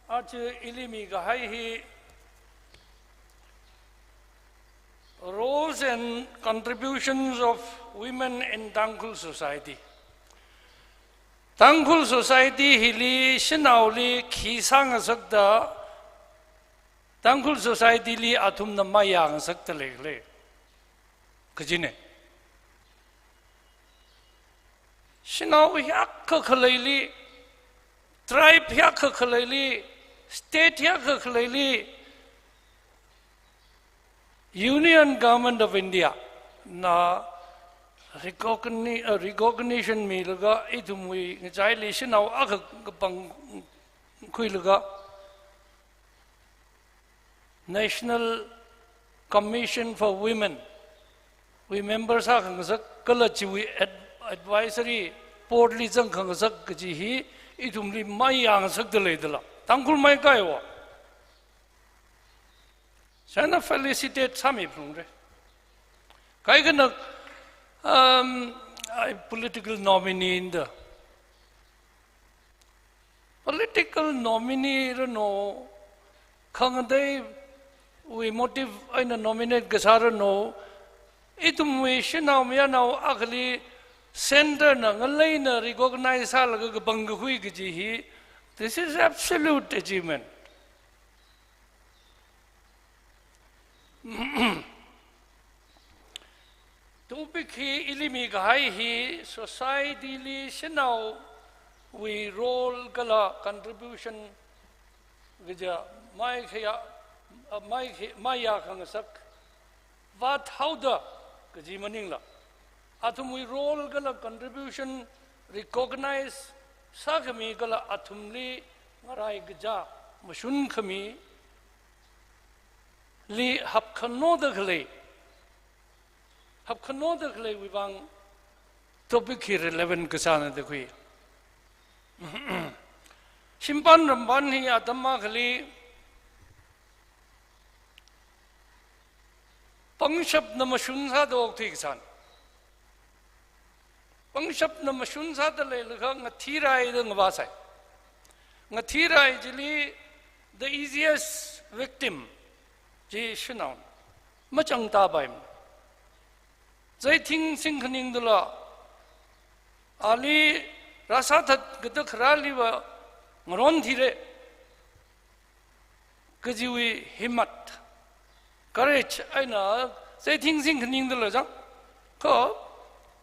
aja ili mikahai hi, roles and contributions of women in Tangkhul society. Tangkhul society hili shanaoli khi sāngasakda, Tangkhul society li athumna mayāngasakda leikhala, kajina. Shanao hiyākha khaleili, tribe hiyākha khaleili, state hiyākha khaleili, Union Government of India na recogni-, uh, recognition milaga ithumwui ngachaili shanao akha kapangkhuilaga National Commission for Women wui member sākhangasak kala chiwui ad-, advisory board li zangkhangasak kaji hi ithumli mayāngasakda leidala. Tangkhul maikaiwa. China felicitate sāmi phalungra. Kaikhana, um, ai political nominee inda. Political nominee ranu, khangateiwui motive eina nominate kasā ranu, ithumwui shanao mayanao akhali centre na ngaleina recognize sālaga kapang kakhui kaji hi, this is absolute achievement. Topic hi ili mikahai hi society li shanaowui role kala contribution kaja maikhaya, maikhe-, mayākhangasak vāthaoda kaji maningla, athumwui role kala contribution recognize sākhami kala athumli ngaraikaja mashun khami li hapkhanoda khalei, hapkhanoda khaleiwui vang topic hi relevant kasāna da khui. Shimpan rampan hi atam akhali pangshapna mashun sāda okthui kasāna. Pangshapna mashun sāda leilakha ngathiraida ngavāsai. Ngathirai chili the easiest victim chi shanao. Machangtapaimana. Zeithing singkhaningdala ali rāsāthat kata kharāliva ngaron thira kajiwui himmat, courage eina zeithing singkhaningdala chang. Kha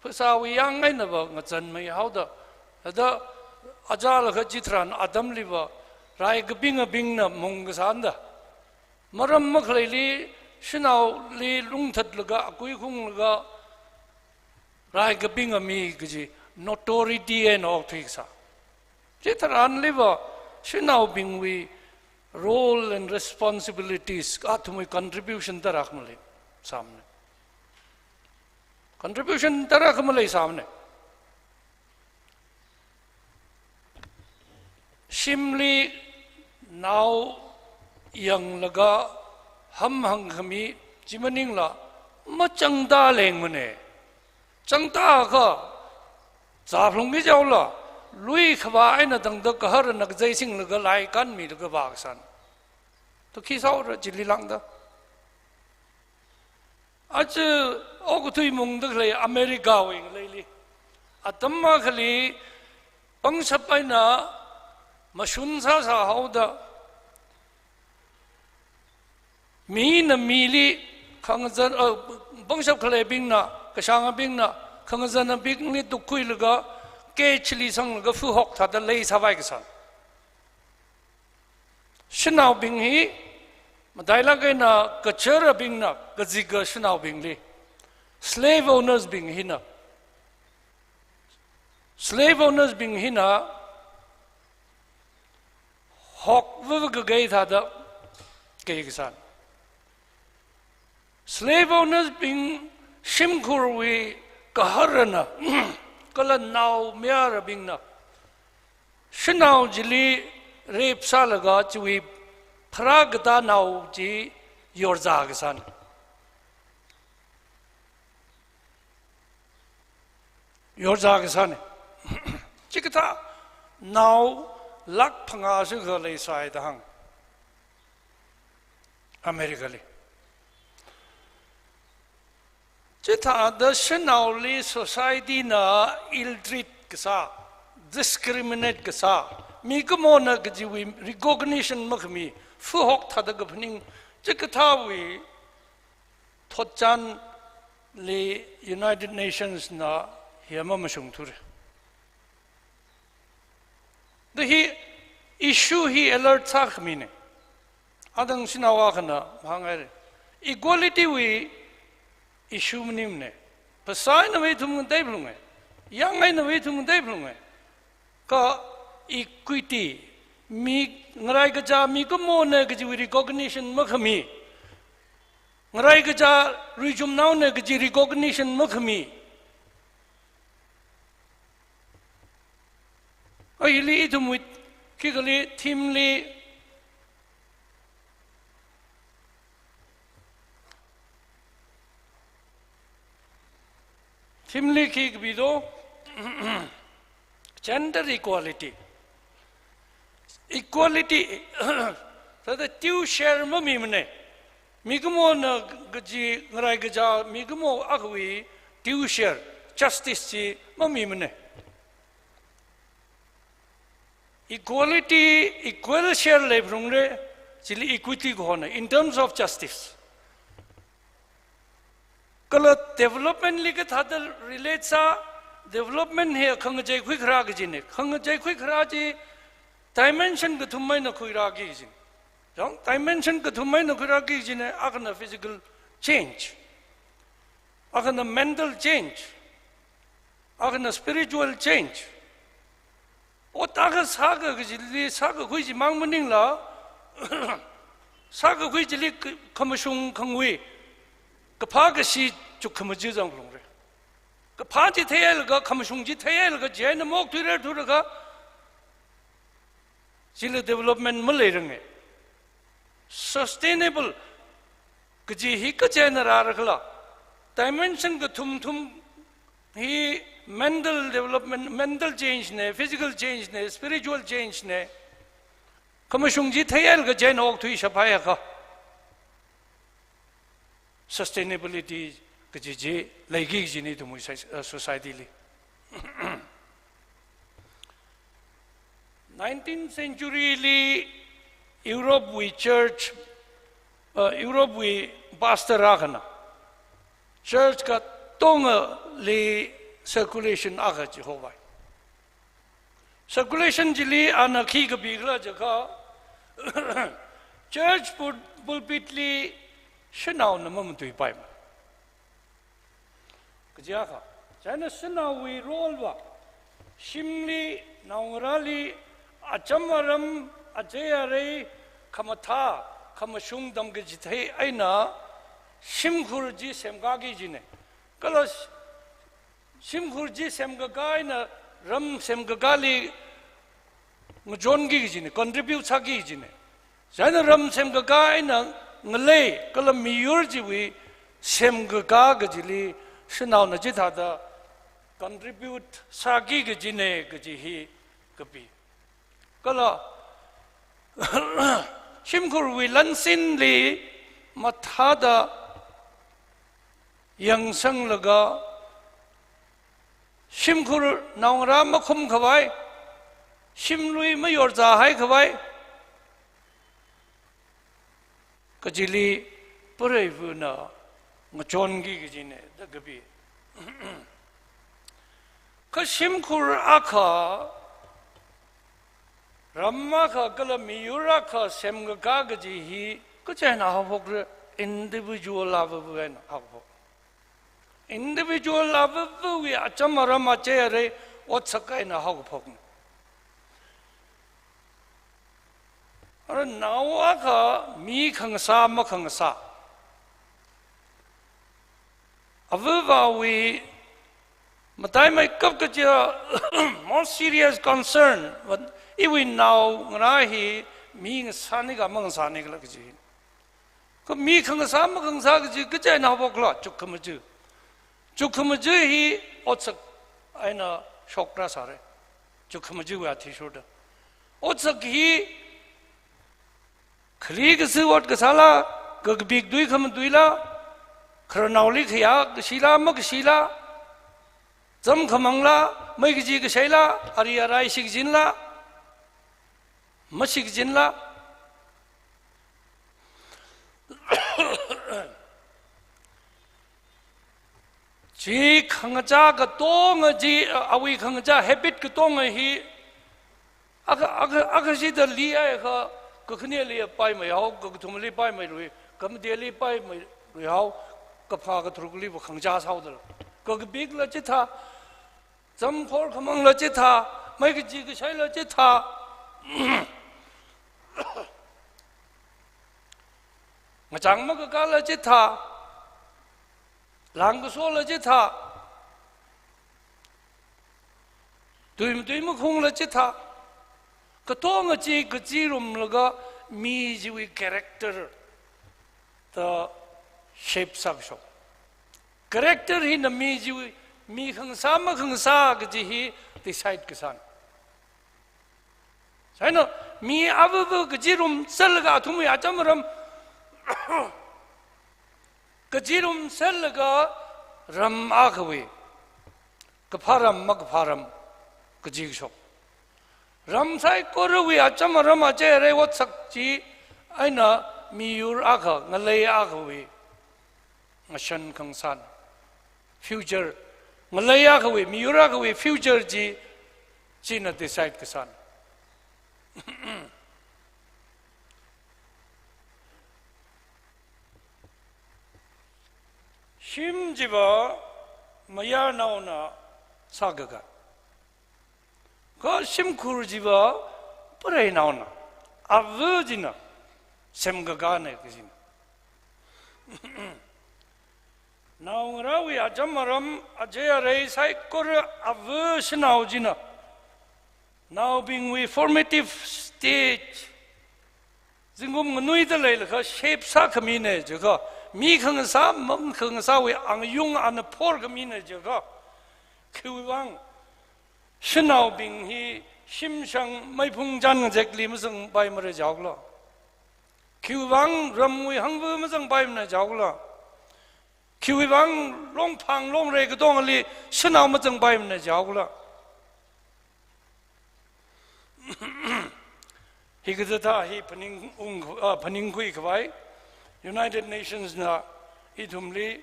phasāwui yang einava ngazanmeihaoda, thāda achālakha chitharan atamliva rai kapingabingna mung kasāna da. Maram makhaleili shanaoli lungthatlaga, akui khunglaga, rai kapingami kaji notoriety eina okthui kasā. Chitharanliva shanaobingwui role and responsibilities, athumwui contribution tarākha maleisāmana. Contribution tarākha maleisāmana. Shimli nao yanglaga hamhāng khami chi maningla machangta lengmana. Changta akha zāphalungki jihaola, lui khavā eina tangda gaharana kazei singlaga laikan milaga vākasāna. To khi sāhaora chili lāngda. Aja okathui mungda khalei Americawui ngaleili, atam akhali pangshap eina mashun sāsāhaoda, mina mili khangazan, uh, pangshap khaleibingna, kashāngabingna khangazanabingli tukkhuilaga, cage li sanglaga fuhok thāda leisāvai kasāna. Shanaobing hi matailāk eina kacharabingna kazika shanaobingli, slave owners bing hina, slave owners bing hina hokvava kakei thāda kei kasāna. Slave owners bing shimkhurwui gaharana kala nao mayarabingna shanao chili rape sālaga chiwui pharākatā nao chi yorzā kasāna. Yorzā kasāna. Chikathā nao lakh phangā shikha leisai da hāng. Americali. Chithāda shanaoli society na ill-treat kasā, discriminate kasā, mikumona kajiwui recognition makhami, fuhok thāda kaphaning, chikathāwui thotchanli United Nations na hi mamashungthura. Da hi issue hi alert sākhamina. Adang shanao akhana mahānghaira. Equality wui issue maningmana. Phasā einava ithum ngateiphalunga. Yang einava ithum ngateiphalunga. Kha equity, mi Ngaraikacha mikumona kajiwui recognition makhami. Ngaraikacha ruichumnaona kaji recognition makhami. Aili ithumwui khikali theme li, theme li khi kapi do, gender equality. Equality, thāda due share mamimana. Mikumona kaji ngaraikacha mikumo akhawui due share, justice chi mamimana. Equality, equal share leiphalungra, chili equity kahona, in terms of justice. Kala development li kathāda relate sā, development hi khangachei khuikharā kajina. Khangachei khuikharā chi dimension kathum eina khuirāki kajina. Chang, dimension kathum eina khuirāki kajina, akhana physical change, akhana mental change, akhana spiritual change. Ot akha sāka kajili, sākakhui chimang maningla, sākakhui chili kha-, khamashung khangui, kaphā kashi chukkhamaja zangphalungra. Kaphā chi theilaga, khamashung chi theilaga, chieina maokthuirarthulaga, chili development maleiranga. Sustainable kaji hi kachi eina rāra khala. Dimension kathum thum hi mental development, mental change na, physical change na, spiritual change na. Khamashung chi theilaga chieina okthui shaphai akha. Sustainability kaji chi leiki kajina ithumwui soci-, uh, society li. Nineteenth century li Europe wui church, uh, Europe wui pastor akhana church katongali circulation akha chi hovai. Circulation chili ana khi kapi khala jiakha, church pul-, pulpit li shanaona mamatuipaimana kaji akha. Chieina shanaowui role va, shimli, naongarāli, acham aram, achei arei, khamathā, khamashung tamkachithei eina shimkhur chi semkāki kajina. Kala shimkhur chi semkakā eina ram semkakāli ngachonki kajina, contribute sāki kajina. Chieina ram semkakā eina ngalei kala miyur chiwui semkakā kajili shanaona chithāda contribute sāki kajina kaji hi kapi. Kala shimkhurwui lansinli mathāda yangsanglaga, shimkhur naongarā makhumkhavai, shimlui mayorzāhaikhavai kajili preivana ngachonki kajina da kapi. Kha shimkhur akha, ram akha kala miyur akha semkakā kaji hi kachi eina haophokra, individual avava eina haophok. Individual avavawui acham aram achei arei otsak eina haokaphokna. Ara nao akha mi khangasā makhangasā, avavawui mataimeikap kaja most serious concern, va iwui naongarā hi mi ngasāni ka mangasāni khala kaji. Kha mi khangasā makhangasā kaji kachi eina haophok khala, chukkhamaja. Chukkhamaja hi otsak eina shokra sāra. Chukkhamaja va athishurda. Otsak hi khali kasā ot kasāla, kakapik tui khamatuila, khararnaoli khayā kashila, makashila, zam khamangla, mei kaji kashaila, ari arai shikachinla, mashikachinla. Chi khangachā katonga chi, awui khangachā habit katonga hi, akha, akha, akhashida liakha, kakhaneli paimeihao, kakathumali paimeilui, kamateli paimeiluihao, kaphā katharukli va khangachā sāhaodala. Kakapikla chithā, zam khor khamangla chithā, mei kaji kashaila chithā. Ngachang makakāla chithā, lāng kasola chithā, tui matui makhungla chithā, katonga chi kachirumlaga mi chiwui character da shape sākashok. Character hina mi chiwui, mi khangasā makhangasā kaji hi decide kasāna. Chieina mi avava kachirum sālaga athumwui acham aram kachirum sālaga ram akhawui kaphā ram makaphā ram kaji kashok. Ram saikorawui acham aram achei arei otsak chieina miyur akha, ngalei akhawui ngashan khangasāna. Future, ngalei akhawui, miyur akhawui future chi, china decide kasāna. Shim chiva mayarnaona sākaka. Kha shimkhur chiva pareinaona, ava china semkakana kajina. Naongarāwui acham aram, achei arei saikora ava shanao china naobingwui formative stage, zingkum nganuida leilakha shape sākhamina jiakha, mi khangasā makhangasāwui angayung ana phorkhamina jiakha, khiwuivang shanaobing hi shimshang meiphung chān ngazekli mazangpaimara jiakhala? Khiwuivang ramwui hangva mazangpaimana jiakhala? Khiwuivang longphang longrei katongali shanao mazangpaimana jiakhala? Hikathāda hi phaning ung, ah, phaningkhui khavai, United Nations na ithumli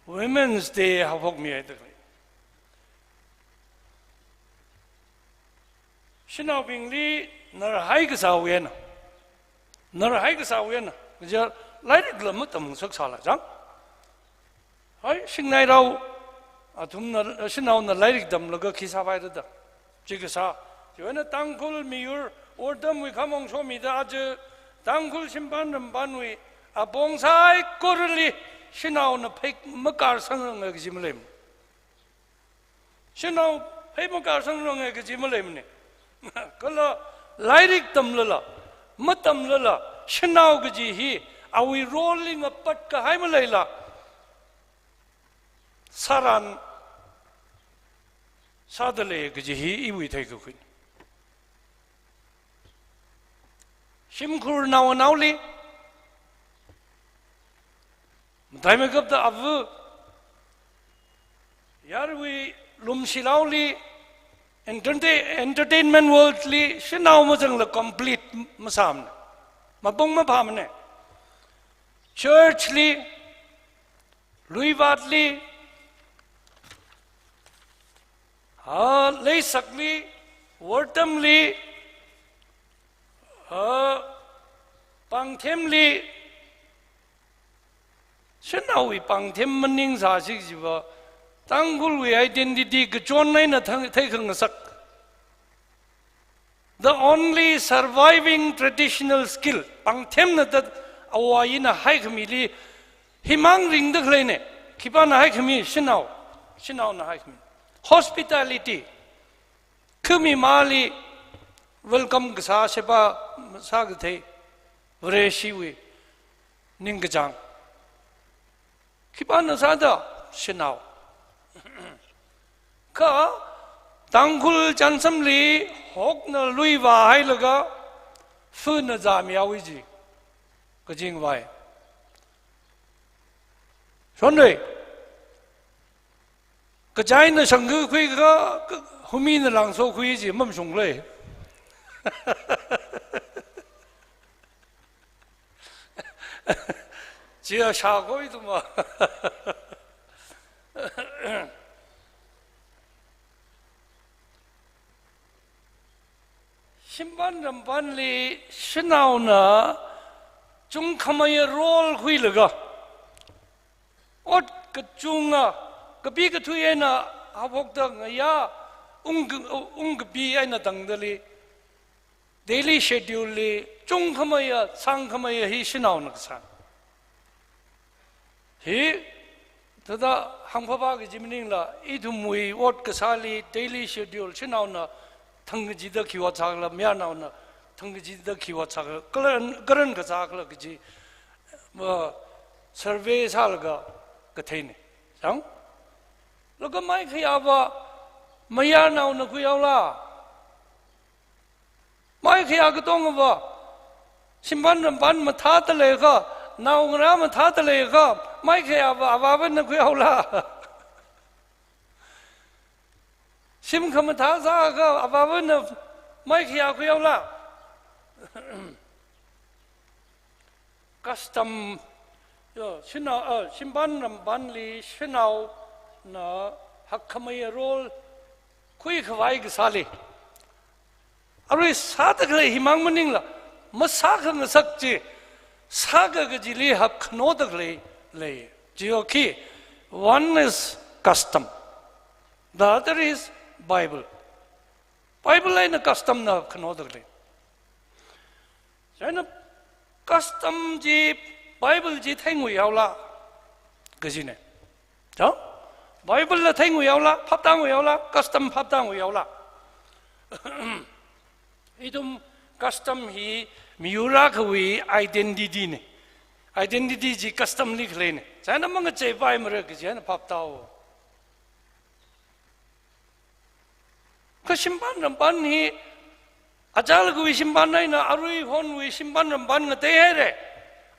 Women's Day haophokmihai da khalei. Shanaobingli narhai kasāwui eina, narhai kasāwui eina, kaja lairikla matamngasaksāla chang. Hai, singnairao athumna, shanaona lairik tamlaga khi sāpaira da, chi kasā. Chiwui eina Tangkhul miyur wortamwui khamong shomida aja Tangkhul shimpan rampanwui apong saikorali shanaona phei makārsangranga kaji maleimana. Shanao phei makārsangranga kaji maleimana. Kala lairik tamlala, matamlala, shanao kaji hi awui role li ngapat kahai maleila, sāran sādalei kaji hi iwui theikakhuina. Shimkhur naonaoli, mataimeikapta ava, yarui lumshilaoli, entertain-, entertainment world li shanao mazangla complete masāmana. Mapung maphāmana. Church li, luivātli, ah, leisakli, wortamli, ah, pāngthemli, shanaowui pāngthem maningsāsi jiva, Tangkhulwui identity kachon eina thang-, theikhangasak. The only surviving traditional skill, pāngthemna da āwo āyina haikhamili, himang ringda khaleina, khipāna haikhami, shanao, shanaona haikhami. Hospitality, khami mali welcome kasā, sheba sākathei, Vareshiwui ningkachāng. Khipāna sāda, shanao. Kha Tangkhul chānsamli hokna lui vāhailaga, fana zāmihaowa ji, kajingvai. Shonrei, kachaina shangkakhui kha, ka-, humina langso khui ji mamashunglei. Chia shakoi tuma. Shimpan rampanli shanaona chungkhameiya role khuilaga, ot kachunga, kapi kathui eina haophokda ngayā, ung, ungkapi eina tangdali, daily schedule li Chungkhameiya, sangkhameiya hi shanaona kasāna. Hi, thāda hāngphāphā kaji maningla, ithumwui ot kasāli daily schedule shanaona thangkachida khi ot sākhala, mayarnaona thangkachida khi ot sākhala, karan, karan kasā khala kaji, uh, survey sālaga katheina. Chang? Laga maikhayāva mayarnaona khuihaola? Maikhayā katongava shimpān rampān mathāda leiakha, naongarā mathāda leiakha, maikhayāva avāvana khuihaola? Shim khamathā sāakha avāvana maikhayā khuihaola? Custom, yo, shanao, uh, shimpān rampānli shanaona hakkhameiya role khuikhavai kasāli, arui sāda khalei himang maningla, masākhangasak chi, sākakajili hapkhanoda khalei lei. Chiwui khi, one is custom, the other is Bible. Bible eina custom na hapkhanoda khalei. Chieina custom chi, Bible chi theinguihaola kajina. Chang? Bible la theinguihaola, phaptānguihaola, custom phaptānguihaola? Ithum custom hi miyur akhawui identity na. Identity chi custom li khaleina. Chieina mangacheipaimara kaji eina phaptāhaowa. Kha shimpān rampān hi, achālakhawui shimpān eina aruihonwui shimpān rampān ngateihaira.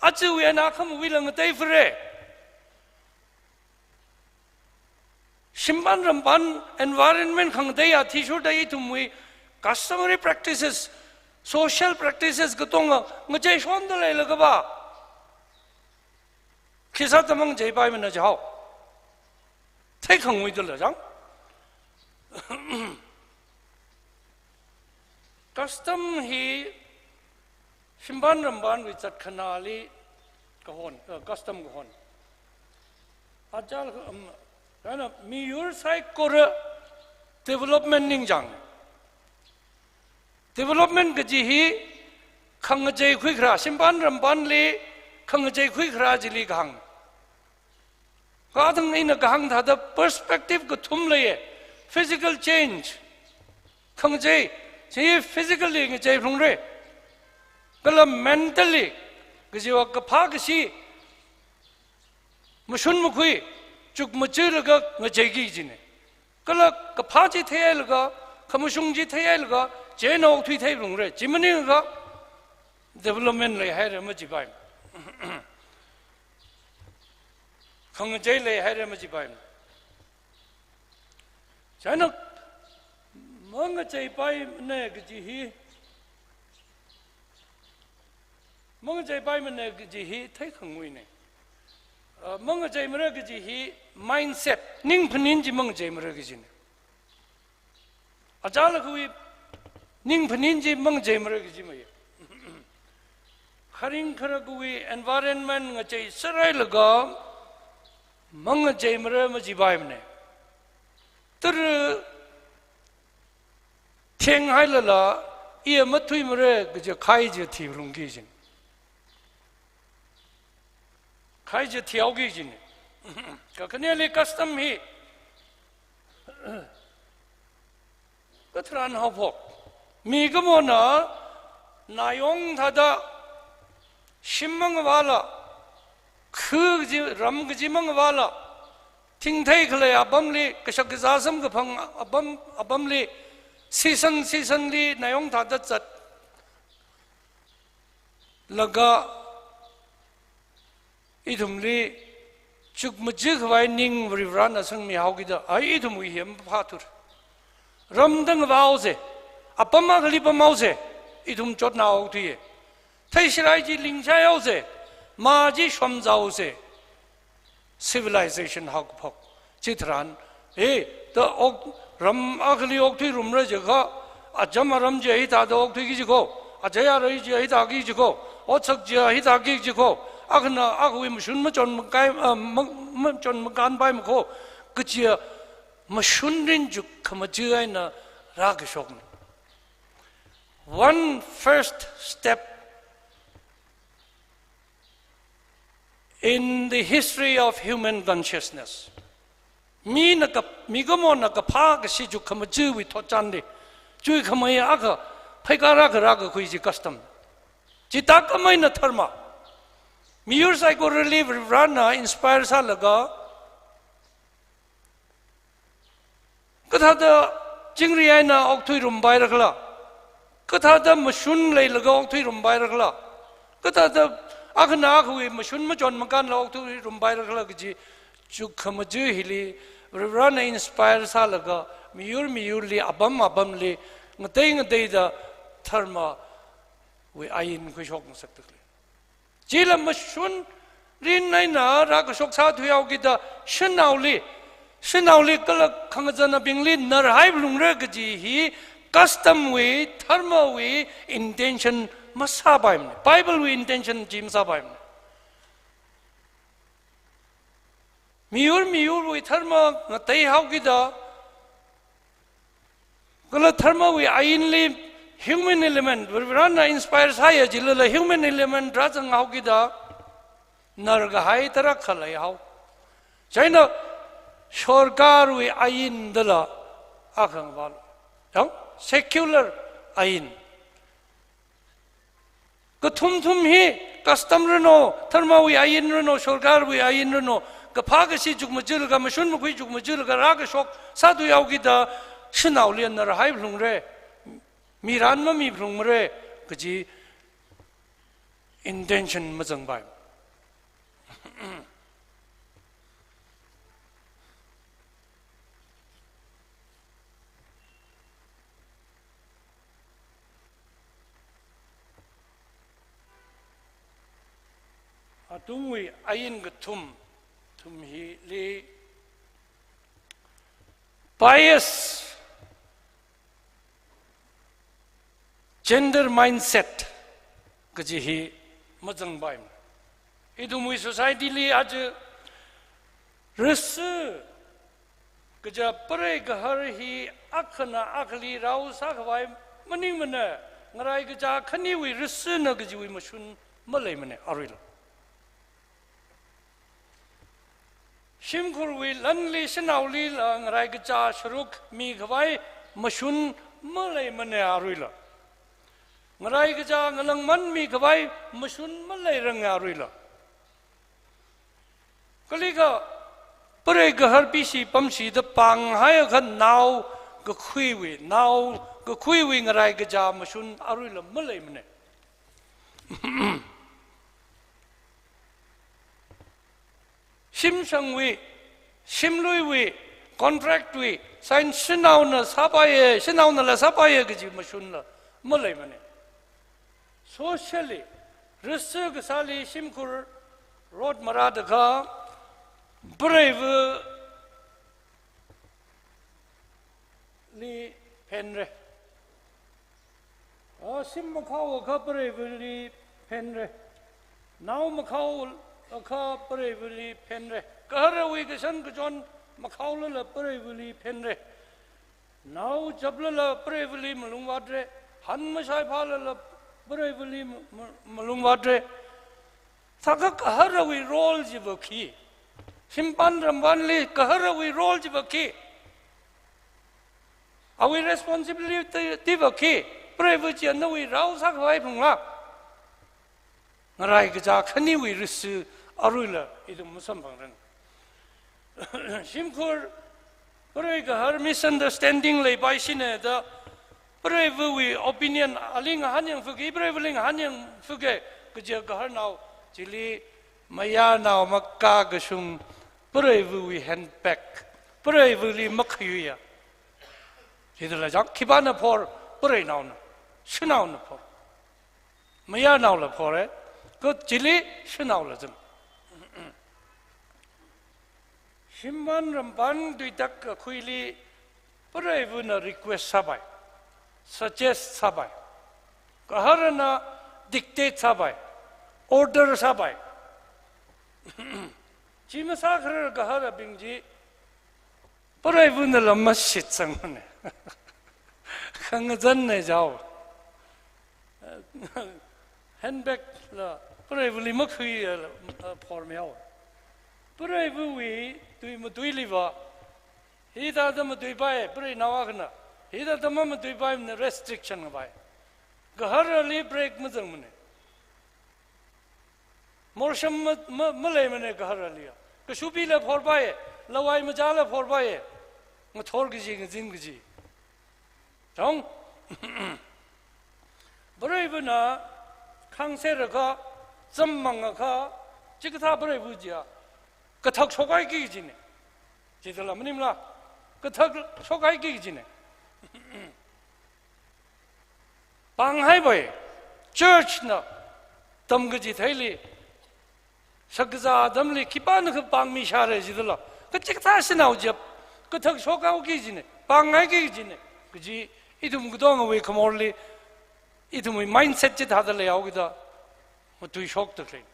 Ajawui eina akhamawuila ngateifara. Shimpān rampān environment khangatei athishurda ithumwui customary practices, social practices katonga ngacheishonda leilakha va, khisāda mangacheipaimana jihao. Theikhanguidala chang. Custom hi shimpān rampānwui zatkhanāli kahon, uh, custom kahon. Achāla, um, chieina miyur saikora development ningchāng. Development kaji hi khangachei khuikharā, shimpān rampānli khangachei khuikharā chili kahāng. Kha athang ina kahāng thāda perspective kathum leiya. Physical change, khangachei, chi physically ngachei phalungra. Kala mentally, kajiva kaphā kashi, mashun makhui, chukmachilaga ngacheiki kajina. Kala kaphā chi theihailaga, khamashung chi theihailaga, chieina okthui thei phalungra. Chi maningakha development leihaira majipaimana. Khangachei leihaira majipaimana. Chieina mangacheipaimana kaji hi, mangacheipaimana kaji hi theikhanguina. Uh, mangacheimara kaji hi mindset, ning phaning chi mangacheimara kajina. Achālakhawui ning phaning chi mangacheimara kaji maya. Kharing kharakhawui environment ngachei sārailaga mangacheimara majipaimana. Tara thenghailala, iya mathuimara kaji khai chi thiphalungki kajina. Khai chi thihaoki kajina. Kakhaneli custom hi katharan haophok. Mikumona nayong thāda shim mangavāla, khu kaji, ram kaji mangavāla, thingthei khalei apamli, kashak kazā samkaphang apam, apamli, season, seasonli nayong thāda zatlaga, ithumli chukmajikhavai ning Varivarana sangmihaokida, ai ithumwui hi maphāthura. Ramda ngavāhaosa, apam akhali pamhaosa, ithum chotnā okthuiya. Theishirai chi lingshaihaosa, mā chi shomzāhaosa. Civilization haokaphok. Chitharan, eh, ta ok, ram akhali okthuirumra jiakha, acham aram chi hithāda okthuiki jiko, achei arei chi hithāki jiko, otsak chi hithāki jiko, akhana akhawui mashun machon makai, ah, ma-, machon makānpai makho, kaji mashun rin chuk khamaja eina rākashokna. One first step In the history of human consciousness, mina ka, mikumona kaphā kashi chukkhamajiwui thotchanli, chuikhamei akha, phaikara kara kakhui chi custom. Chithākhameina dharma. Miyur saikorali Varivarana inspire sālaga, kathāda chingri eina okthuirum pairakhala? Kathāda mashun leilaga okthuirum pairakhala? Kathāda akhana akhawui mashun machon makānla okthuirum pairakhala kaji chukkhamaji hili Varivarana inspire sālaga miyur miyurli, apam apamli, ngatei ngateida dharmawui ain khuishok ngasakta khalei. Chila mashun rin eina rākashok sāthuihaokida shanaoli, shanaoli kala khangazanabingli narhai phalungra kaji hi custom wui, dharmawui intention masāpaimana. Bible wui intention chi masāpaimana. Miyur miyurwui dharma ngateihaokida, kala dharmawui ainli human element, Varivarana inspire sāya jilala human element rāzanghaokida, narkahai tarākha leihao. Chieina sorkarwui ain dala akhang val. Yang secular ain. Kathum thum hi, custom rano, dharmawui ain rano, sorkarwui ain rano, kaphā kashi chukmajilaga, mashun makhui chukmajilaga rākashok sāthuihaokida, shanaoli narhai phalungra, miran mami phalungmara kaji intention mazangpai. Athumwui ain kathum, thum hili bias, gender mindset kaji hi mazangpaimana. Ithumwui society li aja rishi kaja preighahar hi akhana akhali rao sākhavai maningmana, ngarai kaja khaniwui rishina kajiwui mashun maleimana aruila. Shimkhurwui lanli shanaolila ngarai kaja sharuk mikhavai mashun maleimana aruila. Ngarai kaja ngalāngman mikhavai mashun maleiranga aruila. Kalikha preighahar pishi pamshida pānghaiakha nao kakhuiwui, nao kakhuiwui ngarai kaja mashun aruila maleimana. Shimshangwui, shimluiwui, contract wui sign shanaona sāpaiya, shanaonala sāpaiya kaji mashunla maleimana. Socially, rishi kasāli shimkhur rot marātakha, preiva li phenra. A, shim makhaoakha preivali phenra. Nao makhaoakha preivali phenra. Gaharawui kashan kachon makhaolala preivali phenra. Nao chaplala preivali malungvātra. Han mashaiphālala preivali ma-, ma-, malungvātra. Thākha gaharawui role chiva khi? Shimpan rampanli gaharawui role chiva khi? Awui responsibility va khi? Preiva chi nawui rao sākhavai phungla? Ngarai kaja khaniwui rishi aruila ithum masamphangrang. Shimkhur preighahar misunderstanding leipaishina da preivawui opinion ali ngahānyangfake, preivali ngahānyangfake, kaja gaharnao chili mayarnao makakashung preivawui handbag, preivali makhayuiya. Chithāla chang, khipāna phor? Preinaona, shanaona phor. Mayarnaola phora, kha chili shanaola zang. Shimpan rampan tuitak kakhuili preivana request sāpai, suggest sāpai. Gaharana dictate sāpai, order sāpai. Chi masākharar gaharabing chi preivanala mashitsangmana. Khangazanna jao. Handbag la Preivali makhui, eh, eh, phormihao. Preiva̱wui tui matuiliva, hithāda matuipai, preinao akhana, hithāda mamatuipaimana restriction ngapai. Gaharali break mazangmana. Morsham ma, ma, maleimana gaharali. Kashubila phorpai, lawai machāla phorpai. Ngathor kaji, ngazin kaji. Chong? Preivana khangserakha, zammangakha, chikathā preiva chiya, kathak shokhaiki kajina. Chithāla maningla, kathak shokhaiki kajina. Pānghaipai, church na tamkachitheili, shakazā atamli khipānakha pāngmishāra jidala, kachikathā shanao chap, kathak shokhaoki kajina, pānghaiki kajina, kaji ithum katongawui khamorli, ithumwui mindset chithāda leihaokida, matuishokda khalei.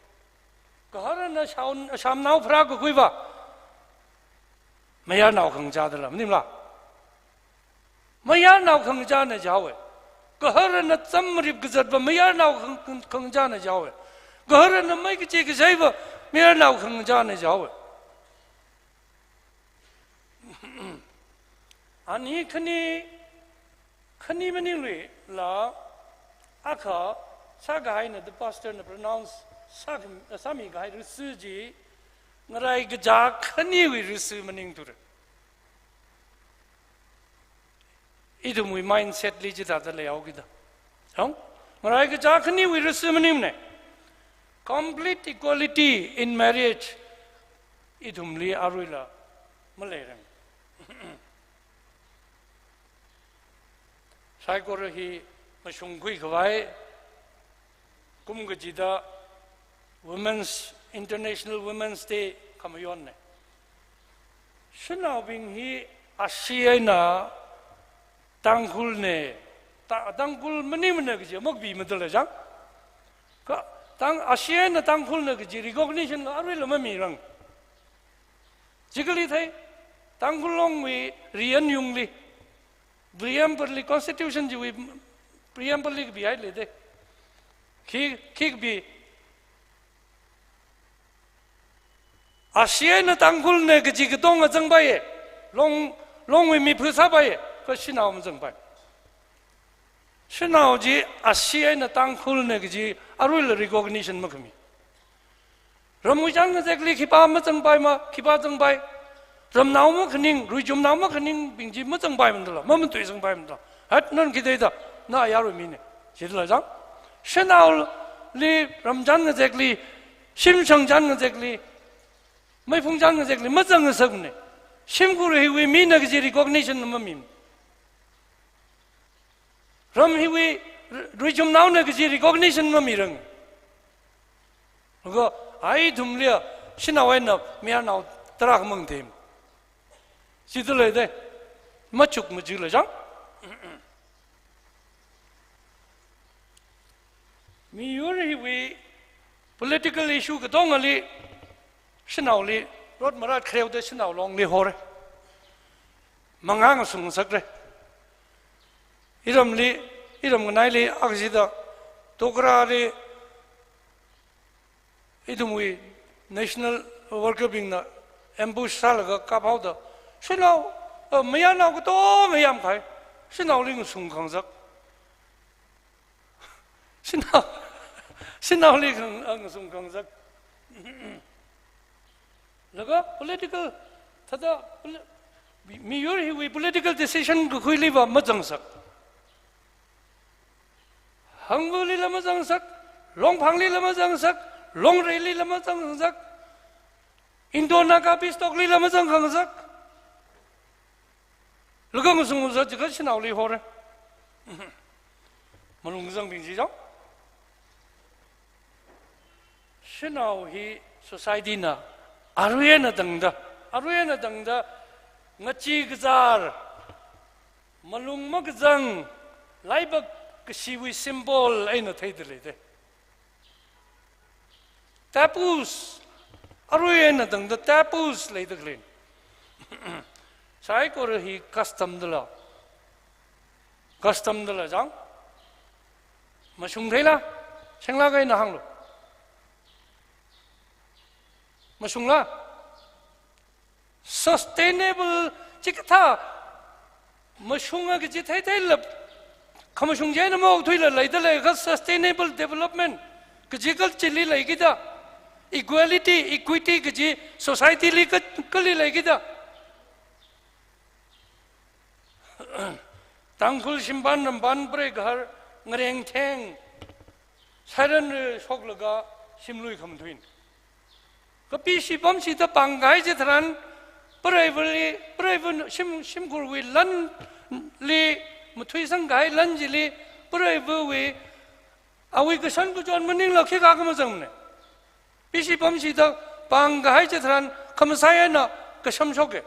Gaharana shaun, shamnao pharā kakhuiva, mayarnao khangachā dala, maningla? Mayarnao khangachāna jihaowa. Gaharana zam marip kazatva mayarnao khang, khang, khangachāna jihaowa. Gaharana mei kachi kashaiva mayarnao khangachāna jihaowa. Ani khani, khani maningluila, akha sākahaina the pastor na pronounce sā, sāmikahai risu chi, ngaraikacha khaniwui risu maningthura. Ithumwui mindset li chithāda leihaokida. Chong? Ngaraikacha khaniwui risu maningmana. Complete equality in marriage ithumli aruila maleirang. Saikora hi mashungkhui khavai, kum kachida Women's, International Women's Day khamayonna. Shanaobing hi ashee eina Tangkhulna, Ta-, Tangkhul maningmana kaji makapi madala chang. Kha Tang-, ashee eina Tangkhulna kaji recognition kha aruila mamirang. Chikali thei, Tangkhul Longwui riyan yungli, preamble li, constitution chiwui preamble li kapihailei de. Khi, khi kapi, ashee eina Tangkhulna kaji katonga zangpaiya, Long, Longwui mipha sāpaiya, kha shanao mazangpai. Shanao chi ashee eina Tangkhulna kaji aruila recognition makhami. Ramwui chān ngazekli khipā mazangpaima, khipā zangpai. Ramnao makhaning, ruichumnao makhaningbing chi mazangpai mandala, mamatui zangpai mandala. Hat nana khi theida, na yaruimina. Chithāla chang. Shanaoli ramchān ngazekli, shimshang chān ngazekli, meiphung chān ngazekli mazangngasakmana. Shimkhur hiwui mina kaji recognition mamimana. Ram hiwui ru-, ruichumnaona kaji recognition mamirang. Laga, ai ithumliya, shanao eina mayarnao tarākha mangathei. Chithālei de, machuk majila chang. Miyur hiwui political issue katongali, shanaoli, rot marat khareuda shanao Longli hora. Mangā ngasung ngasakra. Iramli, iram nganaili, akha chida, Tokrali, ithumwui national worker bingna ambush sālaga kaphaoda, shanao, eh, mayarnao katonga yamkahai, shanaoli ngasung khangasak. Shanao, shanaoli khang, ah, ngasung khangasak. Laga political, thāda poli-, mi-, miyur hiwui political decision kakhuiliva mazangsak. Hangvulila mazangsak, Longphanglila mazangsak, Longreilila mazangsak, Indo-Naga peace talk lila mazang khangasak. Laga ngasung ngasakchiakha shanaoli hora. Malung kazangbing chi chang. Shanao hi society na arui eina tangda, arui eina tangda ngachee kazār, malung makazang, laibak kashiwui symbol eina theida lei de. Taboos, arui eina tangda taboos leida khalei. Saikora hi custom dala. Custom dala chang. Mashung theila, shenglāk eina hānglu. Mashungla? Sustainable chikathā mashunga kaji theitheila, khamashung chieina maokthuila leida leiakha sustainable development kaji kachili leikida, equality, equity kaji society li ka-, kali leikida. Tangkhul shimpan rampan preigaharna ngarengtheng, sairan shoklaga shimlui khamathuina. Kapi shipam shida pāngkahai chitharan, preivali, preiva shim, shimkhurwui lanli, mathuisangkahai lan chili, preiva̱wui, awui kashan kachon maningla khikha khamazangmana. Pi shipam shida pāngkahai chitharan khamasai eina kashamshoka.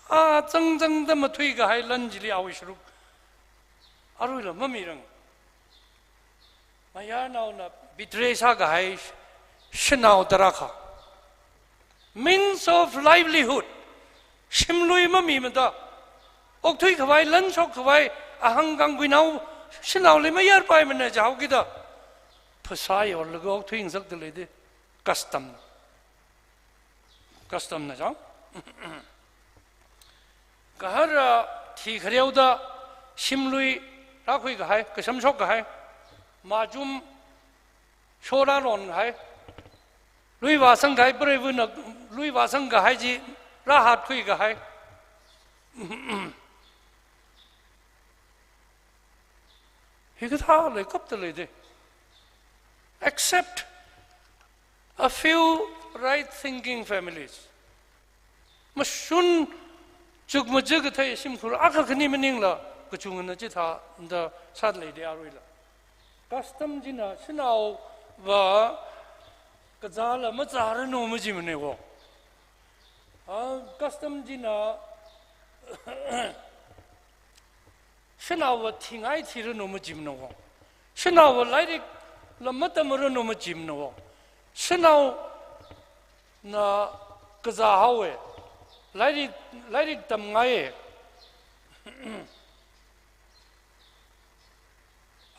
A zangzangda mathuikahai lan chili awui sharuk aruila mamirang. Mayarnaona betray sākahai shanao tarākha, means of livelihood, shimlui mamimada, okthuikhavai, lan shokkhavai, ahang kangkuinao shanaoli mayarpaimana jihaokida, phasā yorlaga okthui ngasakda leida, custom. Custom na chang. Gahara thi khareoda shimlui rākhuikahai, kashamshokkahai, machum shora lonkahai, lui vāsangkahai, preiva̱na lui vāsangkahai chi rāhatkhuikahai. Hikathā leikapta leida. Except a few right thinking families. Mashun chukmajā kathei shimkhur akha khani maningla kachungana chithāda sāda leida aruila. Custom china shanaova kazāla mazāranu majimana wo. A, custom china shanaova thingai thiranu majimana wo. Shanaova lairikla matamranu majimana wo. Shanaona kazāhaowa. Lairik, lairik tamngaiya.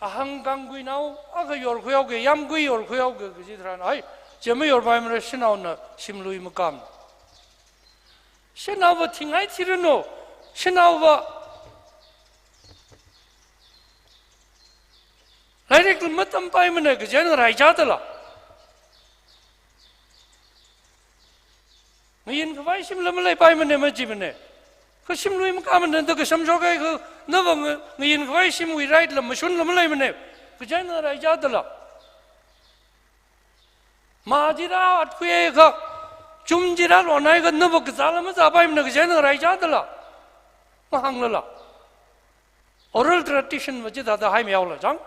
Ahang kangkuinao akha yorkhuihaoga, yāmgui yorkhuihaoga kaji tharan, ai, chi mayorpaimara, shanaona shimlui makam. Shanaova thingai thiranu, shanaova lairik matampaimana kaji eina ngaraichādala, ngayinkhavai shimla maleipaimana majimana. Kha shimlui makamana da kashamshokhaiakha, nava nga-, ngayinkhavai shimwui right la mashunla maleimana kaji eina ngaraichādala, mā chi rāhatkhuiakha, chum chi rālonhaiakha, nava kazāla mazāpaimana kaji eina ngaraichādala, mahānglala. Oral tradition va chithāda haimeola chang.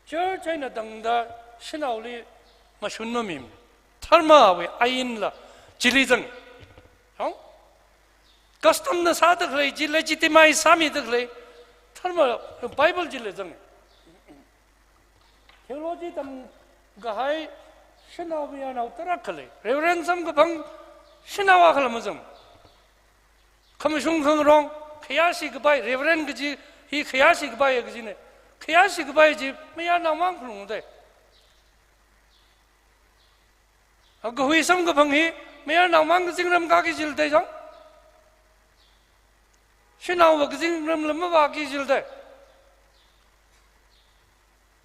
Church eina tangda shanaoli mashun mamimana. Dharmawui ainla chili zanga. Chang? Custom na sāda khalei chi legitimize sāmida khalei dharma, Bible chili zanga. Theology tamkahai shanao mayarnao tarākha lei. Reverend samkaphang shanao akhala mazang. Khamashung khangarong, khayāshi kapai, Reverend kaji hi khayāshi kapai kajina. Khayāshi kapai chi mayarnao mang khalungda. Akhui samkaphang hi mayarnao mang kazingram kāki jilda chang. Shanaova kazingramla mavāki jilda.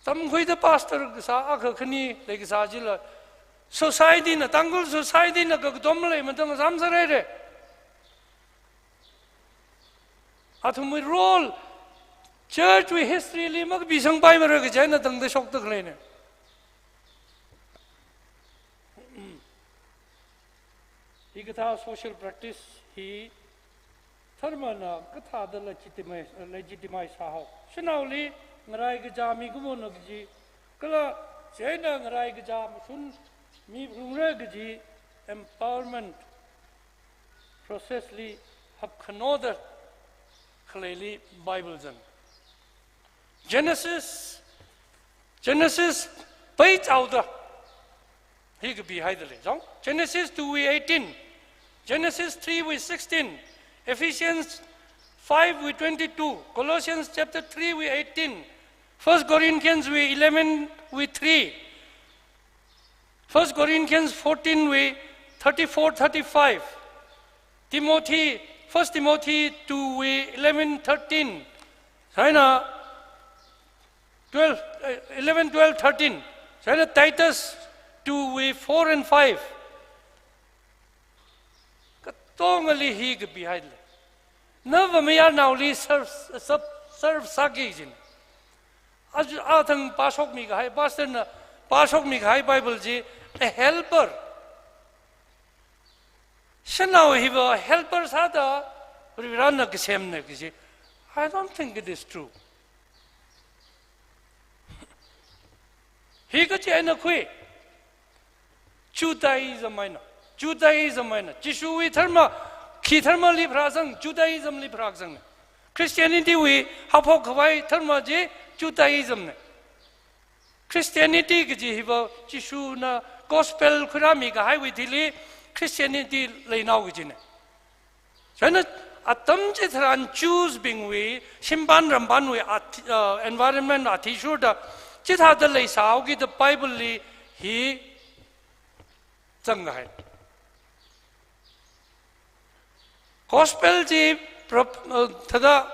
Tamkhuida pastor kasā akha khani leikasā chila, society na, Tangkhul society na kakatom maleimada ngasam sāhaira. Athumwui role, church wui history li makapisangpaimara kaji eina tangda shokda khaleina. Hikathā social practice hi dharmana kathāda legitimize, legitimize sāhao. Shanaoli ngaraikaja mikumona kaji, kala chieina ngaraikaja mashun miphalungra kaji empowerment process li hapkhanoda khaleili Bible zanga. Genesis, Genesis peichaoda hi kapihaida lei. Chang? Genesis two wui eighteen, Genesis three wui sixteen, Ephesians five wui twenty-two, Colossians chapter three wui eighteen, First Corinthians wui eleven wui three, First Corinthians fourteen wui thirty-four, thirty-five. Timothy, First Timothy two wui eleven, thirteen. Chieina twelve, eh, eleven, twelve, thirteen. Chieina Titus two wui four and five. Katongali hi kapihaile. Nava mayarnaoli serve, serve, serve sāki jin. Aja, athang pāshokmi kahai, pastor na pāshokmi kahai Bible chi, a helper. Shanao hiva helper sāda, Varivarana kasemna kaji. I don't think it is true. Hi kachi eina khui. Judaism eina. Judaism eina. Jishuwui dharma, khi dharmali pharāsang, Judaism li pharāsang. Christianity wui haophok khavai dharma chi Judaism ne. Christianity kaji hiva Jishuna gospel khuirāmi kahaiwui thili Christianity leinao kajine. Chieina atam chitharan Jews bingwui, shimpan rampanwui, athi-, uh, environment athishurda, chithāda leisāhaokida Bible li hi zang kahai. Gospel chi prop-, uh, thāda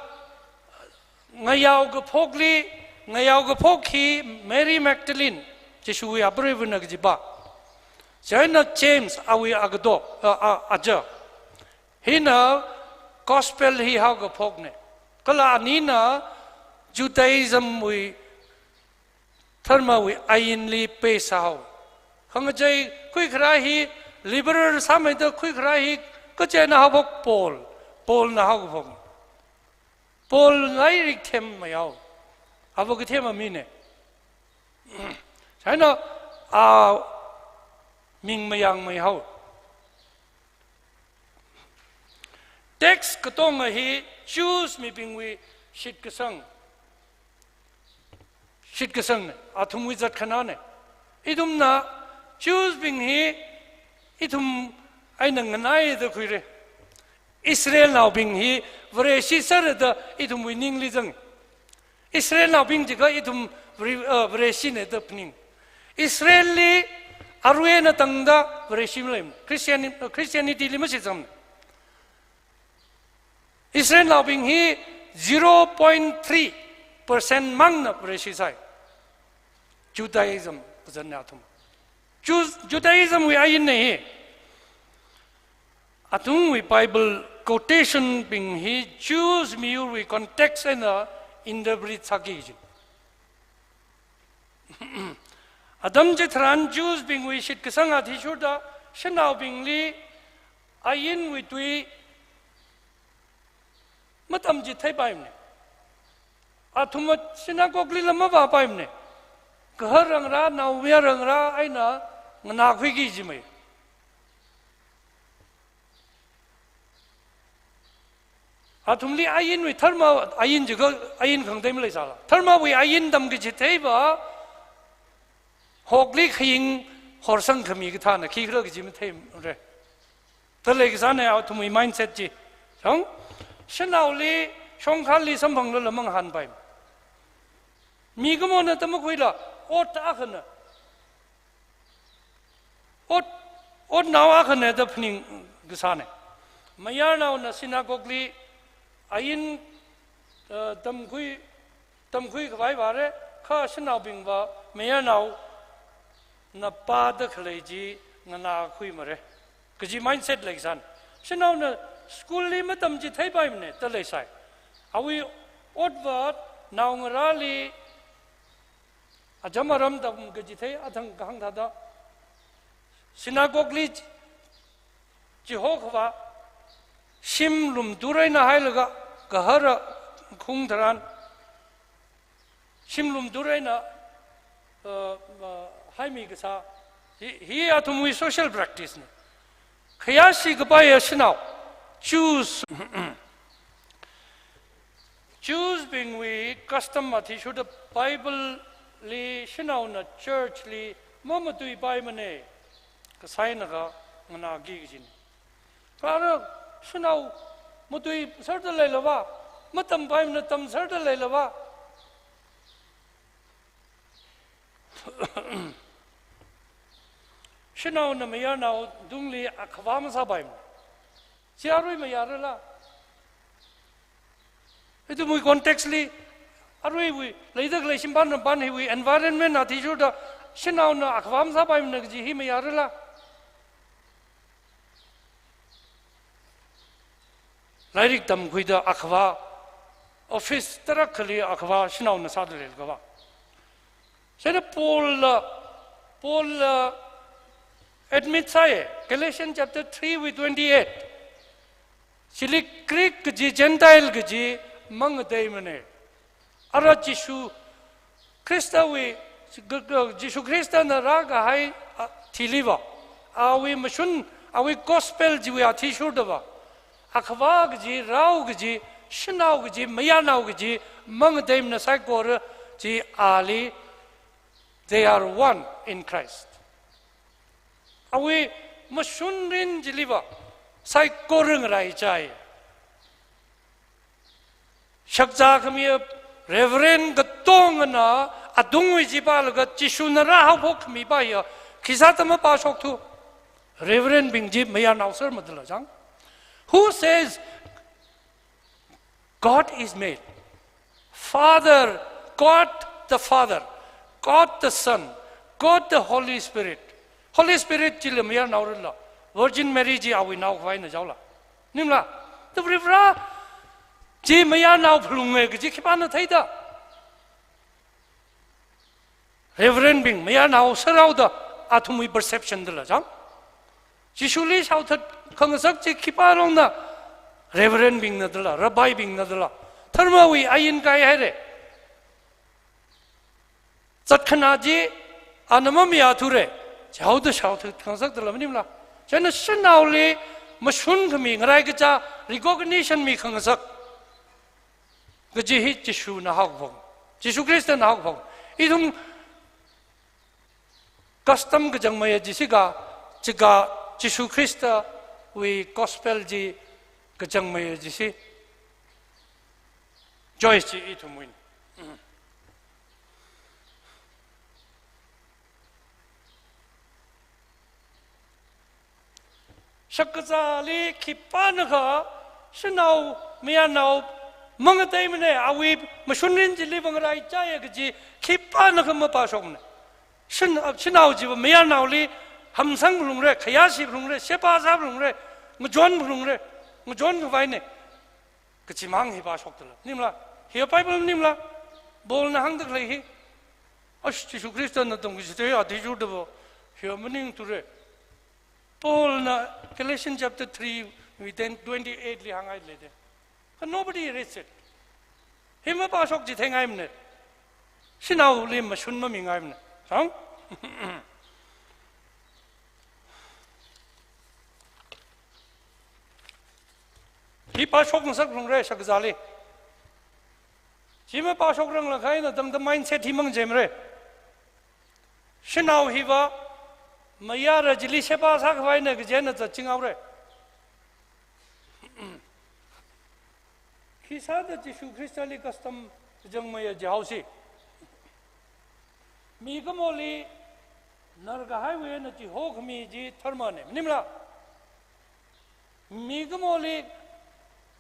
ngayao kaphokli, ngayao kaphok hi Mary Magdalene, Jishuwui apreiva̱na kaji pa. Chieina James, awui agato, uh, uh, aja. Hina gospel hi haokaphokne. Kala anina Judaism wui, dharma wui ainli peisāhao. Khangachei khuikharā hi, liberal sāmeida khuikharā hi, kachi eina haophok Paul, Paulna haokaphok. Paul lairik themmei hao. Ava kathemma mine. Chieina, a, ming mayangmei hao. Text katonga hi Jews mibingwui shitkasang. Shitkasang ne, athumwui zatkhanā ne. Ithumna Jews bing hi ithum eina nganai da khuire. Israelnaobing hi Vareshi sāra da ithumwui ningli zang. Israelnaobing jiakha ithum Vare-, uh, Vareshi ne da phaning. Israel li arui eina tangda Vareshi maleimana. Christian, uh, Christianity li mashitsangmana. Israelnaobing hi zero point three percent mangna Vareshi sāi. Judaism kazanna athum. Ju-, Judaism wui ainna hi. Athumwui Bible quotation bing hi Jews miyurwui context eina interpret sāki jin. Atam chitharan Jews bingwui shitkasang athishurda shanaobingli ainwui tui matamchitheipaimane. Athumva synagogue lila mavāpaimane. Gahar rangra, naomayar rangra eina nganākhuiki jimei. Athumli ainwui dharma, ain jiakha ain khangatei maleisāla. Dharmawui ain tamkachitheiva, hokli khaying horsang khami kathāna, khikhala kaji matheimare. Thālei kasāna athumwui mindset chi. Chang, shanaoli shongkhali samphanglala mangahānpai. Mikumona tamakhuila, ot akhana. Ot, otnao akhana da phaning kasāne. Mayarnaona synagogue li ain, eh, tamkhui, tamkhui khavai vāre, kha shanaobingva mayarnaona pāda khalei chi nganākhuimare. Kaji mindset lei kasāne. Shanaona school li matamchitheipaimane, thāleisai. Awui otva naongarāli acham aram tamkachithei athang kahāng thāda. Synagogue li chi-, chihokhavā shim lumtur eina hailaga gahara khung tharan shim lumtur eina, uh, uh, haimi kasā. Hi, hi athumwui social practice ne. Khayāshi kapaiya shanao. Jews. Jews bingwui custom athishurda Bible li shanaona church li mamatuipaimane. Kasā eina kha nganāki kajine. Kha ara shanao matuiserda leilava, matampaimana tamserda leilava. Shanaona mayarnao tungli akhava masāpaimana. Chi arui mayarala? Ithumwui context li, aruiwui leida khalei shimpam rampam hiwui environment athishurda shanaona akhava masāpaimana kaji hi mayarala? Lairik tamkhuida akhava, office tarākhali akhava shanaona sāda leilakha va. Chieina Paulna, Paulna admit sāya, Galatians chapter three wui twenty-eight. Chili Greek kaji, Gentile kaji mangateimana. Ara Jishu Khristawui, Jishu Khristana rākahai, a, thiliva, awui mashun, awui gospel chiwui athishurdava, akhava kaji, rao kaji, shanao kaji, mayarnao kaji mangateimana, saikora chi ali, they are one in Christ. Awui mashun mirin chiliva saikora ngaraichai. Shakzā khami Reverend katongana atungwui chi pālaga Jishuna rāhaophok khami pa hiya khisāda mapāshokthu? Reverend bing chi mayarnao sārmada lei chang. Who says God is male? Father, God the Father, God the Son, God the Holy Spirit. Holy Spirit chila mayarnaorala? Virgin Mary chi awui nao khavaina jaola? Maningmala? The Varivara chi mayarnao phalunga kaji khipāna theida? Reverend bing mayarnao sārhaoda athumwui perception dala chang. Jishuli shaothat khangasak chi khipā longna? Reverend bingna dala, rabbi bingna dala. Dharmawui ain kaihaira. Zatkhanā chi ana mamayāthura. Chaoda shaothat khangasak dala maningmala? Chieina shanaoli mashun khami, ngarai kachā, recognition mikhangasak kaji hi Jishuna haophok, Jishu Khristana haophok. Ithum custom kachangmeiya jisi ka, chika Jishu Khristawui gospel chi kachangmeiya jisi. Choice chi ithumwuina. Shakzāli khipānakha shanao mayarnao mangateimana, awui mashun mirin chiliva ngaraichāya kaji khipānakha mapāshokmana. Shan-, shanao chiva mayarnaoli hamsang phalungra, khayāshi phalungra, sheba sā phalungra, ngachon phalungra, ngachon khavaina kaji mang hi pāshokdala maningmala? Hiya Bible maningmala? Paulna hāngda khalei hi. Ash, Jishu Khristana tongkachithei athishurdava hiya maningthura. Paulna Galatians chapter three wui ten, twenty-eight li hānghai lei da. Kha nobody reads it. Hi mapāshok chitheingaimana. Shanaoli mashun mamingaimana. Chang? Hi pāshok ngasak phalungra shakzāli. Chi mapāshokranglakha eina tangda mindset hi mangacheimara. Shanao hiva mayara chili sheba sākhavaina kaji eina zatchinghaora. Khisāda Jishu Khristali custom kachangmeiya jihaosi? Mikumoli narkahaiwui eina chihokhami chi dharmana, maningmala? Mikumoli,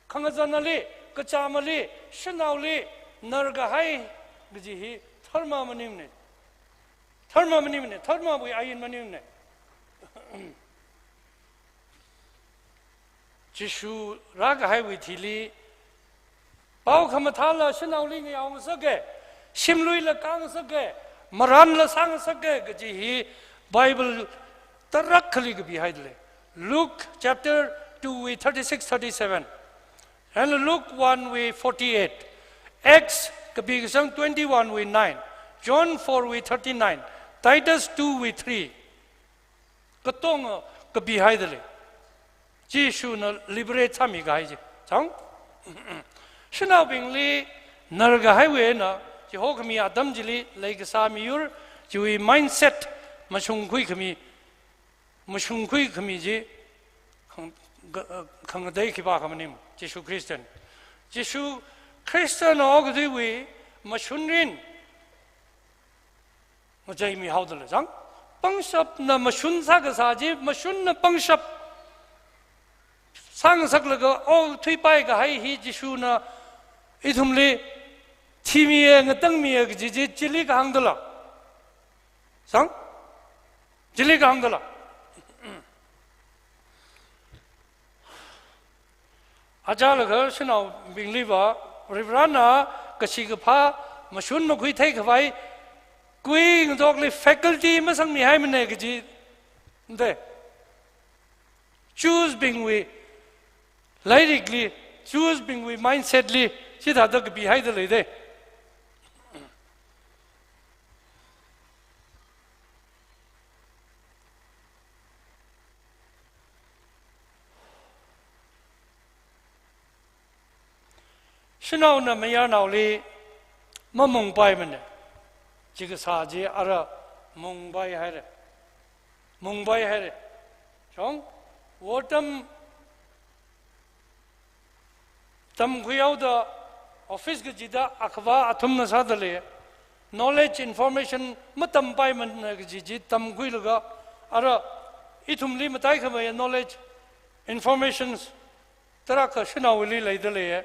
khangazanali, kachamali, shanaoli narkahai kaji hi dharma maningmana. Dharma maningmana, dharmawui ain maningmana. Jishu rākahaiwui thili, pao khamathāla shanaoli ngayao ngasaka, shimluila kā ngasaka, marānla sā ngasaka kaji hi Bible tarākhali kapihaida lei. Luke chapter two wui thirty-six, thirty-seven. And Luke one wui forty-eight. Acts kapi kasang twenty-one wui nine. John four wui thirty-nine. Titus two wui three. Katonga kapihaida lei. Jishuna liberate sāmikahai chi. Chang? Shanaobingli narkahaiwui eina chihokhami atam chili leikasā miyur chiwui mindset mashungkhui khami, mashungkhui khami chi khang-, ga-, khangatei khipākha maning, Jishu Khristana. Jishu Khristana okathuiwui mashun mirin ngacheimihaoda lei chang. Pangshapna mashun sākasā chi, mashunna pangshap sāngasaklaga, o, thuipai kahai hi Jishuna ithumli thimiya, ngatangmiya kaji chi, chili kahāng dala. Sang? Chili kahāng dala. Achālakha shanaobingliva, Varivarana kashi kaphā mashun makhuithei khavai, kui ngatokli faculty masangmihaimana kaji, de. Jews bingwui lairikli, Jews bingwui mindset li, chithāda kapihaida lei de. Shanaona mayarnaoli mamungpaimana. Chi kasā chi ara mungpai haira. Mungpai haira. Chong, wortam tamkhuihaoda office kachida akhava athumna sāda lei. Knowledge, information matampaimana kaji chi tamkhuilaga, ara ithumli mataikhamei knowledge, informations tarākha shanaowuili leida leiya.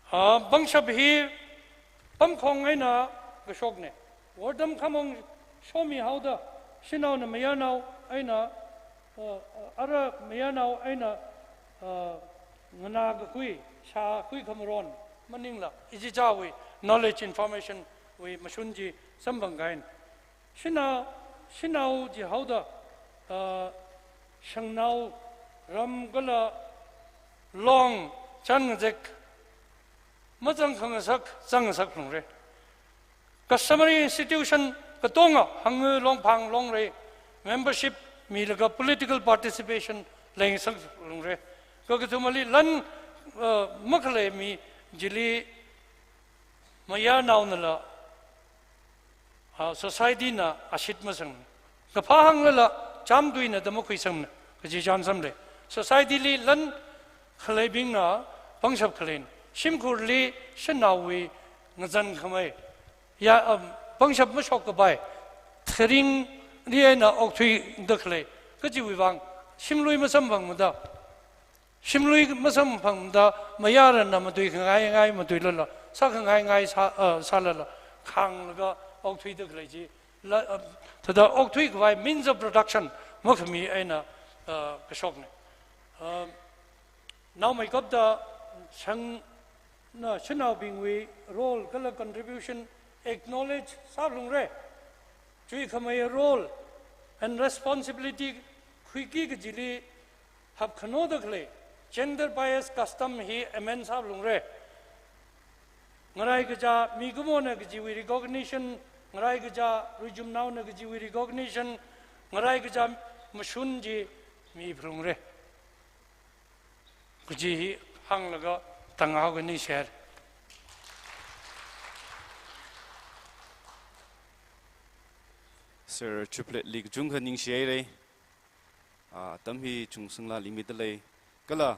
Ah, pangshap hi pamkhong eina kashokna. Wortam khamong shomihaoda, shanaona mayarnao eina, ah, ara mayarnao eina, ah, nganā kakhui, shākhui khamaron maningla, ichichāwui knowledge, information wui mashun chi samphang kahaina. Shanao, shanao jihaoda, ah, shangnao, ram kala long chān ngazek mazang khangasak, zangngasak phalungra. Customary institution katonga hangngui longphang longrei, membership milaga political participation leingasak phalungra. Kakathumali lan, ah, makhalei mi chili mayarnaonala, ah, society na ashit masang. Kaphā hānglala, chām tuina da makhuisangna, kaji chān samlei. Society li lan khaleibingna pangshap khaleina. Shimkhurli shanaowui ngazan khamei. Ya, um, pangshap mashok kapai. Tharingli eina okthuida khalei. Kajiwui vang, shimlui masamphangmada. Shimlui masamphangda mayarana matui khangai ngai matuilala, sākhangai ngai sā, ah, sālala, khānglaga okthuida khalei chi, la, ah, thāda okthui khavai means of production makhami eina, ah, kashokna. Ah, naomeikapta shang, na, shanaobingwui role kala contribution acknowledge sāphalungra. Chuikhamei role and responsibility khuiki kajili hapkhanoda khalei gender bias custom hi amend sāphalungra. Ngaraikaja mikumona kajiwui recognition, ngaraikaja ruijumnaona kajiwui recognition, ngaraikaja mashun chi miphalungra. Kaji hi hānglaga tanghaogani share. Sir Triplet li kachungkha ningshihaira. Ah, atam hi chungsanglā limit dalei. Kala,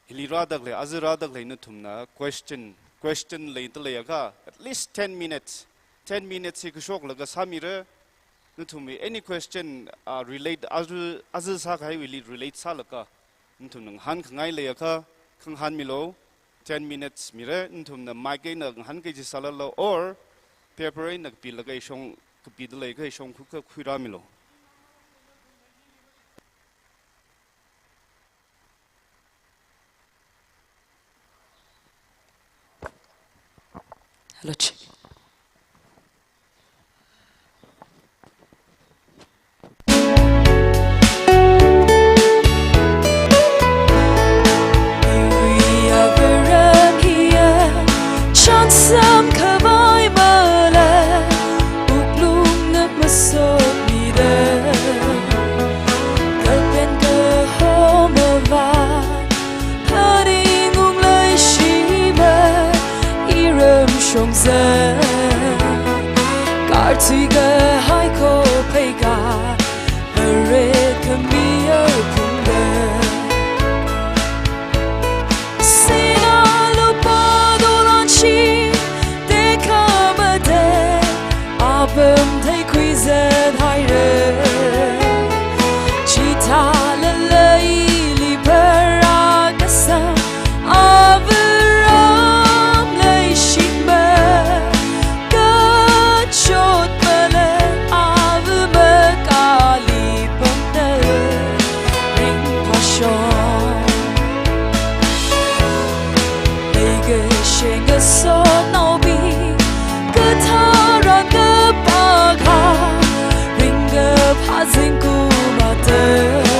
hili rāda khalei, aja rāda khalei nathumna question, question leida leiakha, at least ten minutes. Ten minutes hi kashoklaga sāmira, nathumwui any question, ah, relate, aja, aja sākahaiwuili relate sālaga, nathumna ngahānkhangai leiakha, khangahānmilu, ten minutes mira, nathumna mic eina ngahānki kaji sālala, or paper eina kapilaga ishong, kapida leiakha ishong khuikha khuirāmilu. Hello, check. Iwui avāram hiya, chānsam khavai mala, wuklungna masotmida, kapen kahomava, phaningung leishima, iram shongza, kartui kahai khophei ka, varet khami arphungda. Sina lupa dolanshi, tekha made, Apam theikhuizat haira. Chithālala ili pharākasā, ava ram leishimei. Kachot malei, ava makāli pamda ringphāshok. Leikashinga sotnaobing, katharan kapakha, ringkaphā zingkum atam.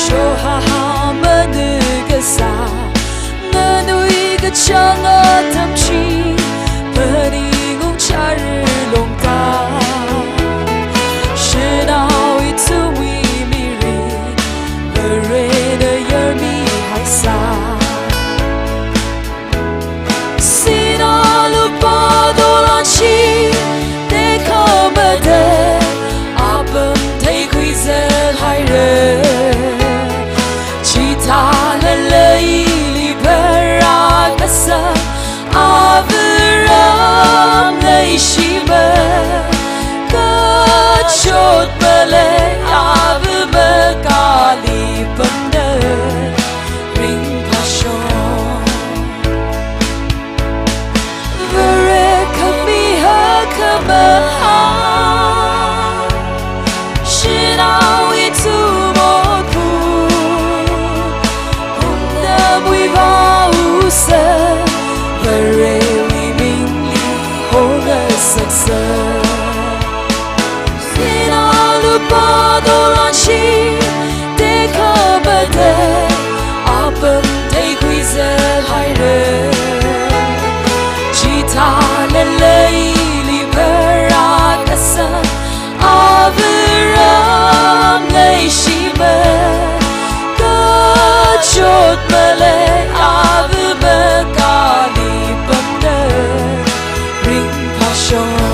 Shohaha manakasā, nganui kachāng atam chi, phaningung chara longta. Shanao ithumwui mirin, Varena yarmihaisā. Sinā lupā dolan chi tekhamatei, apam theikhuizat haira. Chithālala ili pharākasā, ava ram leishimei. Kachot malei, ava makāli pamda ringphāshok. Vare khami hakkhamahā, shanao ithum otpum, ungtamwui vāusa, Varewui mingli hongasaksa. Sinā lupā dolan chi tekhamatei, apam theikhuizat haira. Chithālala ili pharākasā, ava ram leishimei. Kachot malei, ava makāli pamda ringphāshok.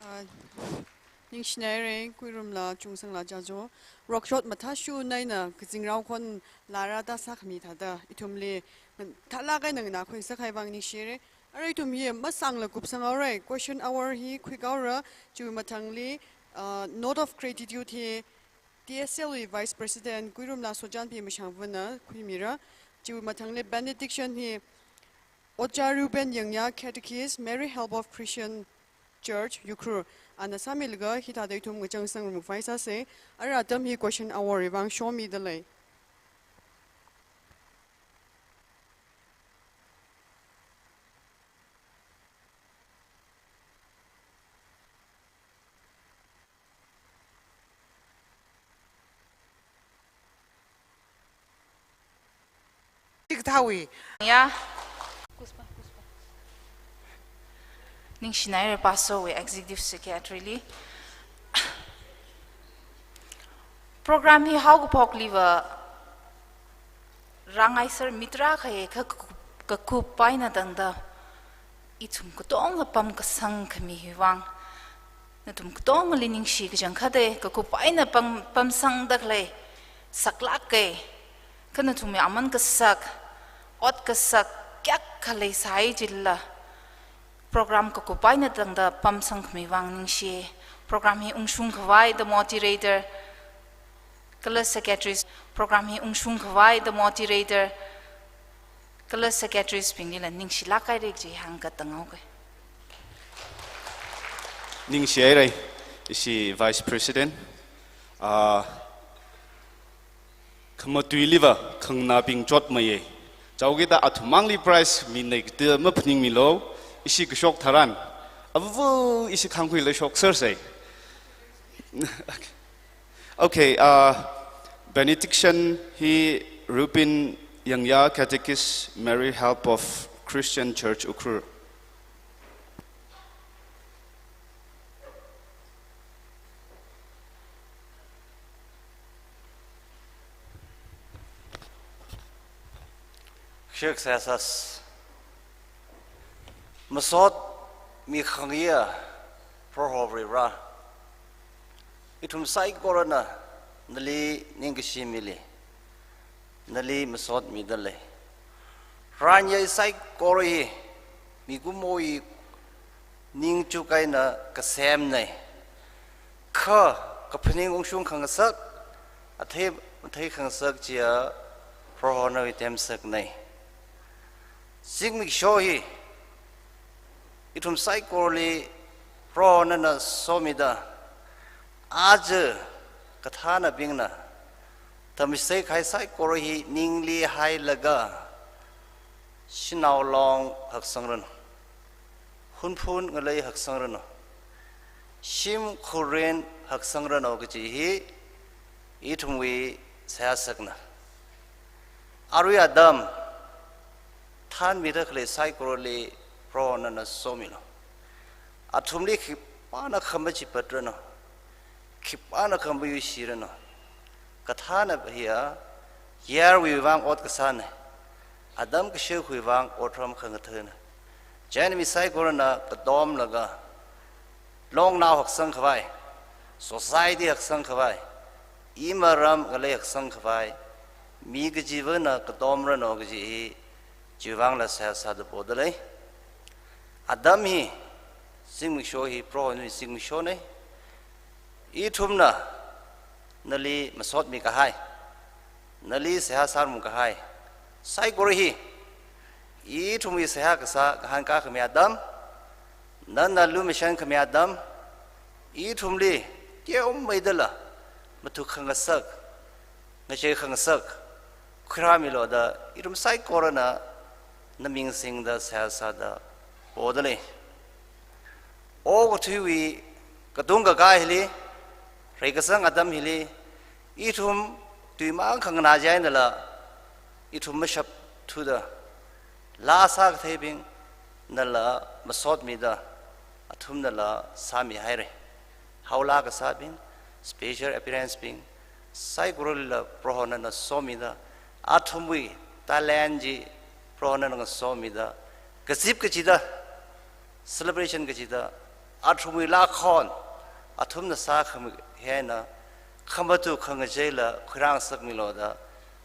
Ah, ningshinaira, Kuirumla, Chungsangla, Jajo. Rokshot mathāshun eina, kazingrao khon lara da sākhami thāda, ithumli, thalak eina nganākhuingasakhavai vang ningshira. Arui ithum hi masangla kupsanghaora, question hour hi khuikaora, chiwui mathangli, ah, note of gratitude hi T S L wui Vice President Kuirumla Sochanpi Mashangvana khuimira. Chiwui mathangli benediction hi Ojā Reuben Yangya, Catechist, Mary Help of Christian Church, Ukhrul, ana sāmilaga hithāda ithum ngachang sangrumkhavai sāsa. Ara atam hi question hour wui vang shomidalei. Tik thawi. Ya. Ningshinaira Pastor wui Executive Secretary li. Program hi haokaphokliva rāngaisāmira kahai kha, kakup eina tangda ithum katonga pamkasang khami hiwui vang, nathum katongali ningshi kachangkhatta, kakup eina pam, pamsangda khalei saklāka. Kha nathumwui aman kasak, ot kasak kayākha leisai chila, program kakup eina tangda pamsang khami vang ningshi. Program hi ungshungkhavai the moderator, kala secretaries, program hi ungshungkhavai the moderator, kala secretariesbinglila ningshilāk haira chi hāngkatang haoga. Ningshihaira, ishi Vice President. Ah, khamatuiliva khanganābing chotmeiya. Chaokida athum mangli prize minei kaji maphaningmilu, ishi kashok tharan. Avu, ishi khangkhuila shoksersa. Okay, uh, benediction hi Reuben Yangya, Catechist, Mary Help of Christian Church, Ukhrul. Shik sasas. Masot mi khangya Proho Varivara. Ithum saikorana nali ningkashi mili, nali masot midalei. Pran yai saikora hi mikumowui ningchuk eina kasemnei. Kha kaphaning ungshung khangasak, athei mathei khangasak chiya Prohonawui temsaknei. Zingmiksho hi ithum saikorali Prohonana somida, aja kathānabingna tamchithei kahai saikora hi ningli hailaga shanao long haksangranu, Hunphun ngalei haksangranu, shim khurin haksangranu kaji hi ithumwui seihā sakna. Arui atam thanmida khalei saikorali Prohonana somilu. Athumli khipāna khamachipatranu, khipāna khamayuishiranu. Kathāna hiya yarwui vang ot kasānei, atam kashekwui vang otram khangathanei. Chieina mi saikorana katomlaga, longnao haksang khavai, society haksang khavai, imaram ngalei haksang khavai mi kachivana katomranu kaji hi chiwui vangla seihā sāda podalei. Atam hi, zingmiksho hi Prohowui zingmikshonei. Ithumna nali masotmi kahai, nali seihā sārum kahai saikora hi, ithumwui seihā kasā kahānkā khami atam, nana lumashan khami atam, ithumli teomeidala mathuk khangasak, ngachei khangasak khuirāmilu da ithum saikorana naming singda seihā sāda podalei. Okathuiwui katung kakā hili, reikasang atam hili, ithum tuimang khanganā jainala, ithum mashapthuda, laa sākatheibingnala masotmida, athumnala sāmihairei. Haolaa kasābing, special appearance bing, saikoralila Prohonana somida, athumwui talent chi Prohonana somida, kazip kachida, celebration kachida, athumwui laa khon, athumna sākhami hi eina khamathuk khangacheila khuirāngasakmilu da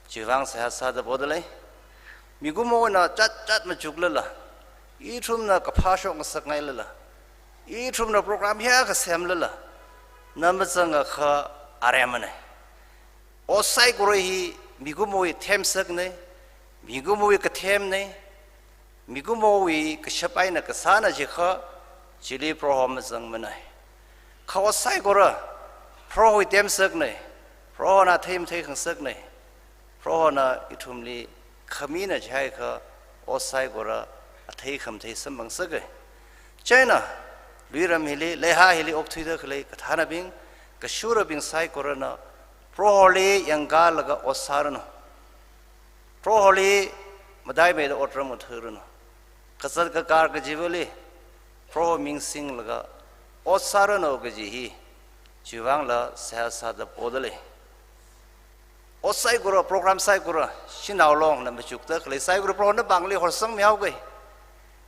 chiwui vang seihā sāda podalei. Mikumona chat chat machuklala, ithumna kaphā shokngasakngailala, ithumna program hiyākha semlala, na mazangakha aremanei. Ot saikora hi mikumowui themsaknei, mikumowui kathemnei, mikumowui kashap eina kasāna jiakha, chili Proho mazangmanei. Kha ot saikora Prohowui temsaknei, Prohona thei mathei khangasaknei, Prohona ithumli khamina jiakha, ot saikora athei khamathei samphangsakei. Chieina, luiram hili, leiha hili okthuida khalei kathānabing, kashurabing saikorana Proholi yangkalaga ot sāranu. Proholi mataimeida otram ngathāranu. Kazat kakar kachivali Proho ming singlaga ot sāranu kaji hi chiwui vangla seihā sāda podalei. Ot saikora, program saikora, shanao longna machukda khalei saikora Prohona pāngli horsangmihaokei.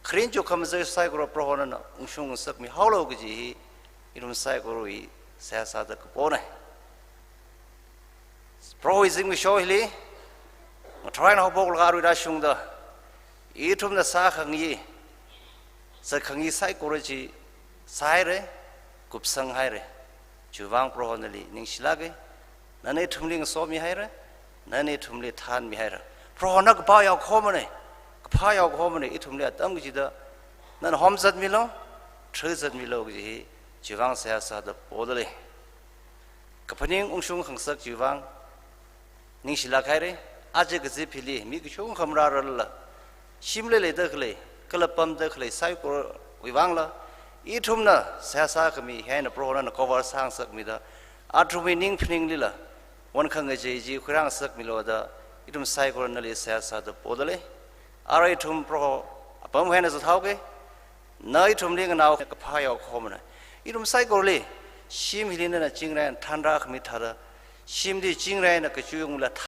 Kharing chuk khamazai saikora Prohonana ungshung ngasakmihaolu kaji hi ithum saikorawui seihā sāda kaponei. Prohowui zingmisho hili, ngathor eina haophoklaga arui rāshungda, ithumna sākhangayi, zatkhangayi saikora chi sāhairei, kupsanghairei. Chiwui vang Proho nali ningshilākei, nana ithumli ngasomihairei, nana ithumli thanmihairei. Prohona kaphā yaokhomanei, kaphā yaokhomanei, ithumli atam kachida nana homzatmilu, thazatmilu kaji hi chiwui vang seihā sāda podalei. Kaphaning ungshung khangasak chiwui vang ningshilāk hairei. Aja kazip hili mi kachungkha marārarlala, shimli leida khalei, kala pamda khalei saikorawui vangla, ithumna seihā sākhami hi eina Prohonana cover sāngasakmida, athumwui ning phaninglila wan khangachei chi khuirāngasakmilu da ithum saikorana nali seihā sāda podalei. Arui ithum Proho apam hi eina zathaokei. Na ithumli nganao kaphā yaokhomanei. Ithum saikorali, shim hili nana chingri eina thanrākhami thāda, shimli chingri eina kachungla